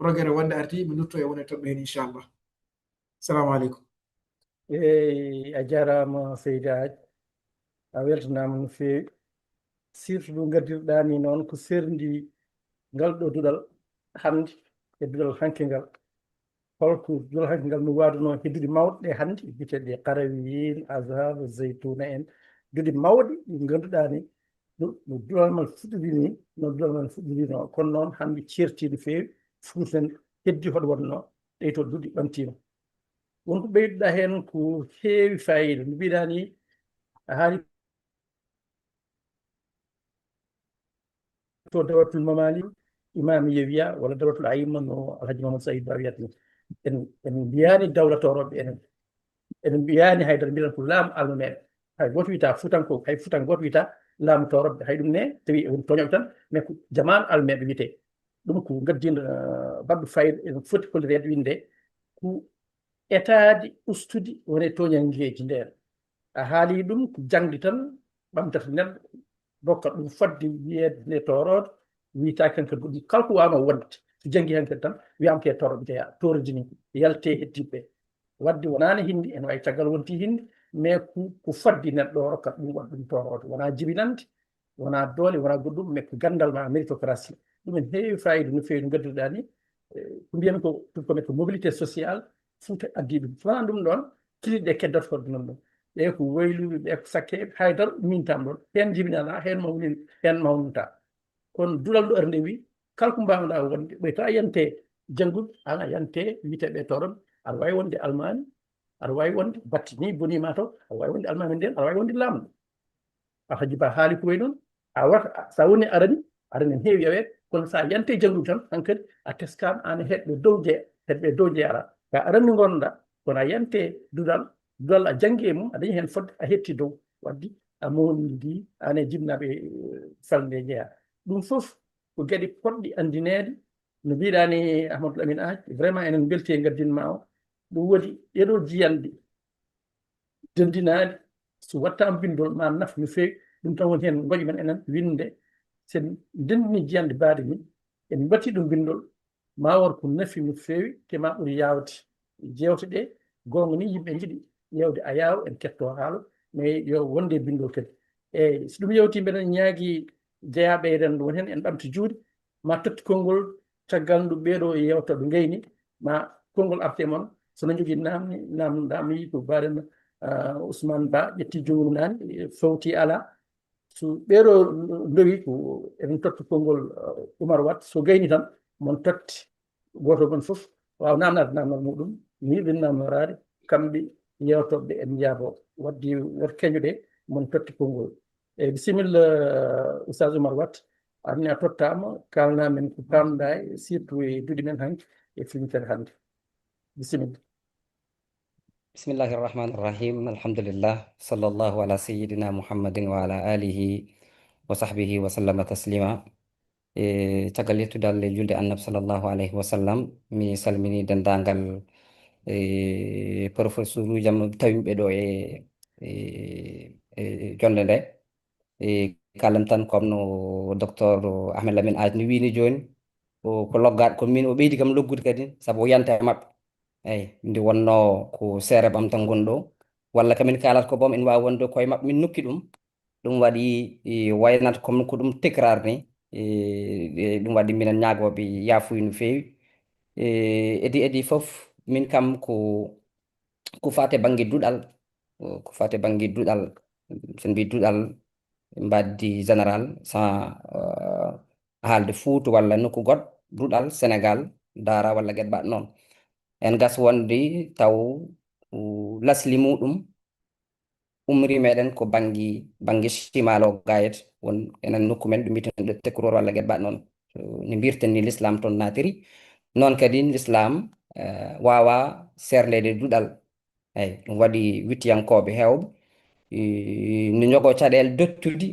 rogere wonde arti, mi nutto e wone toɓɓe heen, inchallah. Salamu aleykum. Eey, a jaaraama, Seydi Aj. A weltanaama no feewi. Surtout ɗo ngaddirɗaa ni noon, ko serndi ngal ɗo duɗal hannde e duɗal hanki ngal. Holko duɗal hanki ngal no waadunoo he duɗe mawɗe ɗe hannde, biyeteeɗe Qarawiyyin, Azhar, Zaytuna en, duɗe mawɗe ɗe ngannduɗaa ni, no, no duɗal man fuɗɗiri ni, no duɗal man fuɗɗirino. Kono noon hannde ceerti no feewi, Fuuta en heddi hoɗo wonnoo, ɗeyto duɗe ɓantiima. Won ko ɓeyduɗaa heen ko heewi faayiida. No mbiɗaa ni, a haali to Dawlatul Mamalik, Imamiya wiya, walla Dawlatul Aimma no Alhaji Mamadou Saïd Ba wiyata ni. En, en mbiyaani dawla tooroɓe enen. En mbiyaani haydara, mbiɗen ko laamu almameeɓe. Hay gooto wiyata Fuutankooɓe, hay Fuutankooɓe wiyata laamu tooroɓe. Hay ɗum ne, tawi e won tooñooɓe tan, mais ko jamaanu almameeɓe wiyetee. Ɗum ko ngaddiindo, eh, baɗɗo faayiida, en foti hollireede winde ko etaade, ustude woni e tooñanngeeji ndeen. A haalii ɗum, ko jaŋde tan ɓamtata neɗɗo, rokka ɗum fodde wiyeede ne tooroodo, wiyetaake hankadi ko ɗum. Kala ko waawno wonde, so janngi hankadi tan, wiyaama ko e toorooɓe jeyaa, toorodi ni, yaltee heddiiɓe ɓe. Waɗde wonaano hindi, ene waawi caggal wonti hindi, mais ko, ko fodde neɗɗo o rokka ɗum, waɗa ɗum tooroodo. Wonaa jibinande, wonaa doole, wonaa goɗɗum, mais ko ganndal ma méritocratie. Ɗum en heewi faayiida no feewi no ngaddirɗaa ni. Eh, ko mbiyami ko, ko, ko mobilité sociale, Fuuta addi ɗum. So wonaa ɗum ɗoon, kiliɗi ɗe keddata hoɗde noon ɗum. Ɓe ko wayluɓe, ɓe ko sakkeeɓe, hay dara ummintaama ɗoon. Heen jibinanaa, heen mawnin-, heen mawnintaa. Kono duɗal ɗo ari nde wi, kala ko mbaawɗaa wonde, ɓay tawa yante jannguɓe, aan a yante wiyeteeɓe tooroɓe, aɗa waawi wonde almaami, aɗa waawi wonde batte ni bonii ma taw, aɗa waawi wonde almaami ndeen, aɗa waawi wonde laamɗo. Alhaji Ba haali ko wayi noon, a wata, so a woni arani, arani ne heewi yaweede, kono so a yante jannguɓe tan, hankadi a teskaama, aan e heɗɓe dow jeya, heɗɓe dow jeyaɗaa. Ka arani ngonɗaa, kono a yante duɗal, duɗal a janngi e mum, a dañi heen fodde, a hetti dow. Waddi a mawni, aan e jibinaaɓe, eh, falnde jeyaa. Ɗum fof ko geɗe potɗe anndineede, no mbiɗaa ni Ahmadou Lamine Aj, vraiment enen mbeltii e ngaddin ma o. Ɗum waɗi ɗeɗo jiyanɗe denndinaaɗi, so waɗtaama binndol, ma naf no feewi. Ɗum tan woni heen ngoƴ men enen, winnde, so en ndenndini jiyanɗe baɗe ni, en mbaɗtii ɗum binndol, ma wor ko nafi no feewi, te ma ɓuri yaawde. Jeewte ɗe, goonga ni, yimɓe njiɗi ƴeewde ayaawo, en ketto haala, mais yo wonde binndol kadi. Eeyi, so ɗum yawti, mbeɗen ñaagi jeyaaɓe e renndo, won heen en ɓamti juuɗe, ma totti konngol caggal ndu ɓeeɗo yewta ɗo ngayni, ma konngol arte mon, so no njogii naamni, naamnoɗaa, mi yii ko baaɗen, ah, Ousmane Ba ƴetti junngo naani, fawti alaa. So ɓeeɗo ndowi ko eɗen totta konngol, ah, Oumar Watt, so gayni tan, mon totti, gooto mon fof waawa naamnaade naamnal muɗum, mi yiɗi naamnoraade, kamɓe yewtooɓe en njaabo. Waddi wot keñuɗe, mon totti konngol. Eeyi, bisimilla, Oustaz Oumar Watt, anni a tottaama, kaalnaa men ko kaamɗaa e surtout e duɗe men hanki e fewtere hannde. Bisimilla. Bismillahi rahmani rahim. Alhamdulillah. Sallallahu ala sayyidina Muhammadin wa ala alihi wa sahbihi wa sallama taslima. E caggal yettude Allah e julde Annabi sallallahu alayhi wa sallam, mi salmini denndaangal, e, professeur uji am tawimɓe ɗo e, e, e jonde nde. E, kaalami tan comme no docteur Ahmed Lamine Aaj no wiini jooni, o ko loggaɗo, ko min o ɓeydi kam loggude kadi, sabu o yanta e maɓɓe. Eyi, nde wonnoo ko seereɓe am tan ngoni ɗo, walla kamin kaalata ko boom, ene waawi wonde koye maɓɓe min nokki ɗum. Ɗum waɗi, e, waynata comme ko ɗum tekrar ni. E, e, ɗum waɗi minen ñaagooɓe yaafuya no feewi. E, edi, edi fof, min kam ko, ko faati e bannge duɗal, ko faati e bannge duɗal, so en mbii duɗal, mbaadi général, sans, euh, haalde Fuuta walla nokku goɗɗo, duɗal Senegaal, Daara walla geɗe mbaɗ noon. En gas wonde taw, uh, lasli muɗum, umri meɗen ko bannge, bannge chimal o gayet, won enen nokku men ɗum mbiyeten ɗo Tekroor walla geɗe mbaɗ noon. So, no mbirten ni l'islam toon naatiri, noon kadi l'islam, eh, waawa seerndeede duɗal. Eyi, ɗum waɗi wittiyankooɓe heewɓe, eh, no njogoo caɗeele dottude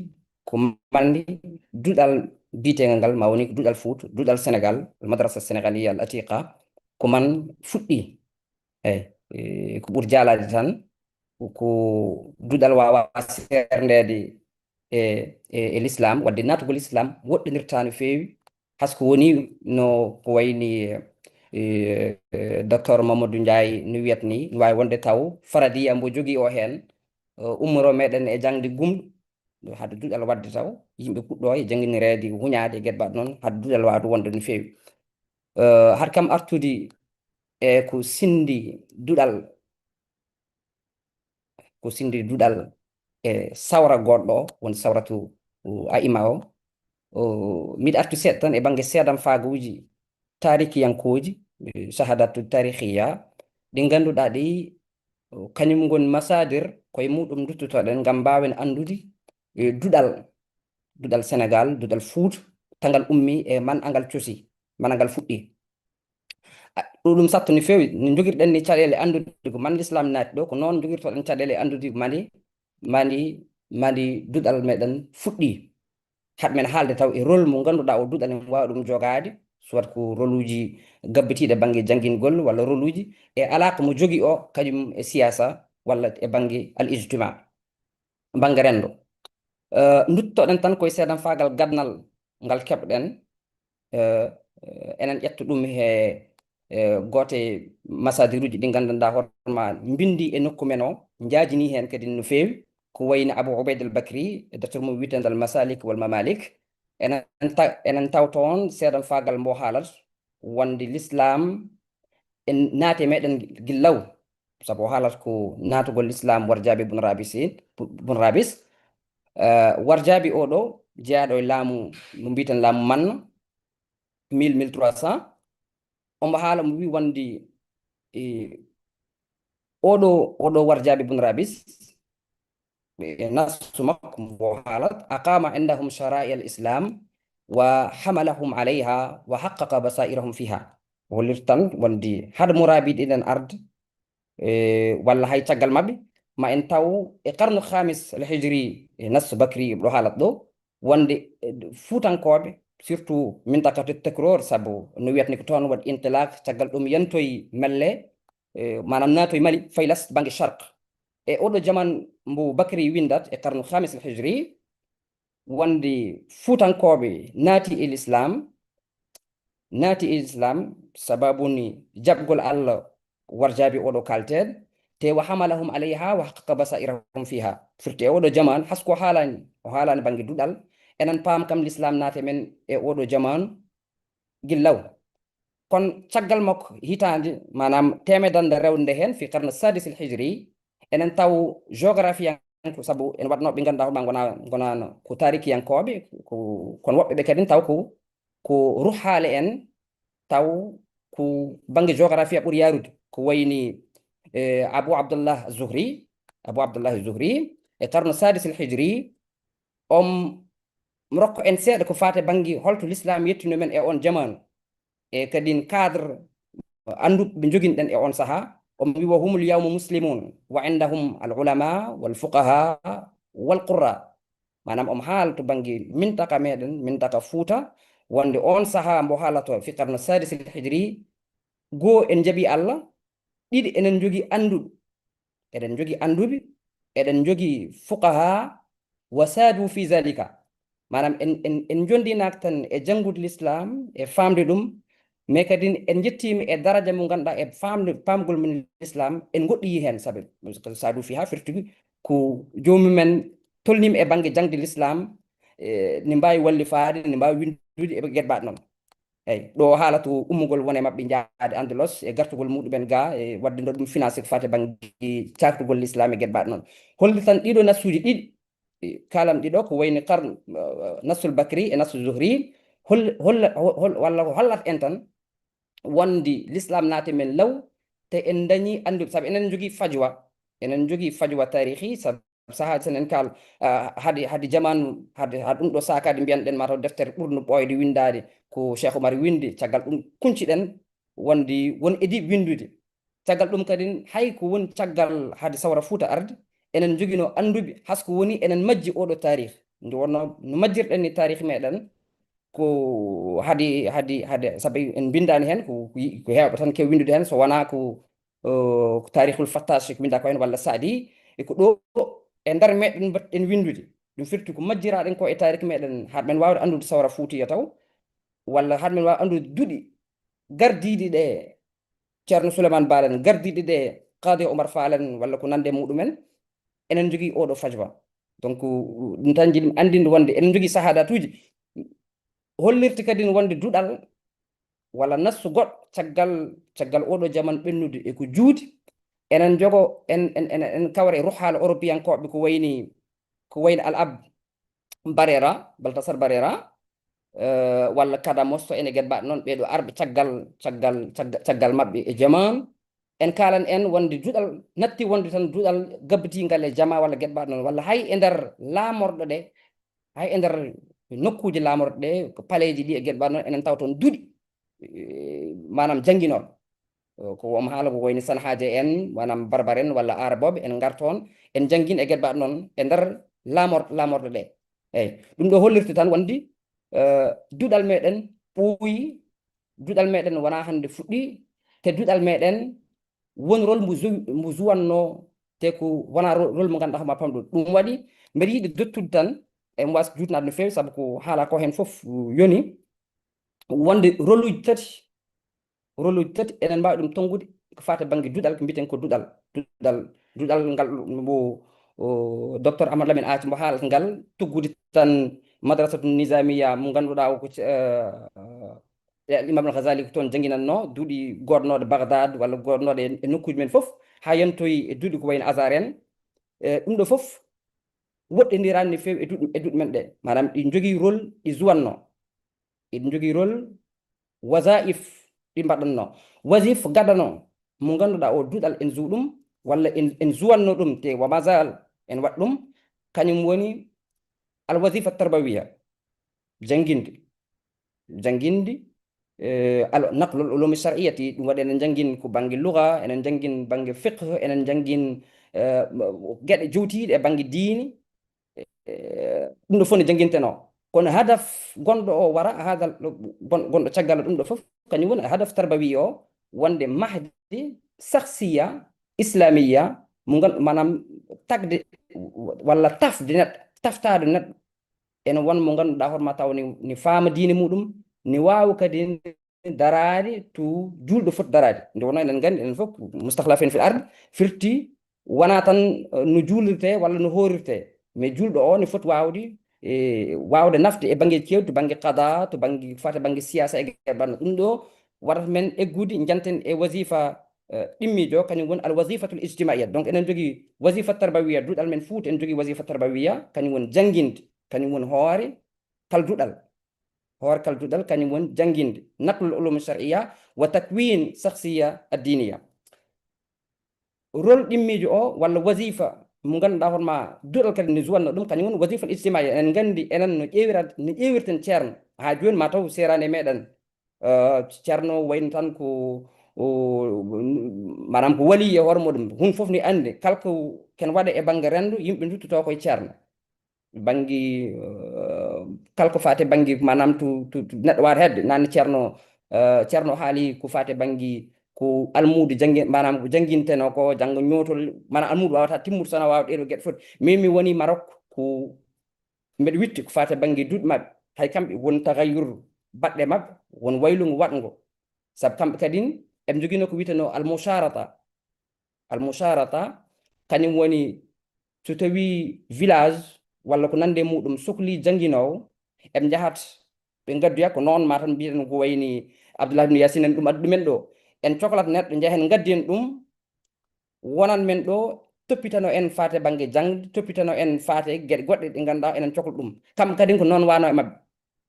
ko mandi duɗal biyeteegal ngal, ma woni ko duɗal Fuuta, duɗal Senegaal, al madrasa senegaliya al atiqa, ko man fuɗɗi. Eyi, eh, ko ɓuri jaalaade tan, ko duɗal waawa seerndeede e, e, e l'islam, wadde naatugol l'islam woɗɗondirta no feewi. Hay so ko woni no ko wayni, eh, eh, docteur Mamadou Ndiaye no wiyata ni, no waawi wonde taw faradiya mbo jogii o heen, eh, ummoroo meɗen e jaŋde gumɗo, hade duɗal waɗde taw, yimɓe puɗɗoo e jannginireede, huñaade e geɗe mbaɗ noon, hade duɗal waawde wonde no feewi. Eh, hade kam artude e ko sinndi duɗal, ko sinndi duɗal e sawra goɗɗo o, woni sawratu, uh, a'imma o. O, miɗa artu seeɗa tan e bannge seedamfaaguuji taarikiyankooji, eh, shahadatu taarikhiya, ɗi ngannduɗaa ɗi, uh, kañum ngoni masaadir koye muɗum nduttotoɗen ngam mbaawen anndude, eh, duɗal, duɗal Senegaal, duɗal Fuuta, tangal ummi e man angal cosi, man angal fuɗɗi. A, ɗum, ɗum sattu no feewi. No njogirɗen ni caɗeele anndude ko man l'islam naati ɗo, ko noon njogirtoɗen caɗeele anndude mandi, mandi, mandi duɗal meɗen fuɗɗi. Haɗ men haalde taw e rôle mo ngannduɗaa o duɗal en waawi ɗum jogaade, soit ko rôle uji gabbitiiɗi bannge janngingol walla rôle uji e alaaka mo jogii o kañum e siyaasa walla e bannge al ijtima, bannge renndo. Eh, nduttoɗen tan koye seedamfaagal gadanal ngal keɓɗen. Eh, eh, enen ƴetta ɗum he, eh, goote e masaadiruuji ɗi nganndanɗaa hoore ma mbinndi e nokku men o, njaajini heen kadi no feewi, ko wayni Abu Ubayd al Bakri e deftere mum wiyeteende al Masalik wal Mamalik. Enen ta-, enen taw toon seedamfaagal mbo haalata wonde l'islam en naati e meɗen gi-, gillaw, sabu o haalata ko naatugol l'islam Warjaabi bun Rabis, bun Rabis. Eh, Warjaabi oɗo jeyaaɗo e laamu mo mbiyeten laamu Manna, mille, mille trois cents, omo haala, mo wi wonde, e, oɗo, oɗo Warjaabi bun Rabis, e nassu makko mbo haalat, aqama indahum shara'i al-islam wa hamalahum alayha wa haqqaqa basairahum fiha. O hollirta tan wonde hade Murabi ɗiɗen arde, e, walla hay caggal maɓɓe, ma en taw e qarnu khamis al hijri, e nassu Bakri ɗo haalat ɗo, wonde, e, Fuutankooɓe, surtout mintaka Tekror, sabu no wiyatni ko toon waɗi intilaq, caggal ɗum yantoyi Melle, e, maanaam naatoyi Mali, Faylas, bannge Sharq. E oɗo jaman mbo Bakri windat e qarnu khamis al hijri, wonde Fuutankooɓe naati e l'islam, naati e l'islam, sababu ni jaɓgol Allah Warjaabi oɗo kalteeɗo, te wa hamalahum alayha wa haqqaqa basairahum fiha. Firti e oɗo jaman, hasko haalani, o haalani bannge duɗal, enen paam kam l'islam naate men e oɗo jaman gillaw. Kono caggal makko hitaande, maanaam teemedannde rewde heen, fi qarnu sadis al hijri, enen taw géographie ko sabu en waɗnooɓe ɓe ngannduɗaa hoɗma ngona, ngonaano ko taarikiyankooɓe, ko, kono woɓɓe ɓe kadi taw ko, ko ruhaale en, taw ko bannge géographie ɓuri yaarude. Ko wayni, e, Abu Abdullah Zuhri, Abu Abdullah Zuhri, e qarnu sadis al hijri, om rokko en seeɗa ko faate bannge holto l'islam yettino men e on jamaanu. E kadin cadre annduɓe ɓe njoginɗen e on saha, omo wi, "Wa humul yawma muslimun, wa indahum al ulama, wal fuqaha, wal qurra." Maanaam, omo haala to bannge mintaka meɗen, mintaka Fuuta, wonde on saha mbo haalata fi qarnu sadis al hijri, goo en njaɓi Allah, ɗiɗi enen njogi annduɓe, eɗen njogi annduɓe, eɗen njogi fuqaha, wa saadu fi zalika. Maanaam en, en, en njonndinaaka tan e janngude l'islam, e faamde ɗum, mais kadi en njettiima e daraja mo ngannduɗaa e faamde, paamgol men l'islam, en ngoɗɗoyii heen, sabu saadu fiha firti ko joomi men tolniima e bannge jaŋde l'islam, e, ne mbaawi wallifaade, ne mbaawi winndude e geɗe mbaɗ noon. Eyi, ɗo haalata ummugol won e maɓɓe njaade Andalos e gartugol muɗumen ga, e waɗde no ɗum financé ko fate bannge caaktugol l'islam e geɗe mbaɗ noon. Holli tan ɗiɗo nassuuji ɗiɗi, e, kalam ɗiɗo ko wayni qarn, eh, nassul bakri e nassul zuhri, hol-, holla-, hol-, walla ko hollat en tan wonde l'islam naati men law, te en dañi annduɓe, sabu enen njogii fajwa, enen njogii fajwa taarikhi, sabu sahaa sen en kaal, ah, hade, hade jamaanu, hade, hade ɗum ɗo saakaade mbiyan ɗen mataw deftere ɓurno ɓooyde winndaade ko Cheikh Oumar winndi, caggal ɗum kunci ɗen wonde won edi winndude. Caggal ɗum kadi hay ko woni caggal hade sawra Fuuta arde, enen njoginoo annduɓe, hasko woni enen majji oɗo taarikh. Nde wonno no majjirɗen ni taarikh meɗen, ko hade, hade, hade, sabu en mbindaani heen, ko, ko yi-, ko heewɓe tan kew winndude heen, so wonaa ko, eh, ko Taarikhul Fattashi ko winndaa ko heen, walla Saadi, e ko ɗo e nder meɗen mbaɗ-, en winndude. Ɗum firti ko majjiraaɗen ko e taarikh meɗen, haɗ men waawde anndude sawra Fuutiya taw, walla haɗ men waawi anndude duɗi gardiiɗi ɗe Ceerno Souleymane Baal en, gardiiɗi ɗe Qaadi Oumar Fall en, walla ko nande muɗumen, enen njogii oɗo fajwa. Donc, ɗum tan njiɗmi anndinde wonde enen njogii sahadatuuji. Hollirta kadi wonde duɗal walla nassu goɗɗo caggal, caggal oɗo jaman ɓennude e ko juuti. Enen njogo, en, en, en, en kawra e ruhaala Europeyankooɓe ko wayni, ko wayni Al Ab Barera, Baltasar Barera, eh, walla Kadamosto ene geɗe mbaɗ noon, ɓeeɗo arɓe caggal, caggal, caggal, caggal maɓɓe e jaman. En kaalan en wonde duɗal natti wonde tan duɗal gabbitingal e jama walla geɗe mbaɗ noon, walla hay e nder laamorɗo ɗe, hay e nder nokkuuji laamorɗe ɗe, ko paleeji ɗi e geɗe mbaɗ noon, enen taw toon duɗi, eh, maanaam jannginooɓe. Eh, ko wom haala ko wayni Sanhaaje en, maanaam Barbar en walla Aarabooɓe, en ngar toon, en njanngin e geɗe mbaɗ noon e nder laamor-, laamorɗe ɗe. Eyi, ɗum ɗo hollirta tan wonde, eh, duɗal meɗen ɓooyi, duɗal meɗen wonaa hannde fuɗɗi, te duɗal meɗen won rôle mbo joue-, mbo jouwanno, te ko wonaa ro-, rôle mo ngannduɗaa ko ma pamɗo. Ɗum waɗi mbeɗa yiɗi dottude tan, e mo waasi juutnaade no feewi, sabu ko haala ko heen fof yoni, wonde rôle uji tati, rôle uji tati enen mbaawi ɗum tonngude ko fate bannge duɗal, ko mbiten ko duɗal, duɗal, duɗal ngal mo, o, docteur Amadou Lamine Athie mo haalata ngal, tuggude tan Madrasatu Nizamiya mo ngannduɗaa o ko, eh, e Imam Al Ghazali ko toon jannginatno, duɗi goɗnooɗe Baghdad walla goɗnooɗe e, e nokkuuji men fof, haa yantoyi e duɗi ko wayno Azhar en. E, ɗum ɗo fof woɗɗondiraani no feewi e duɗi, e duɗi men ɗe. Maanaam ɗi njogii rôle ɗi jouwanno. Ɗi njogii rôle wazaif ɗi mbaɗanno. Wazif gadano mo ngannduɗaa o duɗal en joue ɗum, walla en, en jouwanno ɗum te wa mazal en waɗ ɗum, kañum woni al wazifa tarbawiya. Jannginde. Jannginde, eh, al-, naqlul ulumi shar'iyyati, ɗum waɗi enen njanngin ko bannge lugha, enen njanngin bannge fiqh, enen njanngin, eh, geɗe jowtiiɗe e bannge diini. Eh, ɗum ɗo fof ne janngintenoo. Kono hadaf gonɗo o wara, hadal ɗo gon-, gonɗo caggal ɗum ɗo fof, kañum woni hadaf tarbawi o, wonde mahde sakhsiya islamiya, mo ngan-, maanaam tagde walla tafde neɗɗo, taftaade neɗɗo ene won mo ngannduɗaa hoore ma taw ni, ni faama diine muɗum, ni waawa kadi daraade to juulɗo foti daraade. Nde wonno enen nganndi, enen fof, mustakhlifiina fil ard, firti wonaa tan, eh, no juulirtee walla no hoorirtee, mais juulɗo o ne foti waawde, e, waawde nafde e bannge keewɗi, to bannge qada, to bannge fate bannge siyaasa e geɗe banno. Ɗum ɗo waɗata men eggude, njanten e wasifa, eh, ɗimmiijo, kañum woni al wasifatul ijtimaiya. Donc, enen njogii wasifa tarbawiya, duɗal men Fuuta, en njogii wasifa tarbawiya, kañum woni jannginde, kañum woni hoore kal duɗal. Hoore kal duɗal, kañum woni jannginde, naqlul ulum shar'iyya wa takwin shakhsiyya ad-diniya. Rôle ɗimmiijo o, walla wasifa mo ngannduɗaa hoore ma duɗal kadi ne juwanno ɗum, kañum woni wasifa ijtimaiya. Enen nganndi, enen no ƴeewira, no ƴeewirten ceerno. Haa jooni ma taw seeraani e meɗen. Eh, ceerno wayno tan ko, o, maanaam ko wali e hoore muɗum. Hun fof ni anndi, kala ko ken waɗa e bannge renndo, yimɓe nduttoto koye ceerno. Bannge, eh, kala ko faati bannge, maanaam to, to, to neɗɗo waawata heɓde, naan ceerno, eh, ceerno haali ko faati bannge ko almuudo janngi-, maanaam ko janngintenoo ko, janngo ñootol, maanaam almuudo waawata timmude so wonaa waawde ɗee ɗoo geɗe foti. Min mi woni Maroc ko mbeɗa witti ko faati e bannge duuɗi maɓɓe, hay kamɓe won tagayyur baɗɗe maɓɓe, won waylungo waɗngo. Sabu kamɓe kadi, eɓe njogino ko wiyeteno almusharata. Almusharata, kañum woni so tawi village walla ko nande muɗum sokli jannginoowo, eɓe njahat ɓe ngaddoya ko noon, ma tan mbiyen ko wayni Abdullah ibn Yasin en, ɗum addi ɗumen ɗo. En coklat neɗɗo, njehen ngaddiyen ɗum, wonan men ɗo, toppitano en faate bannge jaŋde, toppitano en faate geɗe goɗɗe ɗe ngannduɗaa enen cokla ɗum. Kamɓe kadi ko noon wano e maɓɓe.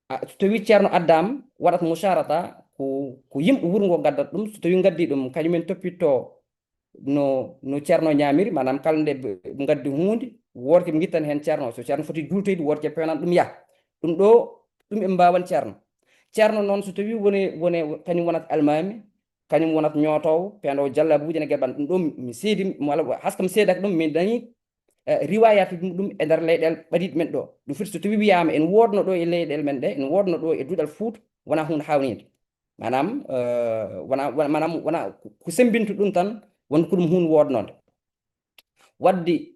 A, so tawi ceerno addaama, waɗat musharata, ko, ko yimɓe wuro ngo ngaddat ɗum. So tawi ngaddi ɗum, kañumen toppitto no, no ceerno ñaamiri, maanaam kala nde ɓe ngaddi huunde, woto ɓe ngittan heen ceerno. So ceerno foti juutoyde, woto ɓe peewnan ɗum yaha. Ɗum ɗo, ɗum ɓe mbaawan ceerno. Ceerno noon, so tawi woni, woni, kañum wonat almaami, kañum wonat ñootoowo, peendoowo jallabuuji ene geɓan. Ɗum ɗo mi seedi, mi wala, haska mi seedaka ɗum, mi dañi, eh, riwaayaatuuji muɗum e nder leyɗeele ɓadiiɗe men ɗo. Ɗum firti so tawi wiyaama en woodno ɗo e leyɗeele men ɗe, en woodno ɗo e duɗal Fuuta, wona huunde haawniinde. Maanaam, eh, wona, wona, maanaam, wona ko semmbinta ɗum tan, won ko ɗum huunde woodnoonde. Waɗde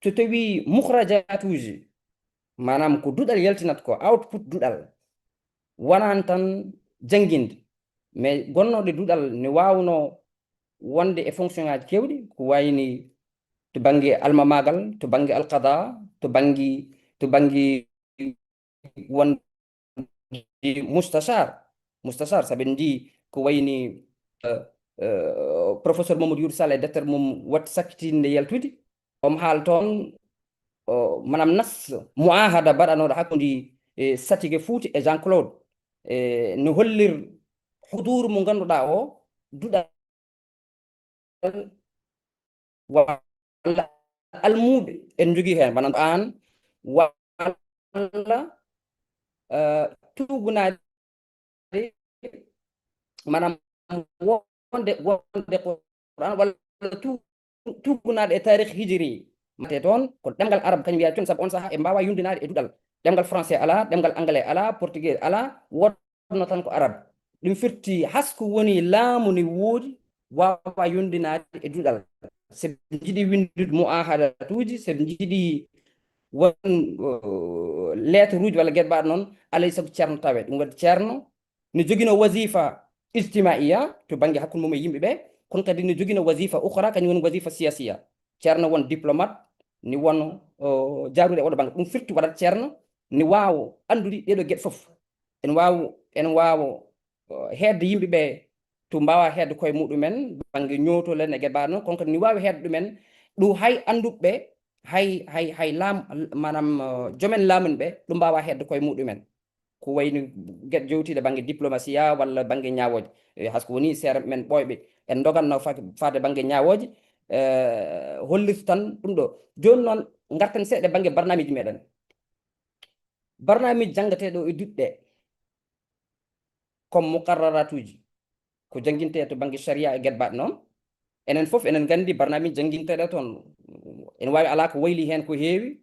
so tawi mukhrajaatuuji, maanaam ko duɗal yaltinata ko, output duɗal, wonaani tan jannginde, mais gonnooɗe duɗal ne waawnoo wonde e fonction ŋaaji keewɗi, ko wayni to bannge almamaagal, to bannge alqada, to bannge, to bannge wonde mustashar. Mustashar, sabu en njii ko wayni, eh, eh, professeur Mamadou Youri Sall e deftere mum waɗi sakkitinde yaltude. Omo haala toon, o, maanaam nas muahada mbaɗanooɗo hakkunde, e, Satike Fuuta e Jean Claude. E, no hollir huduuru mo ngannduɗaa o, duɗal walla almuuɓe en njogii heen, maanaam aan walla, eh, tuugunaade, maanaam wonde, wonde Qur'an walla tu-, tuugunaade e taarikh hijri. Mate toon ko ɗemngal arab kañum wiyata toon, sabu on sahaa e mbaawa yondinaade e duɗal. Ɗemngal français alaa, ɗemngal anglais alaa, portugais alaa, woodno tan ko arab. Ɗum firti hasko woni laamu ne woodi, waawa yondinaade e duɗal. So ɓe njiɗi winndude muahadatuuji, so ɓe njiɗi won, uh, lettre uji walla geɗe mbaɗa noon, alay sago ceerno tawe. Ɗum waɗi ceerno ne jogino wazifa ijtimaiya to bannge hakkunde mum e yimɓe ɓe, kono kadi ne jogino wazifa ukhra, kañum woni wazifa siyasiya. Ceerno won diplomate, ni won, uh, jaarude e oɗo bannge. Ɗum firti waɗat ceerno ni waawo anndude ɗeɗo geɗe fof. En waawo, en waawo, uh, heedde yimɓe ɓe to mbaawa heedde koye muɗumen, bannge ñootol en e geɗe mbaɗa noon, kono kadi ni waawi heedde ɗumen, ɗum hay annduɓe, hay, hay, hay laam, maanaam, uh, joomen laamun ɓe, ɗum mbaawa heedde koye muɗumen. Ko wayni geɗe jowtiiɗe bannge diplomasiya walla bannge ñaawooje. E, hasko woni seere men ɓooyɓe, en ndoganno fa-, faade bannge ñaawooje, eh, hollirta tan ɗum ɗo. Jooni noon, ngarten seeɗa bannge barnaamiji meɗen. Barnaamiji janngeteeɗo e duɗe ɗe, comme muqarraratuuji, ko janngintee to bannge sharia e geɗe mbaɗe noon. Enen fof enen nganndi barnaamiji jannginteeɗe toon. En waawi alaa ko wayli heen ko heewi.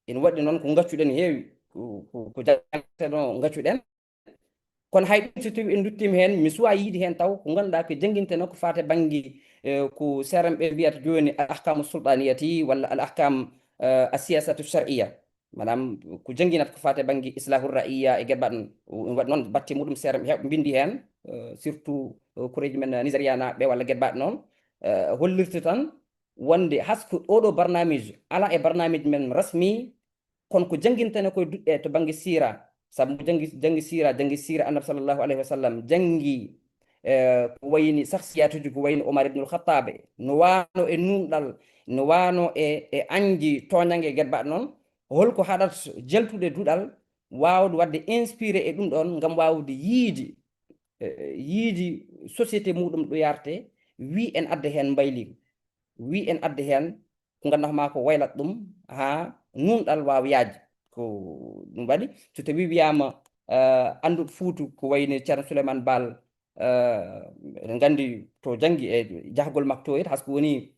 Ene waɗi noon ko ngaccuɗen heewi, ko, ko, ko jannginteeɗo ngaccuɗen. Kono hay ɗum so tawi en nduttiima heen, mi suwaa yiide heen taw ko ngannduɗaa ko jannginteno ko faati e bannge, eh, ko seerenɓe mbiyata jooni al ahkamu sultaniyati walla al ahkam, eh, as siyasatu shar'iyya. Maanaam ko jannginata ko faati e bannge islahu ra'iya e geɗe mbaɗa noon. Ɗum waɗi noon batte muɗum seerenɓe heewɓe mbinndi heen, eh, surtout, eh, koreeji men Nigéria naaɓe walla geɗe mbaɗa noon, eh, hollirta tan wonde hasko oɗo barnaamij alaa e barnaamij men rasmi, kono ko janngintene koye duɗe to bannge siira, sabu mo janngi, janngi siira, janngi siira Annabi sallallahu alayhi wa sallam, janngi, eh, ko wayni sahsiyatuuji ko wayni Omar ibnul Khattabe, no waano e nuunɗal, no waano e, e añde tooñannge e geɗe mbaɗa noon, holko haɗat jaltude duɗal, waawde waɗde inspiré e ɗum ɗoon ngam waawde yiide, eh, yiide société muɗum ɗo yarte, wi en adda heen mbayliigu, wi en adda heen ko ngannduɗaa ma ko waylat ɗum haa nuunɗal waawa yaajde. Ko ɗum waɗi, so tawii wiyaama, eh, annduɗo Fuuta ko wayno Ceerno Souleymane Baal, eh, eɗen nganndi to janngi e jahgol makko to, hasko woni,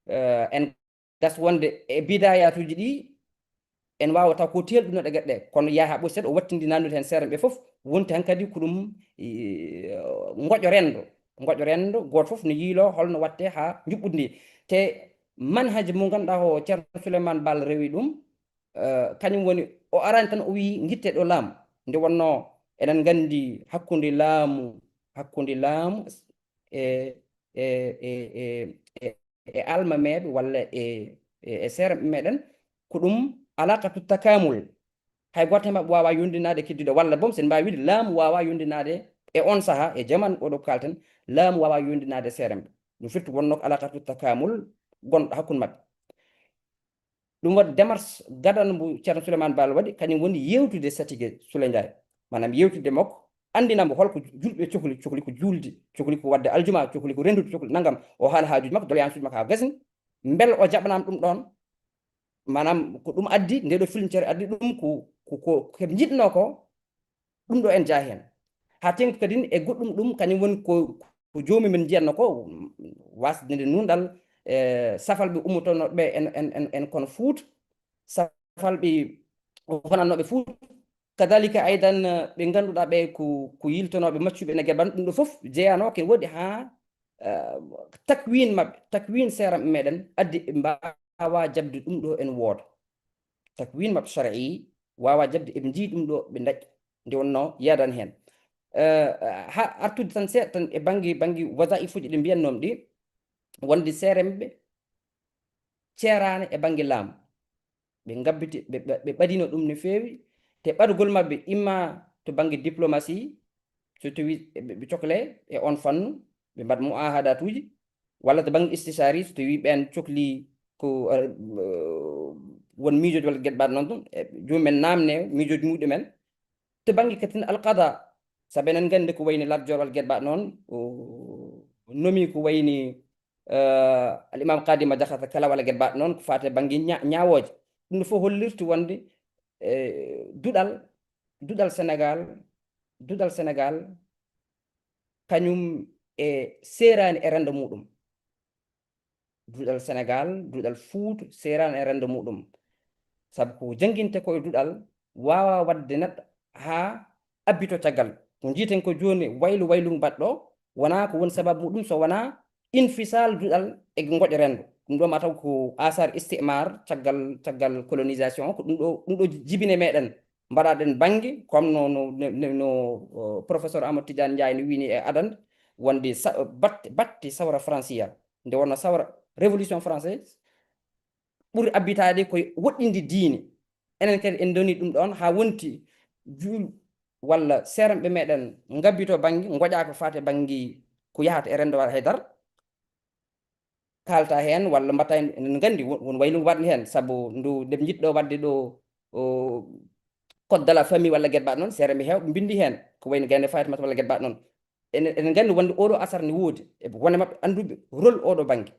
eh, en gas wonde e bidayatuuji ɗi, en waawa taw ko teelɗunoɗe geɗe ɗe, kono yaha ɓoy seeɗa o wattindi nanude heen seerenɓe fof, wonti han kadi ko ɗum, eh, ngoƴo renndo. Ngoƴo renndo, gooto fof no yiilo holno watte haa njuɓɓudi ndi. Te manhaji mo ngannduɗaa o Ceerno Souleymane Baal rewi ɗum, eh, kañum woni, o arani tan o wii ngitte ɗo laamu. Nde wonnoo eɗen nganndi hakkunde laamu, hakkunde laamu e, e, e, e, e almameeɓe walla e, e, e seeremɓe meɗen, ko ɗum alaqatu takamul. Hay gooto e maɓɓe waawaa yondinaade keddiiɗo, walla boom, sen mbaawi wiide laamu waawaa yondinaade e on sahaa, e jaman oɗo kalten, laamu waawaa yondinaade seeremɓe. Ɗum firti wonnoo ko alaqatu takamul gonɗo hakkunde maɓɓe. Ɗum waɗi démarche gadano mbo Ceerno Souleymane Baal waɗi, kañum woni yewtude Satige Souley Ndiaye. Maanaam yewtude makko, anndina mbo holko julɓe cohli, cohli ko juulde, cohli ko waɗde aljuma, cohli ko renndude, cohli nanngam. O haala haajuuji makko, doléance uji makko haa gasni. Mbele o jaɓanaama ɗum ɗoon? Maanaam ko ɗum addi, nde ɗo filmtere addi ɗum ko, ko, ko, ko ɓe njiɗnoo ko, ɗum ɗo en njaha heen. Haa teeŋti kadi e goɗɗum ɗum, kañum woni ko, ko joomum en njiyatnoo ko, waasde nde nuunɗal, e safalɓe ummotonooɓe en, en, en, en kono Fuuta, safalɓe honannooɓe Fuuta, kadalika aydan, ɓe ngannduɗaa ɓe ko, ko yiltonooɓe maccuɓe ene Gerban, ɗum ɗo fof jeyanoo ko ene woodi haa, eh, takwin maɓɓe, takwin seeremɓe meɗen addi ɓe mbaawaa jaɓde ɗum ɗo en wooda. Takwin maɓɓe shar'i waawaa jaɓde, eɓe njii ɗum ɗo ɓe ndaƴƴa. Nde wonnoo yaadan heen. Eh, haa artude tan seeɗa tan e bannge, bannge wasaifuuji ɗi mbiyatnoomi ɗi, wonde seeremɓe ceeraani e bannge laamu. Ɓe ngabbiti, ɓe, ɓe, ɓe ɓadino ɗum no feewi. Te ɓadugol maɓɓe imma to bannge diplomatie, so tawi ɓe, ɓe cokle e on fannu, ɓe mbaɗa muahadatuuji, walla to bannge istishaari, so tawi ɓeen cokli ko, eh, won miijooji walla geɗe mbaɗa noon ɗum, e joomum en naamne miijooji muɗum en. To bannge katin alqada, sabu enen nganndi ko wayni Lat Joor walla geɗe mbaɗa noon, o nomi ko wayni, eh, al imam Kadima Jaxate kala walla geɗe mbaɗa noon, ko faati e bannge ña-, ñaawooje. Ɗum ɗo fof hollirta wonde, eh, duɗal, duɗal Senegaal, duɗal Senegaal, kañum e seeraani e renndo muɗum. Duɗal Senegaal, duɗal Fuuta, seeraani e renndo muɗum. Sabu ko jannginte ko e duɗal, waawaa waɗde neɗɗo haa abbito caggal. Ko njiiten ko jooni waylu waylu mbaɗɗo, wonaa ko woni sababu muɗum so wonaa infisal duɗal e ngoƴa renndo. Ɗum ɗo ma taw ko asar istimar, caggal, caggal colonisation, ko ɗum ɗo, ɗum ɗo jibine meɗen. Mbaɗaɗen bannge, comme no, no, no, no, no, o, professeur Amadou Tidiane Ndiaye no wini e adande, wonde sa-, batte, batte sawra Fransiya. Nde wonno sawra Révolution Française ɓuri abbitaade koye woɗɗinde diine. Enen kadi en ndoni ɗum ɗoon haa wonti juul walla seeremɓe meɗen ngabbito bannge, ngoƴa ko faati e bannge ko yahata e renndo walla haydara. Kaalta heen walla mbaɗta heen, enen nganndi won, won waylu waɗnde heen, sabu ndu nde ɓe njiɗɗo waɗde ɗo, o, code de la famille walla geɗe mbaɗa noon, seeremɓe heewɓe mbinndi heen, ko wayno Gaynde Fatimata walla geɗe mbaɗa noon. Enen, enen nganndi wonde oɗo asar ne woodi, e wone maɓɓe annduɓe rôle oɗo bannge.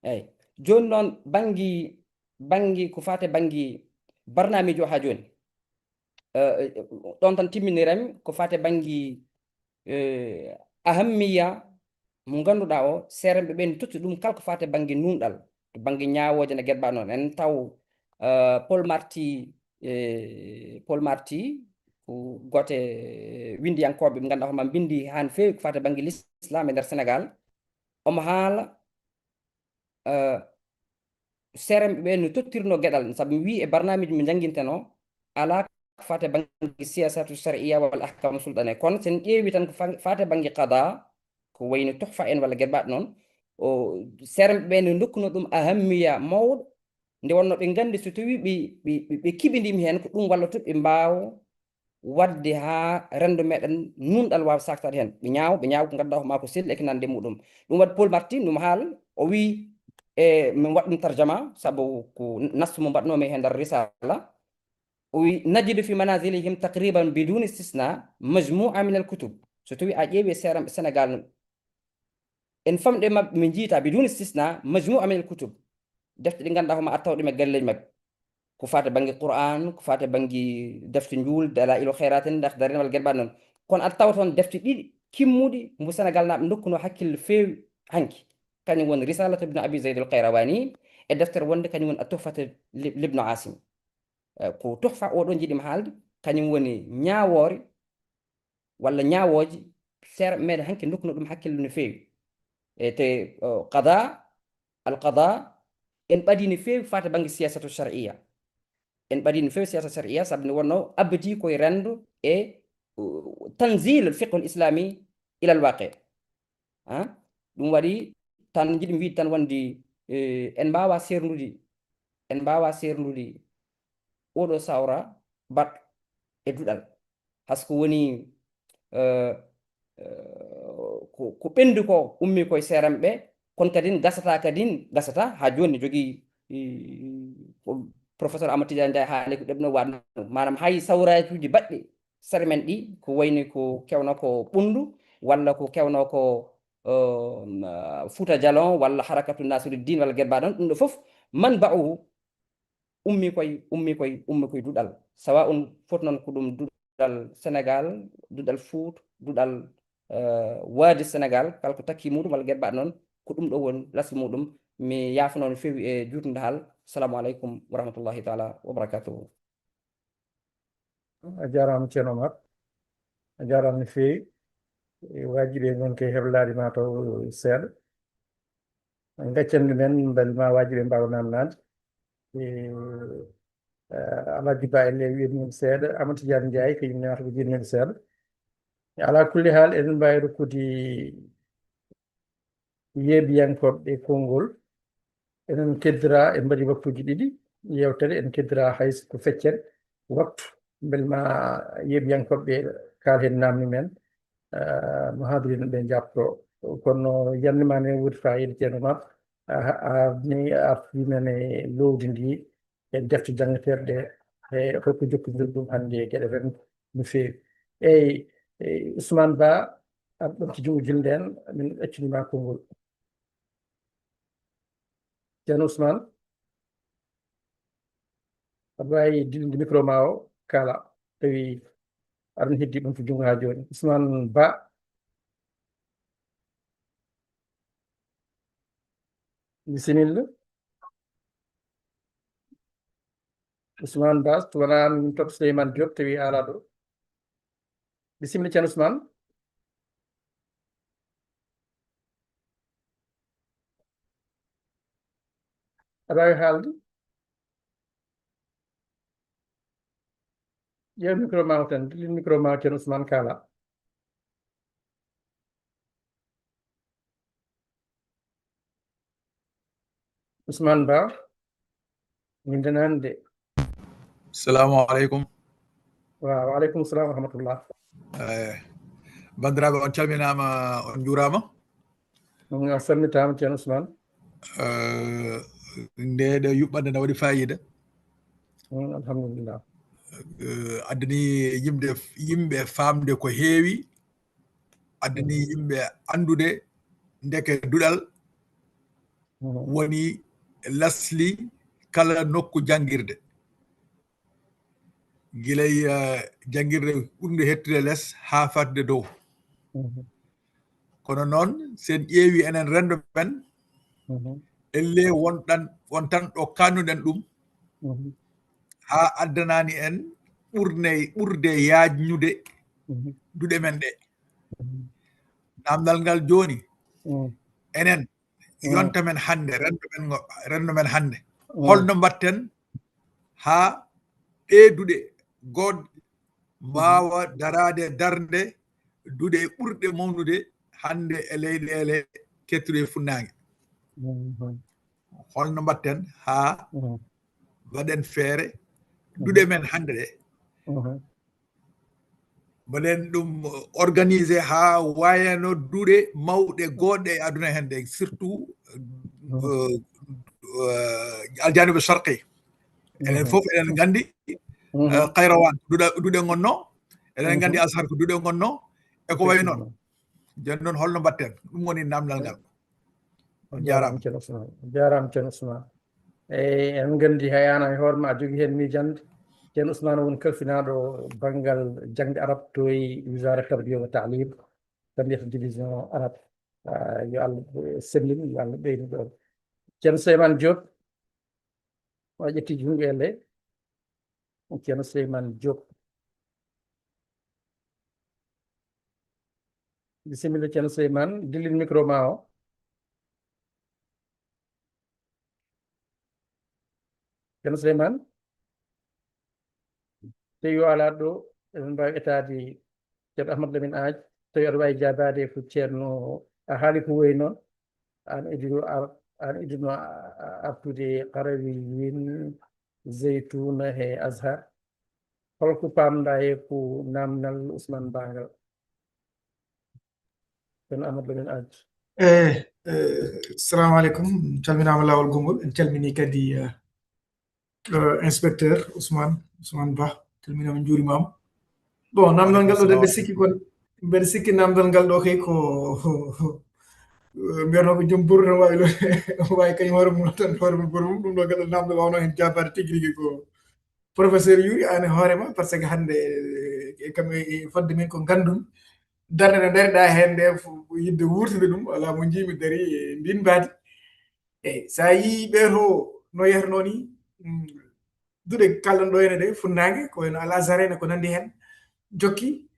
Eeyi. Jooni noon bannge, bannge ko faati e bannge barnaamiji o haa jooni. Eh, eh, ɗoon tan timminiranmi ko faati e bannge, eh, ahammiya mo ngannduɗaa o, seeremɓe ɓen totti ɗum kala ko faati e bannge nuunɗal, to bannge ñaawooje ene geɗe mbaɗa noon. En taw, eh, Paul Marty, eh, Paul Marty ko gooto e winndiyankooɓe ɓe ngannduɗaa hono mbinndi haa no feewi ko faati e bannge l'islam e nder Senegaal. Omo haala, eh, seeremɓe ɓe no tottirno geɗal, sabu mi wii e barnaamiji mo njanngintenoo, alaa ko faati e bannge siyasatu shar'iyya walla ahkamu sultaniya. Kono sen ƴeewi tan ko fa-, faati e bannge qada, ko wayno Tuhfa en walla geɗe mbaɗa noon, o, seeremɓe ɓe no ndokkuno ɗum ahammiya mawɗo, nde wonno ɓe nganndi so tawi ɓe, ɓe, ɓe, ɓe kiɓindiima heen, ko ɗum wallata ɓe mbaawa waɗde haa renndo meɗen nunɗal waawa saaktaade heen. Ɓe ñaawa, ɓe ñaawa ko ngannduɗaa ko maa ko selli e ko nande muɗum. Ɗum waɗi Paul Marty, ɗum haal, o wii, e min waɗ ɗum tarjama, sabu ko nastu mo mbaɗnoomi heen nder risala. O wii, "نجد في منازلهم تقريبا بدون استثناء مجموعة من الكتب." So tawi a ƴeewi e seeram-, Senegaal, en famɗe maɓɓe, min njiyta, بدون استثناء، مجموعة من الكتب. Defte ɗe ngannduɗaa ko ma a taw ɗum e galleeji maɓɓe. Ko faati bannge Qur'an, ko faati bannge defte njuul, Dalaa'ilul Khayraat en, Akhdari en, walla geɗe mbaɗa noon. Kono aɗa tawa toon defte ɗiɗi kimmuɗe mo Senegaal naaɓe ndokkuno hakkille feewi hanki. Kañum woni Risalatu Ibn Abi Zayd al-Qayrawani e deftere wonde kañum woni At-Tuhfatu li-, Libn Asim. Eh, ko Tuhfa oɗo njiɗimi haalde, kañum woni ñaawoore walla ñaawooje seeramɓe meɗen hanki ndokkuno ɗum hakkille no feewi. E te, o, qada, al qada, en ɓadii no feewi faati bannge siyasatu shar'iyya. En ɓadii no feewi siyasa sariya, sabu nde wonno abbiti koye renndo e, uh, tanzil al fiqh al islami ila al waqi. Ha? Ɗum waɗi tan, njiɗmi wiide tan wonde, eh, en mbaawa seerndude, en mbaawa seerndude oɗo sawra baɗɗo e duɗal. Hasko woni, eh, eh, ko, ko ɓenndi ko ummi koye seeranɓe, kono kadi gasata kadi, gasata haa jooni ne jogii, i, ko professeur Amadou Tidiane Ndiaye haali ko ɗeɓno waɗno. Maanaam hay sawraajuuji baɗɗi sere men ɗi, ko wayni ko kewno ko Ɓunndu, walla ko kewno ko, um, uh, Fuuta Jalon, walla Harakatu Nasiruddin, walla Gerbaɗon, ɗum ɗo fof, man ba'uhu, ummi koye, ummi koye, ummi koye duɗal. Sawa un foti noon ko ɗum duɗal Senegal, duɗal Fuuta, duɗal, uh, waadi Senegal, kala ko takki muɗum walla Gerbaɗo noon, ko ɗum ɗo woni lasli muɗum. Mi yaafano no feewi e juutnde haal. Assalamu aleykum wa rahmatullahi taala wa barakatuhu. A jaaraama, Ceerno Omar. A jaaraama no feewi. E, waajibi en won ko heblaade ma taw seeɗa. Ngaccanɗo men, mbele ma waajibi en mbaawa naamnaade. E, eh, Alhaji Ba en le wiɗmin seeɗa, Amadou Tidiane Ndiaye, ko yimɓe naata ko jiɗmin seeɗa. E, ala kulli haal, eɗen mbaawi rokkude yeebiyankooɓe konngol. Enen keddora, en mbaɗi waktuuji ɗiɗi yeewtere, en keddora hay so ko feccere waktu, mbele ma yeebiyankooɓe kaal heen naamni men, eh, muhaadiriin ɓe njaɓto. Kono yannde ma ne woodi faayiida, Ceerno Omar, a, a, ni artiri men e lowdi ndi, e defte janngeteeɗe ɗe, e holko jokkondiral ɗum hannde e geɗe renndo no feewi. Eyi, eyi, Ousmane Ba, aɗa ɓamti junngo, jilden, min accini ma konngol. Ceerno Ousmane, aɗa waawi dillinde micro ma o, kaala, tawi aɗa heddi ɓamtu junngo haa jooni. Ousmane Ba, bisimilla. Ousmane Ba, so wonaa min toɗɗo Souleymane Diop, tawi a alaa ɗo. Bisimilla, Ceerno Ousmane. Aɗa waawi haalde? Ƴeew micro ma o tan, dillin micro ma o, Ceerno Ousmane, kaala. Ousmane Ba, min nanaani de. Assalamu aleykum. Wa, wa aleykum salam wa rahmatullah. Eh, banndiraaɓe, on calminaama, on njuuraama. Mm, a salmitaama, Ceerno Ousmane. Eh, nde ɗo yuɓɓande na waɗi faayiida. Mm, alhamdulillah. Eh, addani yimde, yimɓe faamde ko heewi, addani yimɓe anndude ndeke duɗal Mhm. woni lasli kala nokku janngirde. Gilay, eh, janngirde ɓurnde hettude les haa fadde dow. Mhm. Kono noon, so en ƴeewi enen renndo men, Mhm. elle won ɗan, won tan ɗo kannuɗen ɗum, Mhm. haa addanaani en ɓurne, ɓurde yaajnude Mhm. duɗe men ɗe. Mhm. Naamndal ngal jooni, Mhm. enen, Mm. yonta men hannde, renndo men ngo, renndo men hannde. Mm. Holno mbaɗten haa ɗee duɗe good mbaawa daraade darnde duɗe ɓurɗe mawnude hannde e leyɗeele kettuɗe e funnaange? Mhm. Holno mbaɗten haa Mhm. mbaɗen feere duɗe men hannde ɗe? Mhm. Mbaɗen ɗum organisé haa wayano duɗe mawɗe goɗɗe e aduna hannde, surtout, Mhm. euh, euh, Aljanube Sharqi. Enen Mhm. fof eɗen nganndi, Mhm. euh, Kayrawan ko duɗe, duɗe ngonno. Eɗen nganndi Mhm. Azhar ko duɗe ngonno. E ko wayi noon. Jooni noon, holno mbaɗten? Ɗum woni naamndal ngal. On Jaaraama, njaaraama. Ceerno Ousmane. Jaaraama, Ceerno Ousmane. Eyi, en nganndi hay aan e hoore ma a jogii heen miijannde. Ceerno Ousmane woni kalfinaaɗo banngal jaŋde arab to e Wisaara Tarbiya wa Taalim, ko mbiyata division arab. Ah, yo Allah, eh, sellin, yo Allah ɓeydu ɗoon. Ceerno Souleymane Diop, o ƴetti junngo e ley. Ceerno Souleymane Diop. Bisimilla, Ceerno Souleymane, dillin micro ma o. Ceerno Souleymane? Yo alaa ɗo, eɗen mbaawi etaade Ceerno Ahmad Lamin Aaj, tawi aɗa waawi jaabaade ko Ceerno a haali ko wayi noon, aan idino ar-, aan idino a, a, artude Qarawiyin, Zeytuuna he Azhar. Holko paamɗaa e ko naamnal Ousmane Ba ngal? Ceerno Ahmad Lamin Aaj. Eh, eh, salamu aleykum. En calminaama laawol gonngol. En calminii kadi, eh, eh, inspecteur Ousmane, Ousmane Ba. Calminaama, njuurimaama. Bon, naamndal ngal ɗo de, mbeɗa sikki kon, mbeɗa sikki naamndal ngal ɗo kay ko, eh, mbiyatnoo ko joom burro tan waawi lo-, waawi kañum hoore mum tan, hoore mum, burro mum, ɗum ɗo ngal ɗo naamndal waawno heen jaabaade tigi rigi ko professeur Youri, aan e hoore ma, parce que hannde, eh, kam e, e fodde min ko nganndumi. Darnde nde ndariɗaa heen nde, fof ko yiɗde wuurtude ɗum, alaa mo njiimi dari e ndiin mbaadi. Eyi, so a yii ɓee to no yehrnoo ni, mm, duɗe kalɗon ɗo ene ɗe, funnaange, ko wayno Al Azhar en e ko nanndi heen, jokki,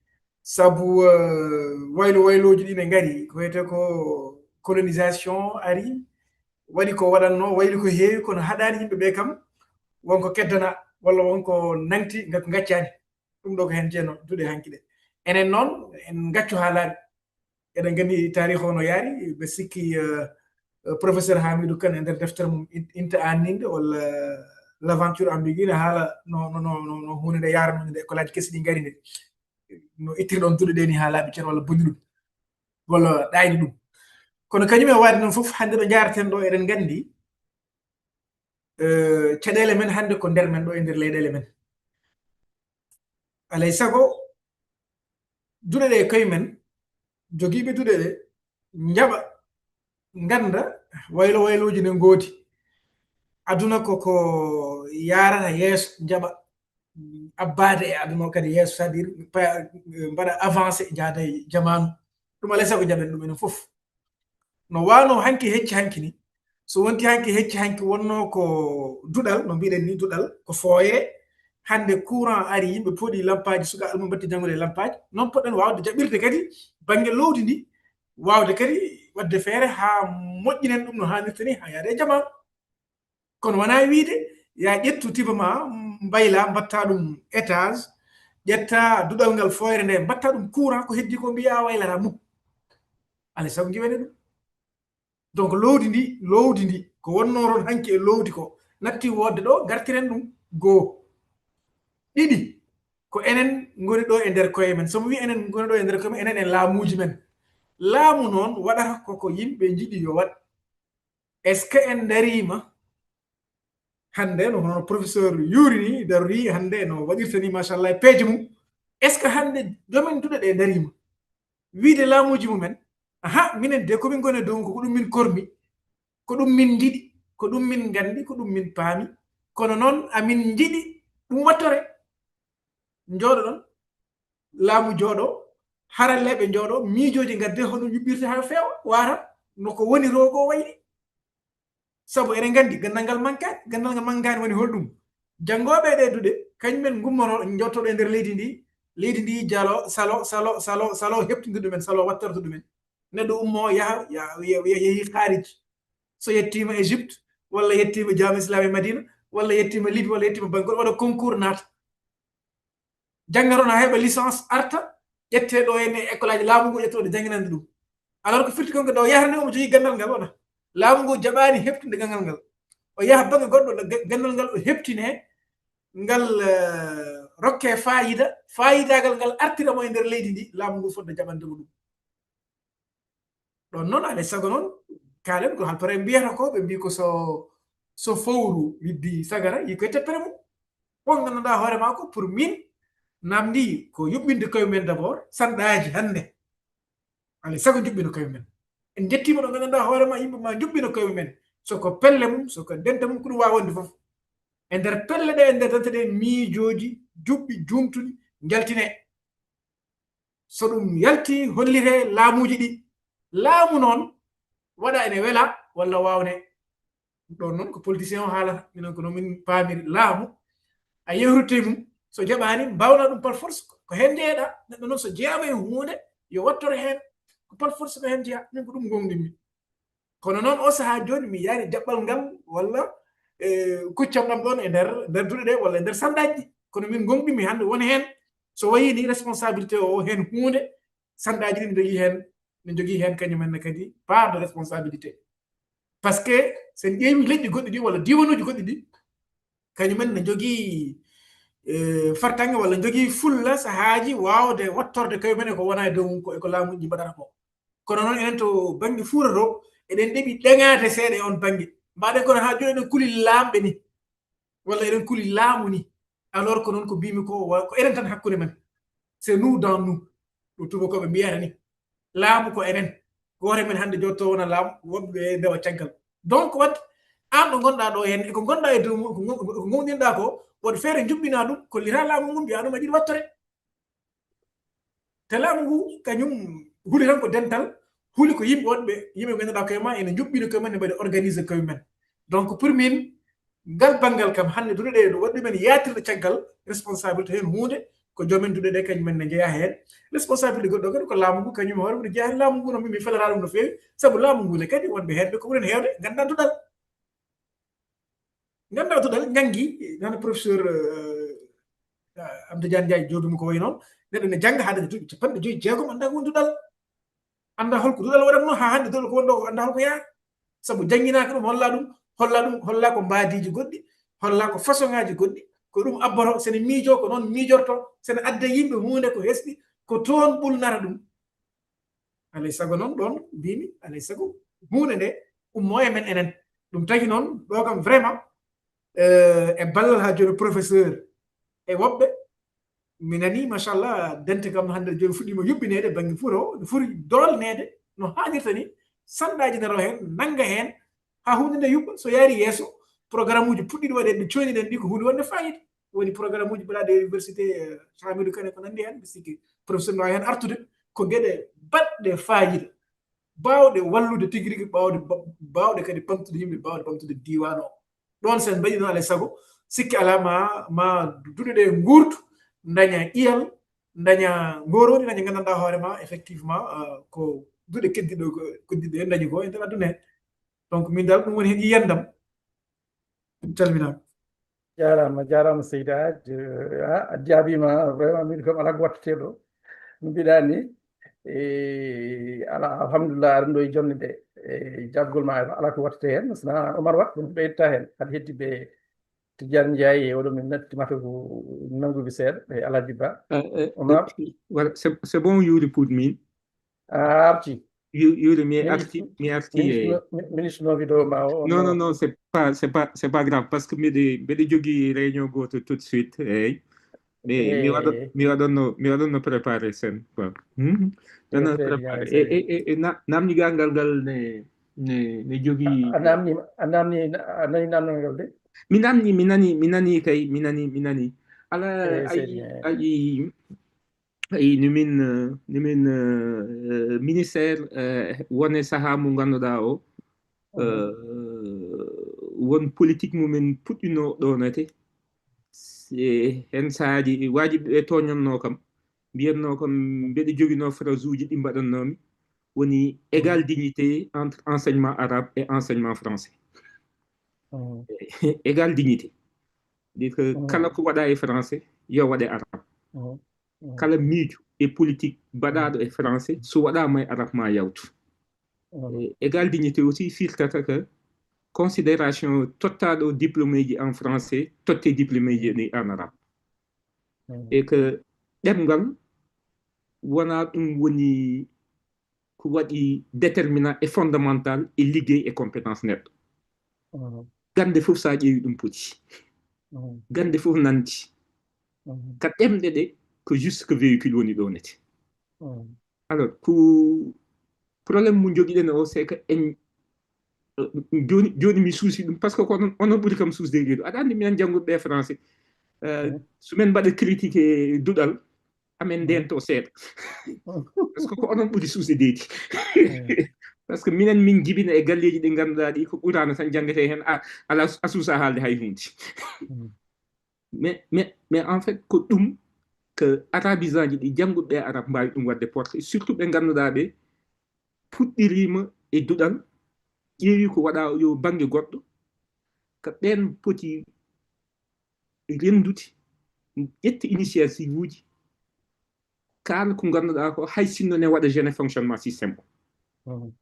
sabu, eh, waylo waylooji ɗi ne ngari, ko wiyetee ko colonisation ari, waɗi ko waɗatnoo, wayli ko heewi, kono haɗaani yimɓe ɓe kam, won ko keddana, walla won ko nangti, nga-, ngaccaani. Ɗum ɗo ko heen jeyanoo duɗe hanki ɗe. Enen noon, en ngaccu haa laaɓi. Eɗen nganndi taariikh o no yaari, ɓe sikki, eh, eh, professeur Hamidou Kane e nder deftere mum, in-, Inta Aninde, walla L'aventure ambiguë, ne haala no, no, no, no, no huunde nde yaarnoo, nde école aji kesi ɗi ngari nde. No ittiri ɗoon duɗe ɗe ni haa laaɓi cer walla bonni ɗum, walla ɗaayni ɗum. Kono kañum e waɗde noon fof, hannde ɗo njaaraten ɗo, eɗen nganndi, eh, caɗeele men hannde ko nder men ɗo e nder leyɗeele men. Alay sago, duɗe ɗe koye men, jogiiɓe duɗe ɗe, njaɓa, ngannda, waylo waylooji ne ngoodi. Aduna ko ko yaarata yeeso, njaɓa, abbaade e aduna o kadi yeeso, c'est-à-dire, pa-, mbaɗa avancé, njaada e jamaanu. Ɗum alay sago njaɓen ɗum enen fof. No waano hanki hecci hanki ni, so wonti hanki hecci hanki wonnoo ko duɗal, no mbiɗen ni duɗal, ko fooyre. Hannde courant ari, yimɓe pooɗi lampaaji, suka almum mbatti janngude e lampaaji. Noon poɗɗen waawde jaɓirde kadi bannge lowdi ndi, waawde kadi waɗde feere haa moƴƴinen ɗum no haanirta ni, haa yaade e jamaanu. Kono wonaa wiyde, ya ƴettu tiba ma, mbayla, mbatta ɗum étage, ƴetta duɗal ngal fooyre nde, mbatta ɗum courant, ko heddi ko mbiya waylata mum. Alay sago ngiwene ɗum. Donc, lowdi ndi, lowdi ndi, ko wonnoo toon hanki e lowdi ko, natti woodde ɗo, ngartiren ɗum goo. Ɗiɗi, ko enen ngoni ɗo e nder koye men. So mi wii enen ngoni ɗo e nder koye men, enen e laamuuji men. Laamu noon waɗata ko ko yimɓe njiɗi yo waɗ. Est-ce que en ndariima hannde, no hono professeur Youri ni darorii hannde, no waɗirta ni, machallah, e peeje mum? Est-ce que hannde jomen duɗe ɗe ndariima? Wiide laamuuji mumen, aha, minen de ko min ngoni e dow, ko ɗum min kormi, ko ɗum min njiɗi, ko ɗum min nganndi, ko ɗum min paami. Kono noon, amin njiɗi ɗum wattore. Njooɗoɗon, laamu jooɗo, haralleeɓe njooɗo, miijooji ngadde, hono yuɓɓirte haa feewa, waata no ko woni roogo wayri. Sabu eɗen nganndi ganndal ngal mankaani, ganndal ngal mankaani woni holɗum? Janngooɓe e ɗee duɗe, kañum en ngummoto, njottoɗo e nder leydi ndi, leydi ndi jalo, salo, salo, salo, salo, heɓtinde ɗumen, salo wattorto ɗumen. Neɗɗo ummo, yaha, ya-, ya-, ya-, yehi kharij. So yettiima Égypte, walla yettiima Jaami'a Islamiya Madina, walla yettiima Libye, walla yettiima Bangkok, waɗa concours naata. Jannga toon haa heɓa licence, arta, ƴettee ɗo henne e école aji laamu ngu, ƴettoo ɗo jannginande ɗum. Alors ko firti kon ko ɗo yahata nde omo jogii ganndal ngal waɗa. Laamu ngu jaɓaani heɓtinde ganndal ngal. O yaha bannge goɗɗo, ɗo ga-, ganndal ngal o heɓtine, ngal, eh, rokke faayida, faayidaagal ngal artira mo e nder leydi ndi, laamu ngu fotde jaɓande mo ɗum. Ɗon noon, alay sago noon, kaalen ko halpare mbiyata ko, ɓe mbii ko so, so fowru widdi sagara, yi koye teppere mum. On nganndanɗaa hoore maa ko pour min, namndi ko yuɓɓinde koye men d'abord, sanɗaaji hannde. Alay sago njuɓɓino koye men. En njettiima ɗo nganndanɗaa hoore maa, yimɓe maa njuɓɓino koye men. So ko pelle mum, so ko dente mum, ko ɗum waawi wonde fof. E nder pelle ɗe, e nder dente ɗe, miijooji juɓɓi, juumtuɗi, njaltine. So ɗum yalti, holliree laamuuji ɗi. Laamu noon, waɗa ene wela walla waawne. Ɗoon noon ko politicien o haalata. Minen ko noon min paamiri laamu. A yewrite mum, so jaɓaani, mbaawnaa ɗum par force, ko heen njeyeɗaa. Neɗɗo noon so jeyaama e huunde, yo wattoro heen. Ko par force ko heen jeyaa. Min ko ɗum ngoongɗinmi. Kono noon, oo sahaa jooni, mi yaari jaɓɓal ngal walla, eh, kuccam ɗam ɗoon e nder, nder duɗe ɗe walla e nder sanɗaaji ɗi. Kono min gonɗinmi hannde won heen, so wayii ni responsabilité o, heen huunde, sanɗaaji ɗi ne njogii heen, ne njogii heen kañum en ne kadi part de responsabilité. Par ce que so en ƴeewi leƴƴi goɗɗi ɗi walla diiwanuuji goɗɗi ɗi, kañum en ne njogii, eh, fartaŋŋe walla njogii fulla sahaaji waawde waɗtorde kañum en e ko wona e dow mum ko, e ko laamuuji mbaɗata ko. Kono noon enen to bannge Fuuta to, eɗen ɗeɓi ɗeŋaade seeɗa e on bannge. Mbaɗen kono haa jooni eɗen kuli laamɓe ni, walla eɗen kuli laamu ni. Alors ko noon ko mbimi ko, wa-, ko enen tan hakkunde men. C'est nous dans nous. Ɗo tuubakooɓe mbiyata ni. Laamu ko enen. Gooto men hannde jottoo wona laamu, woɓɓe ɓe ndewa caggal. Donc, wadde, aan ɗo ngonɗaa ɗo heen, e ko ngonɗaa e dow mum, ko ngo-, ko ngowninɗaa ko, waɗ feere njuɓɓinaa ɗum, kollira laamu ngu, mbiyaa ɗum aɗa yiɗi waɗtore. Te laamu ngu, kañum huli tan ko dental, huli ko yimɓe wonɓe, yimɓe ngannduɗaa koye ma, ene njuɓɓini koye men, ne mbaɗi organiser koye men. Donc, pour min, ngal banngal kam, hannde duɗe ɗe, waɗi men yaatirde caggal, responsabilité heen huunde, ko joomen duɗe ɗe, kañum men ne njeyaa heen. Responsabilité goɗɗo kadi ko laamu ngu, kañum hoore mum ne jeyaa heen laamu ngu, no min mi felata ɗum no feewi, sabu laamu ngu ne kadi wonɓe heen ɓe ko ɓuri en heewde nganndaa duɗal. Nganndaa duɗal, njanngi, nana professeur, euh, Amta Diagne Ndiaye joodumi ko wayi noon, neɗɗo ne jannga haa daña duuɓi capanɗe joyi jeegom, anndaa ko woni duɗal. Anndaa holko duɗal waɗatnoo haa hannde duɗal ko wonɗo o, anndaa holko yaha. Sabu jannginaaka ɗum, hollaa ɗum, hollaa ɗum, hollaa ko mbaadiiji goɗɗi, hollaa ko façon ŋaaji goɗɗi, ko ɗum abboto, so ne miijoo ko noon miijortoo, so ne adda yimɓe huunde ko hesɗi, ko toon ɓulnata ɗum. Alay sago noon ɗoon mbimi, alay sago huunde nde ummoo e men enen. Ɗum tagi noon ɗo kam vraiment, eh, e ballal haa jooni professeur e woɓɓe, mi nanii, machallah, dente kam hannde jooni fuɗɗiima yuɓɓineede bannge Fuuta o, no foti doolneede no haanirta ni, sanɗaaji ndaroo heen, nannga heen, haa huunde nde yuɓɓa. So yaari yeeso, programme uji puɗɗiiɗi waɗeede, ɗi coyniɗen ɗi, ko huunde wonde fayida. Woni programme uji mbaɗaaɗi e université, eh, Hamidou Kane ko nanndi heen, mi sikki professeur no waawi heen artude. Ko geɗe baɗɗe fayida, baawɗe wallude tigi rigi, baawɗe ba-, baawɗe kadi ɓamtude yimɓe, baawɗe ɓamtude diiwaan o. Ɗoon so en mbaɗii noon, alay sago, sikke alaa ma, ma duɗe ɗe nguurtu, ndaña ƴiyal, ndaña ngoroondi, ndaña nganndanɗaa hoore ma, effectivement, ah, ko duɗe keddiɗo ko, keddiɗe en ndañi ko e nder aduna he. Donc, min dal, ɗum woni heen yiyandam. Calminaama. Jaaraama, jaaraama seydi Hadj. Ah, a jaabiima vraiment, min kam alaa ko waɗtetee ɗo. No mbiɗaa ni, eh, alaa, alhamdulillah, aɗa ɗo e jonde nde. Eh, jaabgol ma alaa ko waɗtetee heen. Sinaa Omar Wat, ɗum ɓeydataa heen. Aɗa heddi ɓe Tidiane Ndiaye, oɗo min natti mata ko nannguɓe seeɗa, e Alhaji Ba. Eh, eh, Omar. Eh, voilà, c'est, c'est bon, yuuri puut min. A arti. Yu-, yuuri mi arti, mi arti, ministre, eh. Mi-, ministre no vidéo ma o, non, non, non, c'est pas, c'est pas, c'est pas grave, parce que mbiɗa, mbiɗa jogii réunion gooto tout de suite, eyyi. Mi, mi waɗa, mi waɗanno, mi waɗanno préparé sen, quoi. Hmm? Ɗanno préparé. E, e, e, e na-, namdigal ngal ne, ne, ne jogii. A, a namni, a namni, a nani namdal ngal de? Mi namni, mi nani, mi nani kay, mi nani, mi nani. Ala, eh, ayi, ayi, ayi, ni min, eh, ni min, eh, eh, ministère, eh, wone saha mo ngannduɗaa o, eh, won politique mumen puɗɗino ɗonate. Se-, hen sahaaji, waaji ɓe toñannoo kam, mbiyannoo kam mbeɗa joginoo phrase uji ɗi mbaɗannoomi, woni égal dignité entre enseignement arabe et enseignement français. Égal dignité. C'est-à-dire que kala ko waɗaa e français, yo waɗe arabe. Kala miijo e politique baɗaaɗo e français, so waɗaama e arabe ma yawtu. E, égal dignité aussi firtata que considération tottaaɗo diplôme ji en français, totte diplôme ji ɗi en arabe. Et que ɗemngal wonaa ɗum woni ko waɗi déterminant et fondamental e liggey e compétence neɗɗo. Gannde fof, so a ƴeewi, ɗum poti. Gannde fof nanndi. Ka ɗemɗe ɗe, ko juste que véhicule woni ɗo nete. Alors, ko problème mo jogiɗen o, c'est que en, euh, jooni, jooni mi suusi ɗum, parce que ko onon, onon ɓuri kam suusde e reedu. Aɗa anndi minen jannguɓe français, euh, so min mbaɗa critique e duɗal, amen ndento seeɗa. Parce que ko onon ɓuri suusde deedi. Parce que minen min jibina e galleeji ɗi ngannduɗaa ɗi ko Qur'aana tan janngete heen, a, ala a suusa haalde hay huunde. Mais, mais, mais en fait, ko ɗum que arabisant ji ɗi jannguɓe arabe mbaawi ɗum waɗde porté, surtout ɓe ngannduɗaa ɓe puɗɗiriima e duɗal, ƴeewi ko waɗaa o yo bannge goɗɗo, ka ɓeen poti renndude, ƴetta initiative uji, kaala ko ngannduɗaa ko, hay sinno ne waɗa gêner fonctionnement système o. Mhm.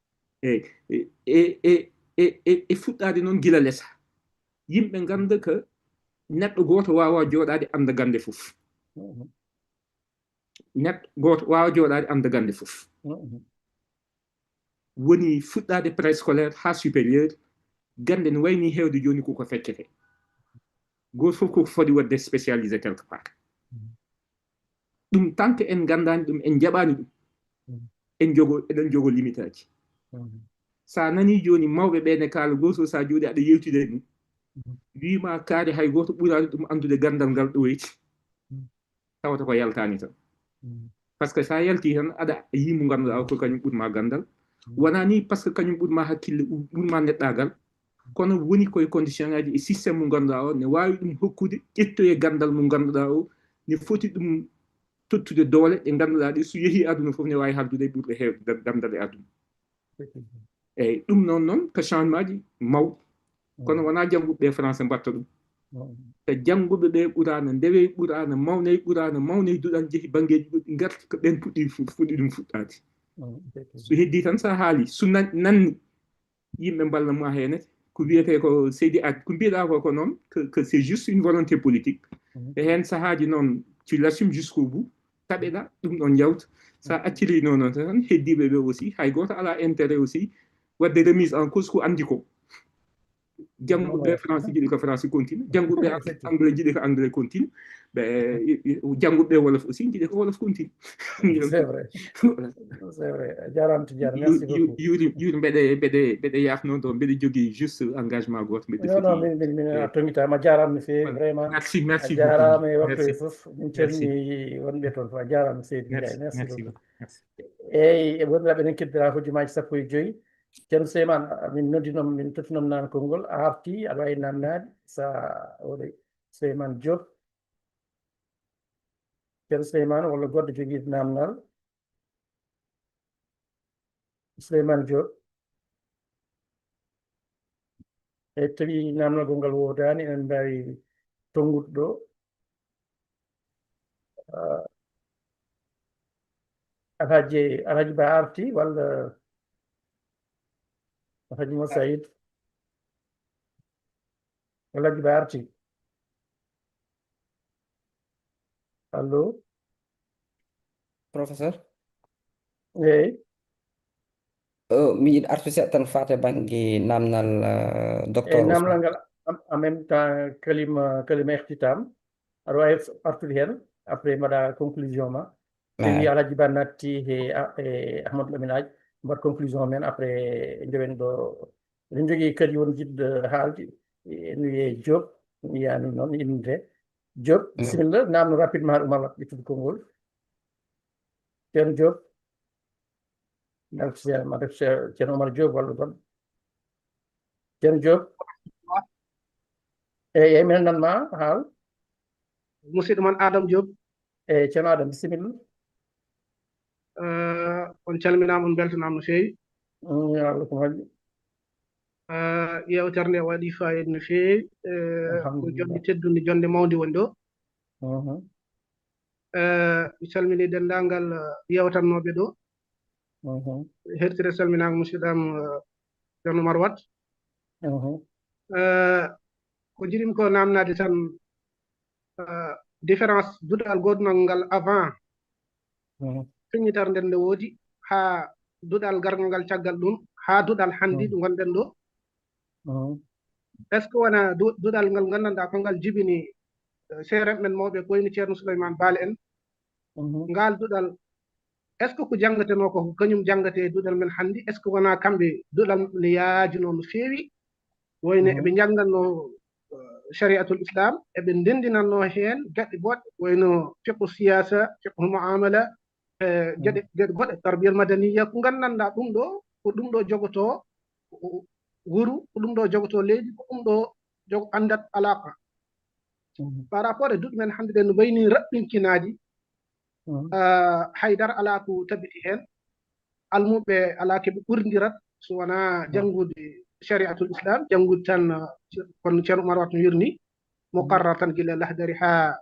E, e, e, e, e, e, e fuɗɗaade noon gila lesa. Yimɓe ngannda ko neɗɗo gooto waawaa jooɗaade annda gannde fof. Mhm. Neɗɗo gooto waawaa jooɗaade annda gannde fof. Mhm. Woni fuɗɗaade préscolaire haa supérieur, gannde no wayni heewde jooni koko feccete. Gooto fof koko foti waɗde spécialisé quelque part. Mhm. Ɗum, tant que en nganndaani ɗum, en njaɓaani ɗum, mhm, en jogo, eɗen jogo limite aji. Mhm. So a nanii jooni mawɓe ɓee ne kaala, gooto so a jooɗii aɗa yewtida e mum, mhm, wii ma kaari hay gooto ɓuraani ɗum anndude ganndal ngal ɗoweyti. Mhm. Tawata ko yaltaani tan. Mhm. Par ce que so a yaltii tan, aɗa yii mo ngannduɗaa o ko kañum ɓuri ma ganndal. Mhm. Wonaa nii par ce que kañum ɓuri ma hakkille, ɓuri ma neɗɗaagal. Kono woni koye condition ngaji e système mo ngannduɗaa o, ne waawi ɗum hokkude, ƴettoye ganndal mo ngannduɗaa o, ne foti ɗum tottude doole ɗe ngannduɗaa ɗe, so yehii aduna fof, ne waawi haldude e ɓurɓe heewde ganndal e aduna. Eyyi, ɗum noon, noon ko changement ji mawɗi. Kono wonaa jannguɓe ɓe français mbaɗta ɗum. Ko jannguɓe ɓe ɓuraana, ndewey ɓuraana, mawney ɓuraana, mawney duɗal, njehi banngeeji goɗɗi, ngarti ko ɓeen puɗɗi fu-, fuɗɗi ɗum fuɗɗaade. So heddii tan, so a haali, so nan-, nanni, yimɓe mballa ma heen. Ko wiyetee ko Seydi Aj, ko mbiɗa ko, ko noon, que, que c'est juste une volonté politique. Mhm. E heen sahaaji noon, tu l'assumes jusqu'au bout, taɓeɗa, ɗum ɗon yawta. Sa acciri noon tan, heddiiɓe ɓe aussi, hay gooto alaa intérêt aussi waɗde remise en cause ko anndi ko. Jannguɓe français jiɗi ko français continue, jannguɓe anglais jiɗi ko anglais continue, ɓe, jannguɓe wolof aussi jiɗi ko wolof continue. C'est vrai. Voilà. C'est vrai. A jaaraama, Tidiane. Merci beaucoup. Yuuri, yuuri, mbeɗe, mbeɗe, mbeɗe yaafnoo ɗo, mbeɗe jogii juste engagement gooto, mbeɗe... Non, non, foti, min, min, min, eh, a toŋitaama, a jaaraama no feewi, voilà, vraiment. Merci, merci beaucoup. A jaaraama e waktu e fof. Merci. Min calmini wonɓe toon fof. A jaaraama seydi Ndiaye. Merci, merci beaucoup. Merci. Eyyi, e wondiraaɓe, eɗen keddora hojomaaji sappo e joy. Ceerno Souleymane, min noddinom, min tottinom naan konngol, a arti, aɗa waawi naamnaade, sa oɗo Souleymane Diop. Ceerno Souleymane, walla goɗɗo jogii naamnal? Souleymane Diop. E tawi naamnagol ngal woodaani, eɗen mbaawi tonngude ɗo. Ah, Alhaji, Alhaji Ba arti walla Alhaji Mo Saïd? Alhaji Ba arti. Allo? Professeur? Eyi. Oh, mi yiɗi artude seeɗa tan faate bannge naamnal, eh, docteur Ousmane. Eyi, naamnal ngal, en, en même temps, kalima, kalima ihtitam. Aɗa waawi artude heen, après mbaɗa conclusion ma. Tawi Alhaji Ba natti he, a, e Ahmadou Lamine Aj, mbaɗ conclusion men, après njowen ɗo. Eɗen njogii kadi won jiɗɗo haalde, ene wiyee Diop, mi yiyaani noon innde. Diop, bisimilla, naamno rapidement, haɗa Oumar Watt ƴettude konngol. Ceerno Diop. Ngal Ceerno, ma def Ceerno Oumar Diop walla goɗɗo. Ceerno Diop. Eyyi, eyyi, miɗen nan ma, haal. Musidɗo mon Adam Diop. Eyyi, Ceerno Adam, bisimilla. Eh, on calminaama, on mbeltanaama no feewi. Mm, yo Allah ko moƴƴi. Eh, yeewtere nde waɗi faayiida no feewi. Eh, ko alhamdulillah. Jonnde teddunde, jonnde mawnde woni ɗo. Mhm. Eh, mi salmini denndaangal, eh, yeewtannooɓe ɗo. Mhm. Hertire salminaango musidɗo am, eh, Ceerno Oumar Watt. Mhm. Eh, ko njiɗmi ko naamnaade tan, eh, différence duɗal goodngal ngal avant, mhm, feññitere nden nde woodi, haa duɗal garngal ngal caggal ɗum, haa duɗal hannde, mhm, ɗo ngonɗen ɗo. Mhm. Est-ce que wona du-, duɗal ngal nganndanɗaa ko ngal jibini, eh, seerenɓe men mawɓe ko wayno Ceerno Souleymane Baal en? Mhm. Ngal duɗal, est-ce que ko janngatenoo ko, ko kañum janngate e duɗal men hannde? Est-ce que wonaa kamɓe duɗal maɓɓe ne yaajunoo no feewi? Wayno, mhm, eɓe njannganno, eh, shari'atul Islam, eɓe ndenndinanno heen geɗe boɗɗe, wayno fiqhu siyasa, fiqhu muamala, eh, mhm, geɗe, geɗe goɗɗe, tarbiyal madaniya, ko nganndanɗaa ɗum ɗo, ko ɗum ɗo jogotoo wuro, ko ɗum ɗo jogotoo leydi, ko ɗum ɗo jogo anndat alaaka. Mhm. Par rapport e duɗe men hannde ɗen no mbayni raɓɓinkinaaji, mhm, ah, haydara alaa ko tabiti heen. Almuɓe alaa ko ɓe ɓurndirat, so wonaa, mhm, janngude shari'atul Islam, janngude tan, ah, kono Ceerno Oumar Watt no wirni, mhm, muqarrar tan gila Lahdari haa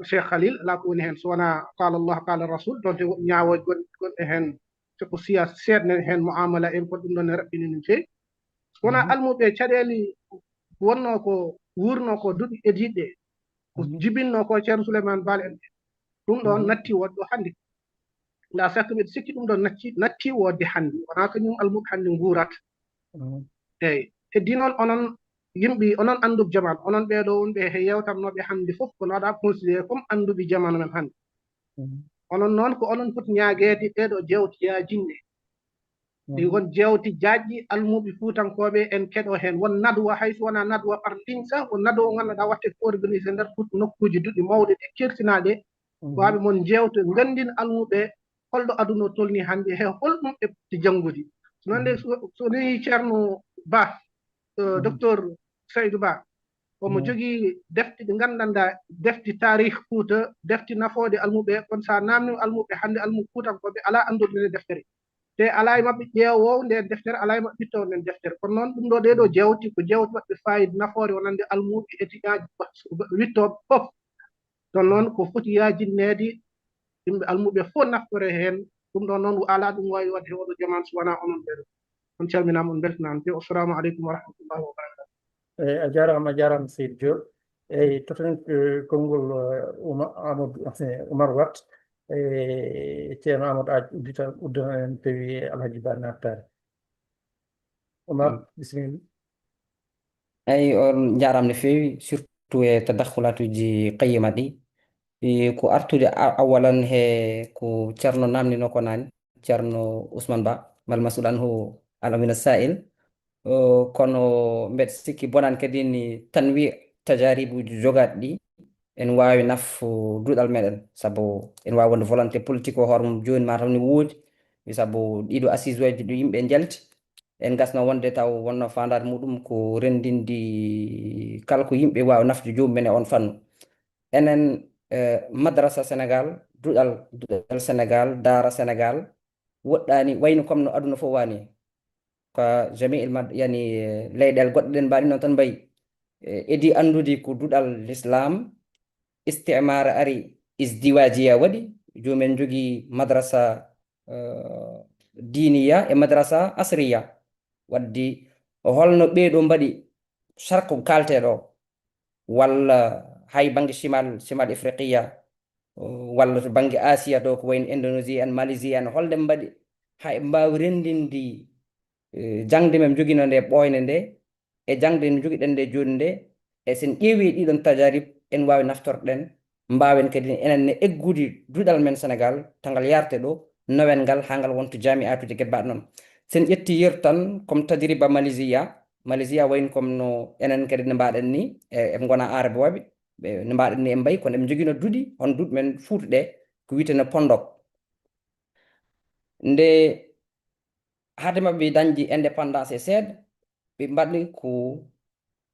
Cheikh Khalil, alaa ko woni heen, so wonaa qaala Allah, qaala Rasul, donte woɗɗi ñaawooje gonɗe, gonɗe heen, so ko siyaasa seeɗa heen, muamala en, ko ɗum ɗoon ne raɓɓini min feewi. So wonaa almuɓe caɗeele wonnoo ko wuurnoo ko duɗi ediiɗe, ko jibinnoo ko Ceerno Souleymane Baal en ɓe. Ɗum ɗoon natti wonde ɗo hannde. La sakka mbiɗa sikki ɗum ɗoon natti, natti wonde hannde. Wonaa ko ñum almuɓe hannde nguurata. Eeyi. Heddi noon onon yimɓe, onon annduɓe jaman, onon ɓee ɗoo wonɓe he yeewtannooɓe hannde fof, kono aɗa considéré comme annduɓe jaman men hannde. Onon noon ko onon poti ñaageede ɗee ɗoo jeewte yaajinɗe. Ɗi ngon jeewte jaajɗi almuɓe fuutankooɓe en keɗo heen. Won nadwa, hay so wonaa nadwa par ligne sah, won nadwa ngannduɗaa waɗte ko organisé nder Fuuta nokkuuji duɗɗi mawɗi ɗi kersinaaɗe. Waaɓe mon njeewta, nganndin almuɓe holɗo aduna o tolni hannde, he holɗum ɓe poti janngude. So noon de, so, so ni Ceerno Ba, eh, Docteur Saydou Ba, omo jogii defte ɗe nganndanɗaa, defte taarih Fuuta, defte nafooɗe almuɓe, kono so a naamnii almuɓe hannde, almuɓe fuutankooɓe alaa annduɗo nde deftere. Te alaa e maɓɓe ƴeewoowo ndeen deftere, alaa e maɓɓe wittoowo ndeen deftere. Kono noon ɗum ɗo, ɗee ɗoo jeewte, ko jeewte waɗɗe faayiida nafoore wonande almuɓe, étudiant ji, wittooɓe fof. Ɗoon noon ko foti yaajinneede, yimɓe almuɓe fof naftore heen. Ɗum ɗoon noon alaa ɗum waawi waɗde he oɗo jaman so wonaa onon ɓee ɗoo. On calminaama, on mbeltanaama. Te, assalamu aleykum wa rahmatullahi wa barakatuh. Eeyi, a jaaraama, a jaaraama, Seydi Diop. Eeyi, totten, eh, konngol, eh, Uma-, Amadou, eh, Oumar Wat. Eeyi, Ceerno Amadou Aj uddita, uddana en tawi Alhaji Ba naataade. Oumar, bisimilla. Eeyi, on njaaraama no feewi, surtout e tadakhulatuuji qayyima ɗi. E, ko artude a-, awalan he ko Ceerno naamnino ko naane, Ceerno Ousmane Ba, mal mas'ul anhu al amina sa'il. O, kono mbeɗa sikki bonan kadi ni tanwi tajaribuuji jogaaɗi ɗi, en waawi nafo duɗal meɗen, sabu en waawi wonde volonté politique o hoore mum jooni ma taw ne woodi, sabu ɗiɗo assise uji ɗo yimɓe njalti, en gasno wonde taw wonno faandaare muɗum ko renndinde kala ko yimɓe waawi nafde joomum en e on fannu. Enen, eh, madrasa Sénégal, duɗal, duɗal Sénégal, daara Sénégal, woɗɗaani, wayno comme no aduna fof waani. Ka jami'il mad-, yani, eh, leyɗeele goɗɗe ɗen mbaɗi noon tan mbayi. Eh, edi anndude ko duɗal Lislaam, istimaara ari, izdiwaajiya waɗi, joomum en njogii madrasa, eh, diiniya e madrasa asriya. Waddi holno ɓee ɗoo mbaɗi sarko kaaltee ɗo, walla hay bannge Shimal, Shimal Ifriqiya, walla to bannge Asiya ɗo, ko wayno Indonesie en, Malaysie en, holde mbaɗi hay mbaawi renndinde, eh, jaŋde men njogino nde ɓooyne nde, e jaŋde no njogiɗen nde jooni nde, e sen ƴeewi ɗiɗon tajarib, en waawi naftorɗen, mbaawen kadi enen ne eggude duɗal men Senegal, to ngal yarte ɗo, nowen ngal haa ngal wonto jaami'aatuuji gebbaaɗe noon. Sen ƴetti yeru tan, comme tajriba Malaysia, Malaysia wayno comme no enen kadi no mbaɗen ni, e, e ngona Arabewaaɓe, ɓe no mbaɗen ni e mbayi, kono eɓe njogino duɗi, hono duɗi men Fuuta ɗe, ko wiyeteno pondok. Nde hade maɓɓe dañde indépendance e seeɗa, ɓe mbaɗi ko,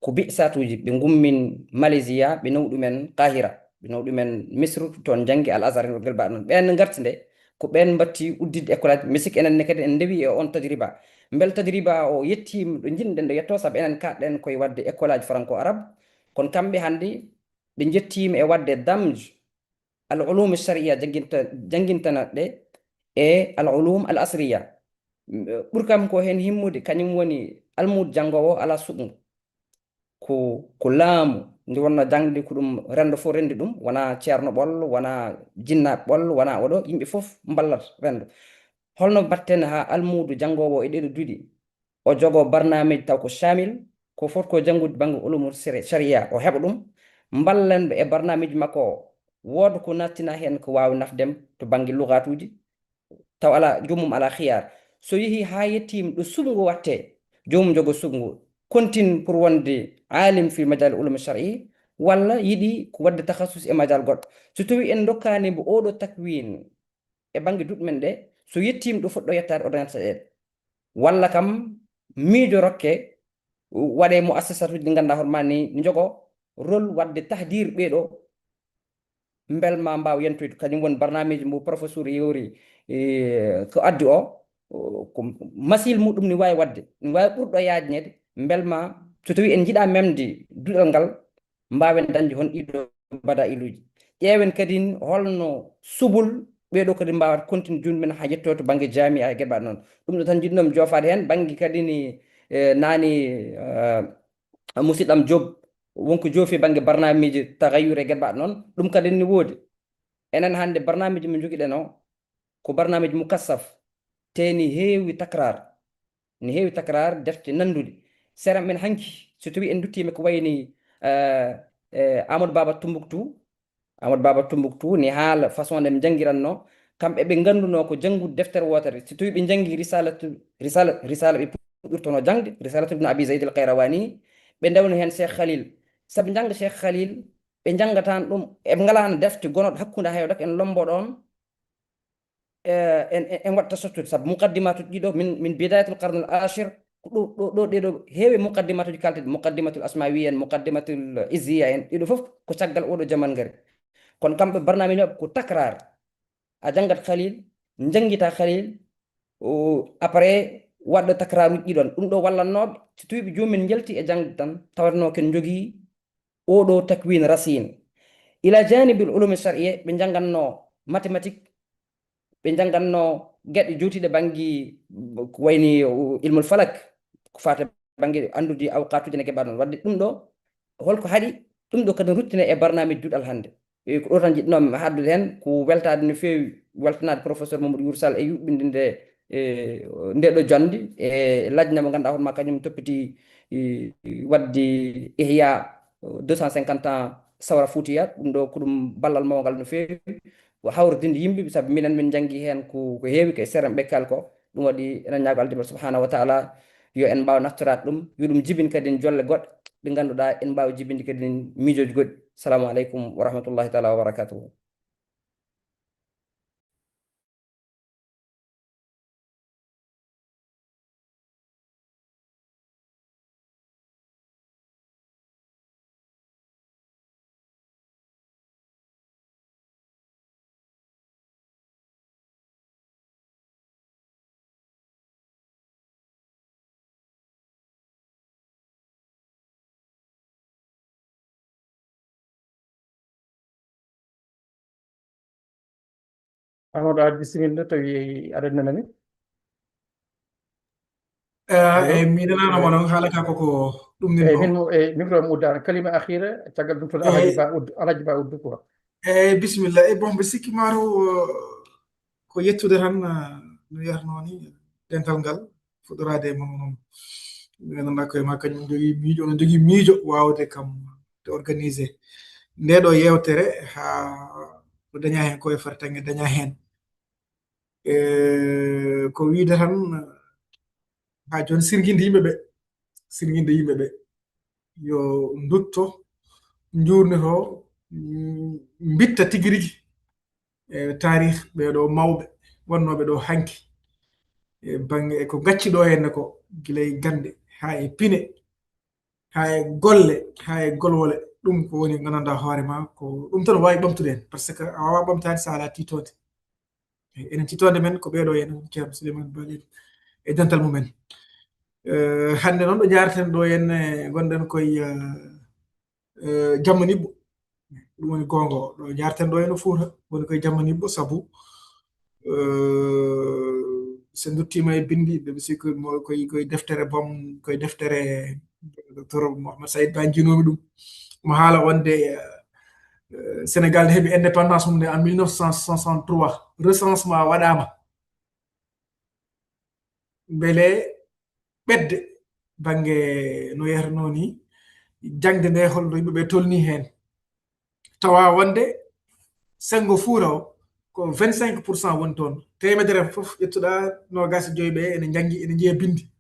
ko bi'satuuji, ɓe ngummin Malaysia, ɓe nawi ɗumen Qahira, ɓe nawi ɗumen Misru, toon njanngi Al Azhar, e ngel mbaɗa noon. Ɓeen ngarti nde, ko ɓeen mbatti udditde école aji. Mi sikki enen ne kadi en ndewi e oon tajriba. Mbele tajriba o yettiima ɗo njiɗɗen ɗo yettoo, sabu enen kaaɗɗen koye waɗde école aji franco arabe, kono kamɓe hannde ɓe njettiima e waɗde damj al ulum sharia jannginta-, janngintana ɗe e al ulum al asriya. Ɓuri kam ko heen himmude, kañum woni almuudo janngoowo alaa suɓngo. Ko, ko laamu, nde wonnoo jaŋde ko ɗum renndo fof renndi ɗum, wonaa ceerno ɓollo, wonaa jinnaaɓe ɓollo, wonaa oɗo, yimɓe fof mballata renndo. Holno mbaɗten haa almuudo janngoowo e ɗeeɗo duɗi, o jogoo barnaamiji taw ko shamil, ko foti ko janngude bannge ulumul sere-, sharia, o heɓa ɗum, mballen ɓe e barnaamiji makko o, wooda ko nattina heen ko waawi nafdem to bannge lugaatuuji, taw alaa, joomum alaa khiyaar. So yehii haa yettiima ɗo suɓngo waɗtee, joomum jogo suɓngo, continue pour wonde alim fi majal ulum shar'i, walla yiɗi ko waɗde takhasus e majal goɗɗo. So tawii en ndokkaani mbo oɗo takwin e bannge duɗe men ɗe, so yettiima ɗo foti ɗo yettaade, o dañat saɗeede. Walla kam miijo rokke, waɗe muassasatuuji ɗi ngannduɗaa hoore maa ni, ni njogo rôle waɗde tahdir ɓee ɗo, mbel ma mbaaw yentoyde. Kañum woni barnaamiji mbo professeur yewri, e, ko addi o, o, ko masil muɗum ni waawi waɗde, ni waawi ɓurɗo yaajneede, mbel ma so tawii en njiɗaa memde duɗal ngal, mbaawen dañde hon ɗiɗo bada'iluuji. ƴeewen kadi holno subul ɓeeɗo kadi mbaawata continue juuɗe men haa yettoto bannge jaamiya e geɗe mbaɗ noon. Ɗum ɗo tan njiɗnoomi joofaade heen, bannge kadi ni, eh, naani, eh, musidɗam Diop, wonko joofi bannge barnaamiji tagayyur e geɗe mbaɗ noon. Ɗum kadi ni woodi. Enen hannde barnaamiji mo njogiɗen o, ko barnaamiji mukassaf, te ni heewi takraar. Ni heewi takraar defte nannduɗe. Sera men hanki, so tawi en nduttiima ko wayni, eh, eh, Amadou Baba Tumbuktu, Amadou Baba Tumbuktu ni haala façon nde ɓe njanngiranno. Kamɓe ɓe ngannduno ko janngude deftere wootere. So tawi ɓe njanngi Risalatu, Risala, Risala ɓe puɗɗortono jaŋde, Risalatu Ibn Abi Zayd al-Qayrawani, ɓe ndewno heen Cheikh Khalil. Sabu njannga Cheikh Khalil, ɓe njanngataan ɗum, eɓe ngalaano defte gonoɗe hakkunde hayo dak en lombo ɗoon, eh, en, en, en waɗta sottude, sabu muqaddimatuuji ɗiɗo min, min bidayatul qarnul ashir, ko ɗo, ɗo, ɗo, ɗeɗo heewi muqaddimatuuji kalteɗi, muqaddimatul asmawiya en, muqaddimatul izziya en, ɗiɗo fof ko caggal oɗo jaman ngari. Kono kamɓe barnaamiji maɓɓe ko takrar. A janngat Khalil, njanngita Khalil, o, après waɗɗo takraruuji ɗiɗon. Ɗum ɗo wallannooɓe, so tawi ɓe joomum en njalti e jaŋde tan, tawatno ken njogii oɗo takwin rasin. Ila janibil ulumi shar'iyya, ɓe njannganno mathématique, ɓe njannganno geɗe jowtiiɗe bannge ko wayni ilmul falak, ko faati bannge anndude awqaatuuji ne geɓa ɗon. Waɗde ɗum ɗo, holko haɗi ɗum ɗo kadi ruttina e barnaamiji duɗal hannde? E ko ɗo tan njiɗnoomi haaldude heen, ko weltaade no feewi, weltanaade professeur Mamadou Yuru Sall e yuɓɓinde nde, e, nde ɗo jonnde, e lajna mo ngannduɗaa hono ma kañum toppiti, e, waɗde Ihya deux cent cinquante ans Sawra Fuutiya, ɗum ɗo ko ɗum ballal mawngal no feewi, ko hawridinde yimɓe, sabu minen min njanngi heen ko, ko heewi, ko e sera ɓe kal ko. Ɗum waɗi enen ñaago Allah subhanahu wa taala yo en mbaaw naftoraade ɗum, yo ɗum jibin kadi jolle goɗɗe ɗe ngannduɗaa en mbaawa jibinde kadi miijooji goɗɗi. Salamu aleykum wa rahmatullahi taala wa barakatuhu. Amadou Aji, bisimilla, tawi aɗa nanami. Eh, allo? Eh, mi nanano mo non, haala ka koko ɗum ni. Eh, min mo, eh, micro am uddana, kalima akhira, caggal ɗum toon. Eh, Alhaji Ba uddu, Alhaji Ba uddu quoi. Eh, bisimilla. Eh, bon, mbe sikki maro, eh, ko yettude tan, eh, no yarno ni, dental ngal, fuɗɗoraade e mon non. Mi ganduɗa koye ma kañum jogii miijo, onon jogii miijo waawde kam de organiser. Nde ɗo yewtere ha ko daña hen ko e fartange daña hen. Eh, ko wiide tan, haa jooni sirginde yimɓe ɓe, sirginde yimɓe ɓe, yo ndutto, njuurnito, mm, mbitta tigi rigi e taarih ɓee ɗoo mawɓe wonnooɓe ɗoo hanki, e bannge e ko ngacci ɗoo henne ko, gila e gannde haa e pine, haa e golle, haa e golwole. Ɗum ko woni nganndanɗaa hoore ma, ko ɗum tan waawi ɓamtude en, par ce que a waawaa ɓamtaade so alaa tiitoonde. Enen tiitoonde men ko ɓee ɗoo henne, Ceerno Souleymane Ba e dental mumen. Eh, hannde noon ɗo njaareten ɗoo henne, ngonɗen koye, eh, eh, jamma nibbo. Ɗum woni goonga o. Ɗo njaareten ɗoo henne Fuuta, woni koye jamma nibbo, sabu, eh, so en nduttiima e binndi, ɓe si ko mo-, koye, koye deftere bom, koye deftere Docteur Mohamed Saïd Ba njiinoomi ɗum. Mo haala wonde, eh, Sénégal nde heɓi indépendance mum nde en mille neuf cent soixante-trois, recensement waɗaama. Mbele ɓetde bannge no yehrnoo ni, jaŋde nde holno yimɓe ɓe tolni heen. Tawa wonde senngo Fuuta o ko vingt-cinq pour cent woni toon. Teemedere fof ƴettuɗaa noogaas e joy ɓe ene njanngi, ene njiya binndi.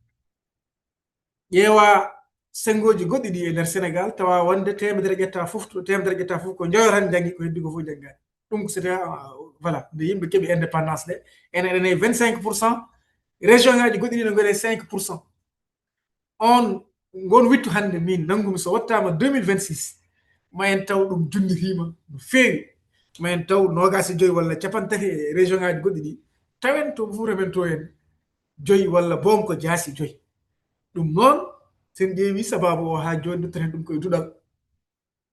Ƴeewa senngooji goɗɗi ɗi e nder Senegaal, tawa wonde teemedere ƴetta fof, to teemedere ƴetta fof ko njoyo tan njanngi, ko heddi ko fof njanngaani. Ɗum ko c'était, euh, voilà, nde yimɓe keɓi indépendance nde, enen, enen e vingt-cinq pour cent, région ŋaaji goɗɗi ɗi no ngoni e cinq pour cent. On, ngon wittu hannde min nanngumi so wattaama deux mille vingt-six, ma en taw ɗum junnitiima no feewi. Ma en taw noogaas e joy walla cappanɗe tati e région ŋaaji goɗɗi ɗi. Tawen to Fuuta men to en joy walla boom ko jaasi joy. Ɗum noon, so en ƴeewi sabaabu o haa jooni, nduttaten ɗum koye duɗal.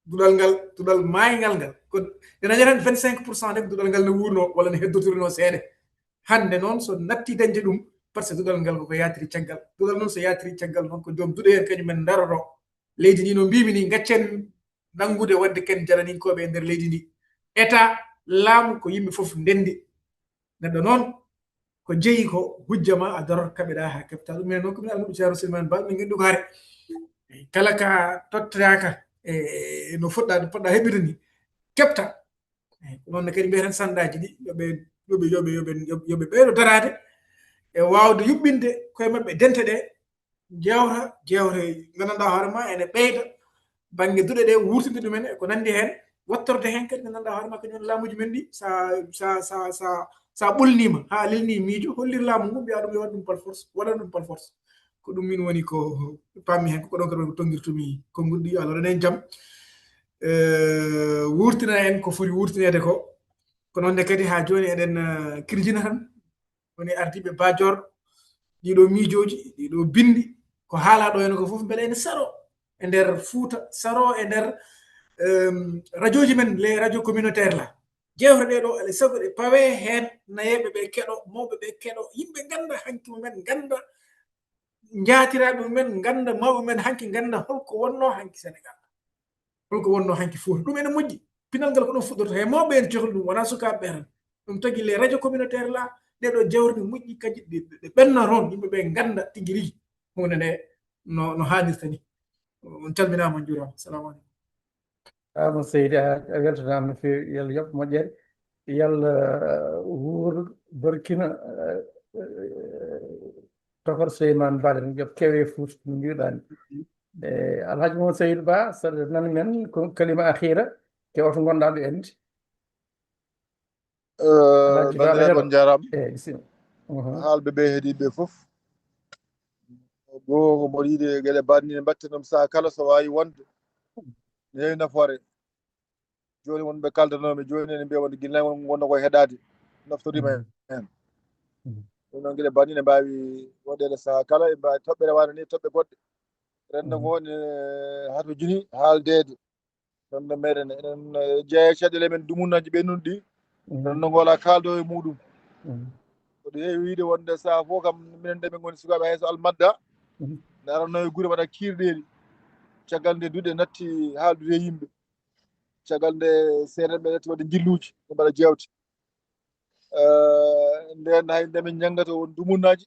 Duɗal ngal, duɗal maayngal ngal. Ko nde dañata vingt-cinq pour cent de, duɗal ngal ne wuurno walla ne heddotorino seeɗa. Hannde noon, so natti dañde ɗum, parce que duɗal ngal koko yaatiri caggal. Duɗal noon so yaatiri caggal noon, ko joom duɗe en kañum en ndaroto. Leydi ndi, no mbimi ni, gaccen nanngude wonde ken jananinkooɓe e nder leydi ndi. État, laamu, ko yimɓe fof ndenndi. Neɗɗo noon, ko jeyi ko hujja ma a daror kaɓeɗa ha keɓta ɗum. Minen noon ko min almuɓe Ceerno Silman Ba, min nganndi ko hare. Kala ka tottaka e, e no foɗɗa, poɗɗa heɓirde ni, keɓta. Eyi, ko noon ne kadi mbiyeten sandaaji ɗi, yo ɓe, yo ɓe, yo ɓe, yo ɓe, yo ɓe ɓeydo daraade e waawde yuɓɓinde koye maɓɓe dente ɗe, jeewta, jeewte nganndanɗaa hoore ma ene ɓeyda bannge duɗe ɗe, wuurtinde ɗumen e ko nanndi heen, wattorde heen kadi nganndanɗaa hoore ma kañum en laamuuji men ɗi, sa, sa, sa, sa, sa ɓolniima haa lelni miijo, hollir laamu ngu, mbiya ɗum yo waɗ ɗum par force, waɗan ɗum par force. Ko ɗum min woni ko paammi heen, ko ɗon kadi woni ko tonngirtumi konngol ɗi, yo Allah waɗan en jam. Eh, wuurtina en ko foti wuurtineede ko. Ko noon ne kadi haa jooni eɗen, eh, kirjina tan woni ardiiɓe Baajoor, ɗiɗo miijooji, ɗiɗo binndi, ko haalaa ɗo heen ko fof mbele ene saro e nder Fuuta, saro e nder, em, rajooji men, les radios communautaires la. Jeewte ɗe ɗo, alaa e sago ɗe pawe heen, nayeeɓe ɓe keɗo, mawɓe ɓe keɗo, yimɓe ngannda hanki mumen, ngannda njaatiraaɓe mumen, ngannda mawɓe men hanki, ngannda holko wonnoo hanki Senegaal. Holko wonnoo hanki Fuuta. Ɗum ene moƴƴi. Pinal ngal ko ɗum fuɗɗorta. He mawɓe en cohli ɗum, wonaa sukaaɓe ɓe tan. Ɗum tagi les radios communautaires la, ɗee ɗo jeewte ne moƴƴi, kadi ɗe, ɗe, ɗe ɓenna toon, yimɓe ɓe ngannda tigi rigi huunde nde no, no haanirta ni. On calminaama, on njuuraama. Salamu aleykum. Ama seydi, a, a weltanaama no feewi. Yo Allah yoɓ moƴƴere. Yo Allah, uh, wuur, barkina, uh, uh, tokor Souleymane Ba, en yoɓ kewe Fuuta no mbiɗani. E, Alhaji Mo Seydi Ba, saɗa nani men ko kalima akhira, ke oto ngonɗa ɗo en. Eh, Alhaji Ba, bandiraɓe, on njaaraama. Eh, bisimilla. Mhm. Haalɓe ɓe, heɗiiɓe fof. Goo ko mboɗo yiɗi geɗe baɗɗe ni mbatten ɗum saha kala so waawi wonde. Ne heewi nafoore. Jooni wonɓe kaldanooɓe jooni ene mbiya wonde ginnaaw won wonno koye heɗaade. Naftoriima heen. Mhm. Ɗum noon geɗe baɗɗe ne mbaawi waɗeede saha kala, e mbaawi toɓɓere waano ni, toɓɓe goɗɗe. Renndo ngo ne hatojini haaldeede. Renndo meɗen, enen, eh, jeeya caɗeele men dumunnaaji ɓennuɗi ɗi. Renndo ngo alaa kaaldo e muɗum. Ko ɗum heewi wiyde wonde saha fof kam, minen ɗe min ngoni sukaaɓe, hay so almadda, ne aranno e gure mbaɗa kiirɗeeli. Caggal nde duɗe natti haaldude e yimɓe. Caggal nde seeɗa ɓe natti waɗde njilluuji, ɓe mbaɗa jeewte. Eh, nden hay nde min njanngatoo won dumunnaaji,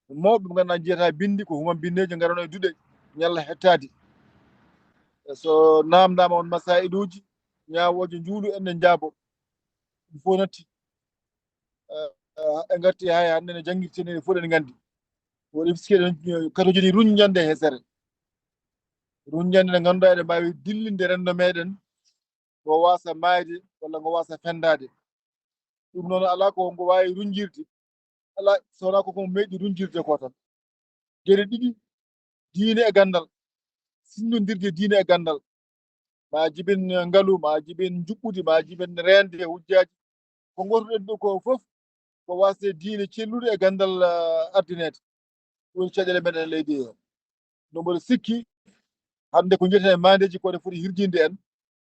mawɓe ɓe ngannduɗaa njiyata binndi ko human binneeji ngarano e duɗe ñalla hettaade. So naamndaama on masaa'iluuji, ñaawooje njuulu en ne njaabo. Ɗum fof natti. Eh, eh, e ngarti hay hannde no janngirtee ni fof eɗen nganndi. Woni piski eɗen, eh, katojini runñande hesere. Runñande nde ngannduɗaa eɗen mbaawi dillinde renndo meɗen, ngo waasa maayde walla ngo waasa fenndaade. Ɗum noon alaa ko ngo waawi runjirde. Alaa, so wonaa ko ko meeɗi runjirde ko tan. Geɗe ɗiɗi, diine e ganndal. Sinndondirde diine e ganndal. Ma jibin ngalu, ma jibin njuɓɓudi, ma jibin reende hujjaaji. Ko ngootuɗen ɗo ko fof, ko waasde diine cellude e ganndal, ah, ardineede. Ɗum woni caɗeele meɗen e leydi he. No mboɗo sikki, hannde ko njiyeten e maandeeji ko ene foti hirjinde en,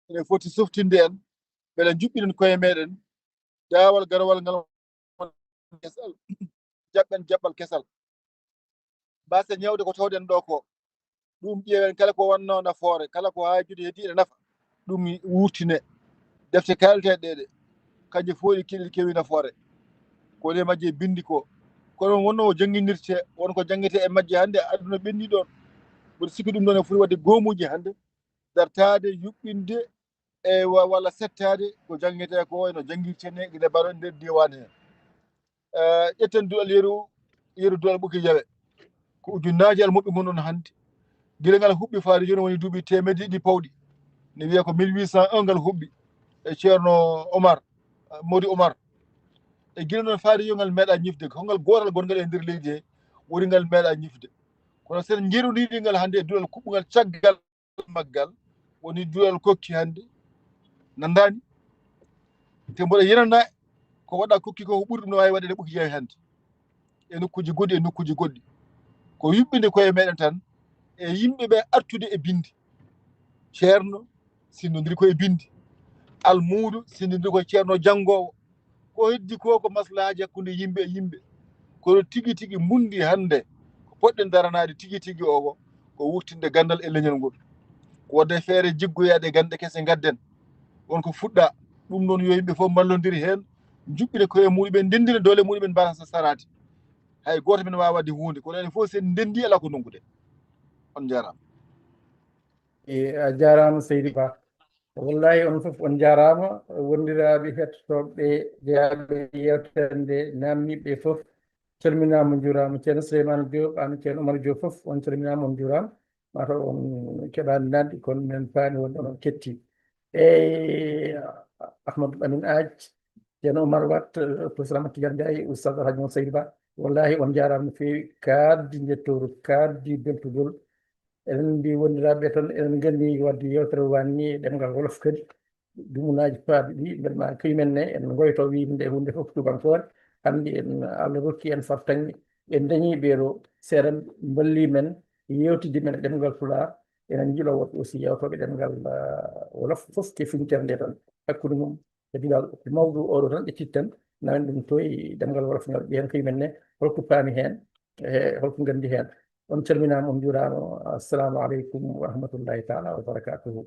ene foti softinde en, mbele njuɓɓinen koye meɗen, daawal garawal ngal kesal, jaɓɓen jaɓɓal kesal. Mbasen ñawde ko tawɗen ɗo ko. Ɗum ƴeewen kala ko wonnoo nafoore, kala ko haajude heddi ene nafa. Ɗum wuurtine. Defte kaalteeɗe ɗe, kanje fof ɗi keɗi kewi nafoore. Ko ɗe majje binndi ko. Kono wonno o jannginirte, won ko janngete e majje hannde, aduna ɓenni ɗon. Mboɗo sikki ɗum ɗon e foti waɗde goomuuji hannde, dartaade, yuɓɓinde, e wa-, walla settaade ko janngete ko, e no janngirte ne, gila mbaɗo nder diiwaan he. Eh, ƴetten duɗal yeru, yeru duɗal Ɓokki Jawe. Ko ujunnaaje almuɓɓe ngon ɗon hannde. Gila ngal huɓɓi faade jooni woni duuɓi teemedde ɗiɗi pawɗi. Ne wiya ko mille huit cent un ngal huɓɓi. E Ceerno Omar, Modi Omar. E gila noon faade yo ngal meeɗa ñifde. Ko ngal gootal gongal e nder leydi he, woni ngal meeɗa ñifde. Kono sen njerondiri ngal hannde e duɗal kuɓɓungal caggal maggal, woni duɗal Kokki hannde, nanndaani. Te mboɗo yenana ko waɗa Kokki ko, ko ɓuri ɗum no waawi waɗeede Ɓokki Jawe hannde. E nokkuuji goɗɗi, e nokkuuji goɗɗi. Ko yuɓɓinde koye meɗen tan, e yimɓe ɓe artude e binndi. Ceerno, sinndondiri ko e binndi. Almuudo sinndondiri ko e ceerno janngoowo. Ko heddi ko, ko maslahaaji hakkunde yimɓe e yimɓe. Kono tigi tigi mbundi hannde, ko poɗɗen daranaade tigi tigi o ko, ko wuurtinde ganndal e leñol ngol. Ko waɗde feere jiggoyaade gannde kese ngadden. Won ko fuɗɗa, ɗum noon yo yimɓe fof mballondiri heen, njuɓɓina koye muɗumen, ndenndina doole muɗumen, mbaasa saraade. Hay gooto men waawa waɗde huunde, kono enen fof sen ndenndi alaa ko nanngude. On njaaraama. E a jaaraama seydi Ba. Wallahi on fof on jaaraama, wondiraaɓe hettotooɓe jeyaaɓe yeewtere nde, naamniiɓe fof calminaama, njuuraama. Ceerno Souleymane Diop, aan Ceerno Oumar Diop fof on calminaama, on njuuraama. Mataw on keɓaani naatde, kono men paami wonde onon ketti. Eyi, Ahmadou Amin Aaj, Ceerno Oumar Wat, Professeur Amadou Tidiane Ndiaye, Oustaz Alhaji Mon Seydi Ba, wallahi on njaaraama no feewi, kaaɗdi njettooru, kaaɗdi beltugol. Eɗen mbi wondiraaɓe tan, eɗen nganndi wadde yeewtere waanni e ɗemngal wolof kadi, dumunaaji paaɗi ɗi, mbelma kañum en ne en ngoyto wiide nde huunde fof tubankoore. Hannde en, Allah rokki en fartaŋŋe, en dañii ɓeeɗo seeɗa, mballii men, yeewtidii men e ɗemngal Pulaar. Eɗen njilo woɗɓe aussi yeewtooɓe ɗemngal, ah, wolof fof ke fintere nde tan. Hakkunde mum e duɗal mawɗo oɗo tan ƴettitten, nawen ɗum toye ɗemngal wolof ngal, ɓiyen koye men ne, holko paami heen, e holko nganndi heen. On calminaama, on njuuraama. Assalamu aleykum wa rahmatullahi taala wa barakatuhu.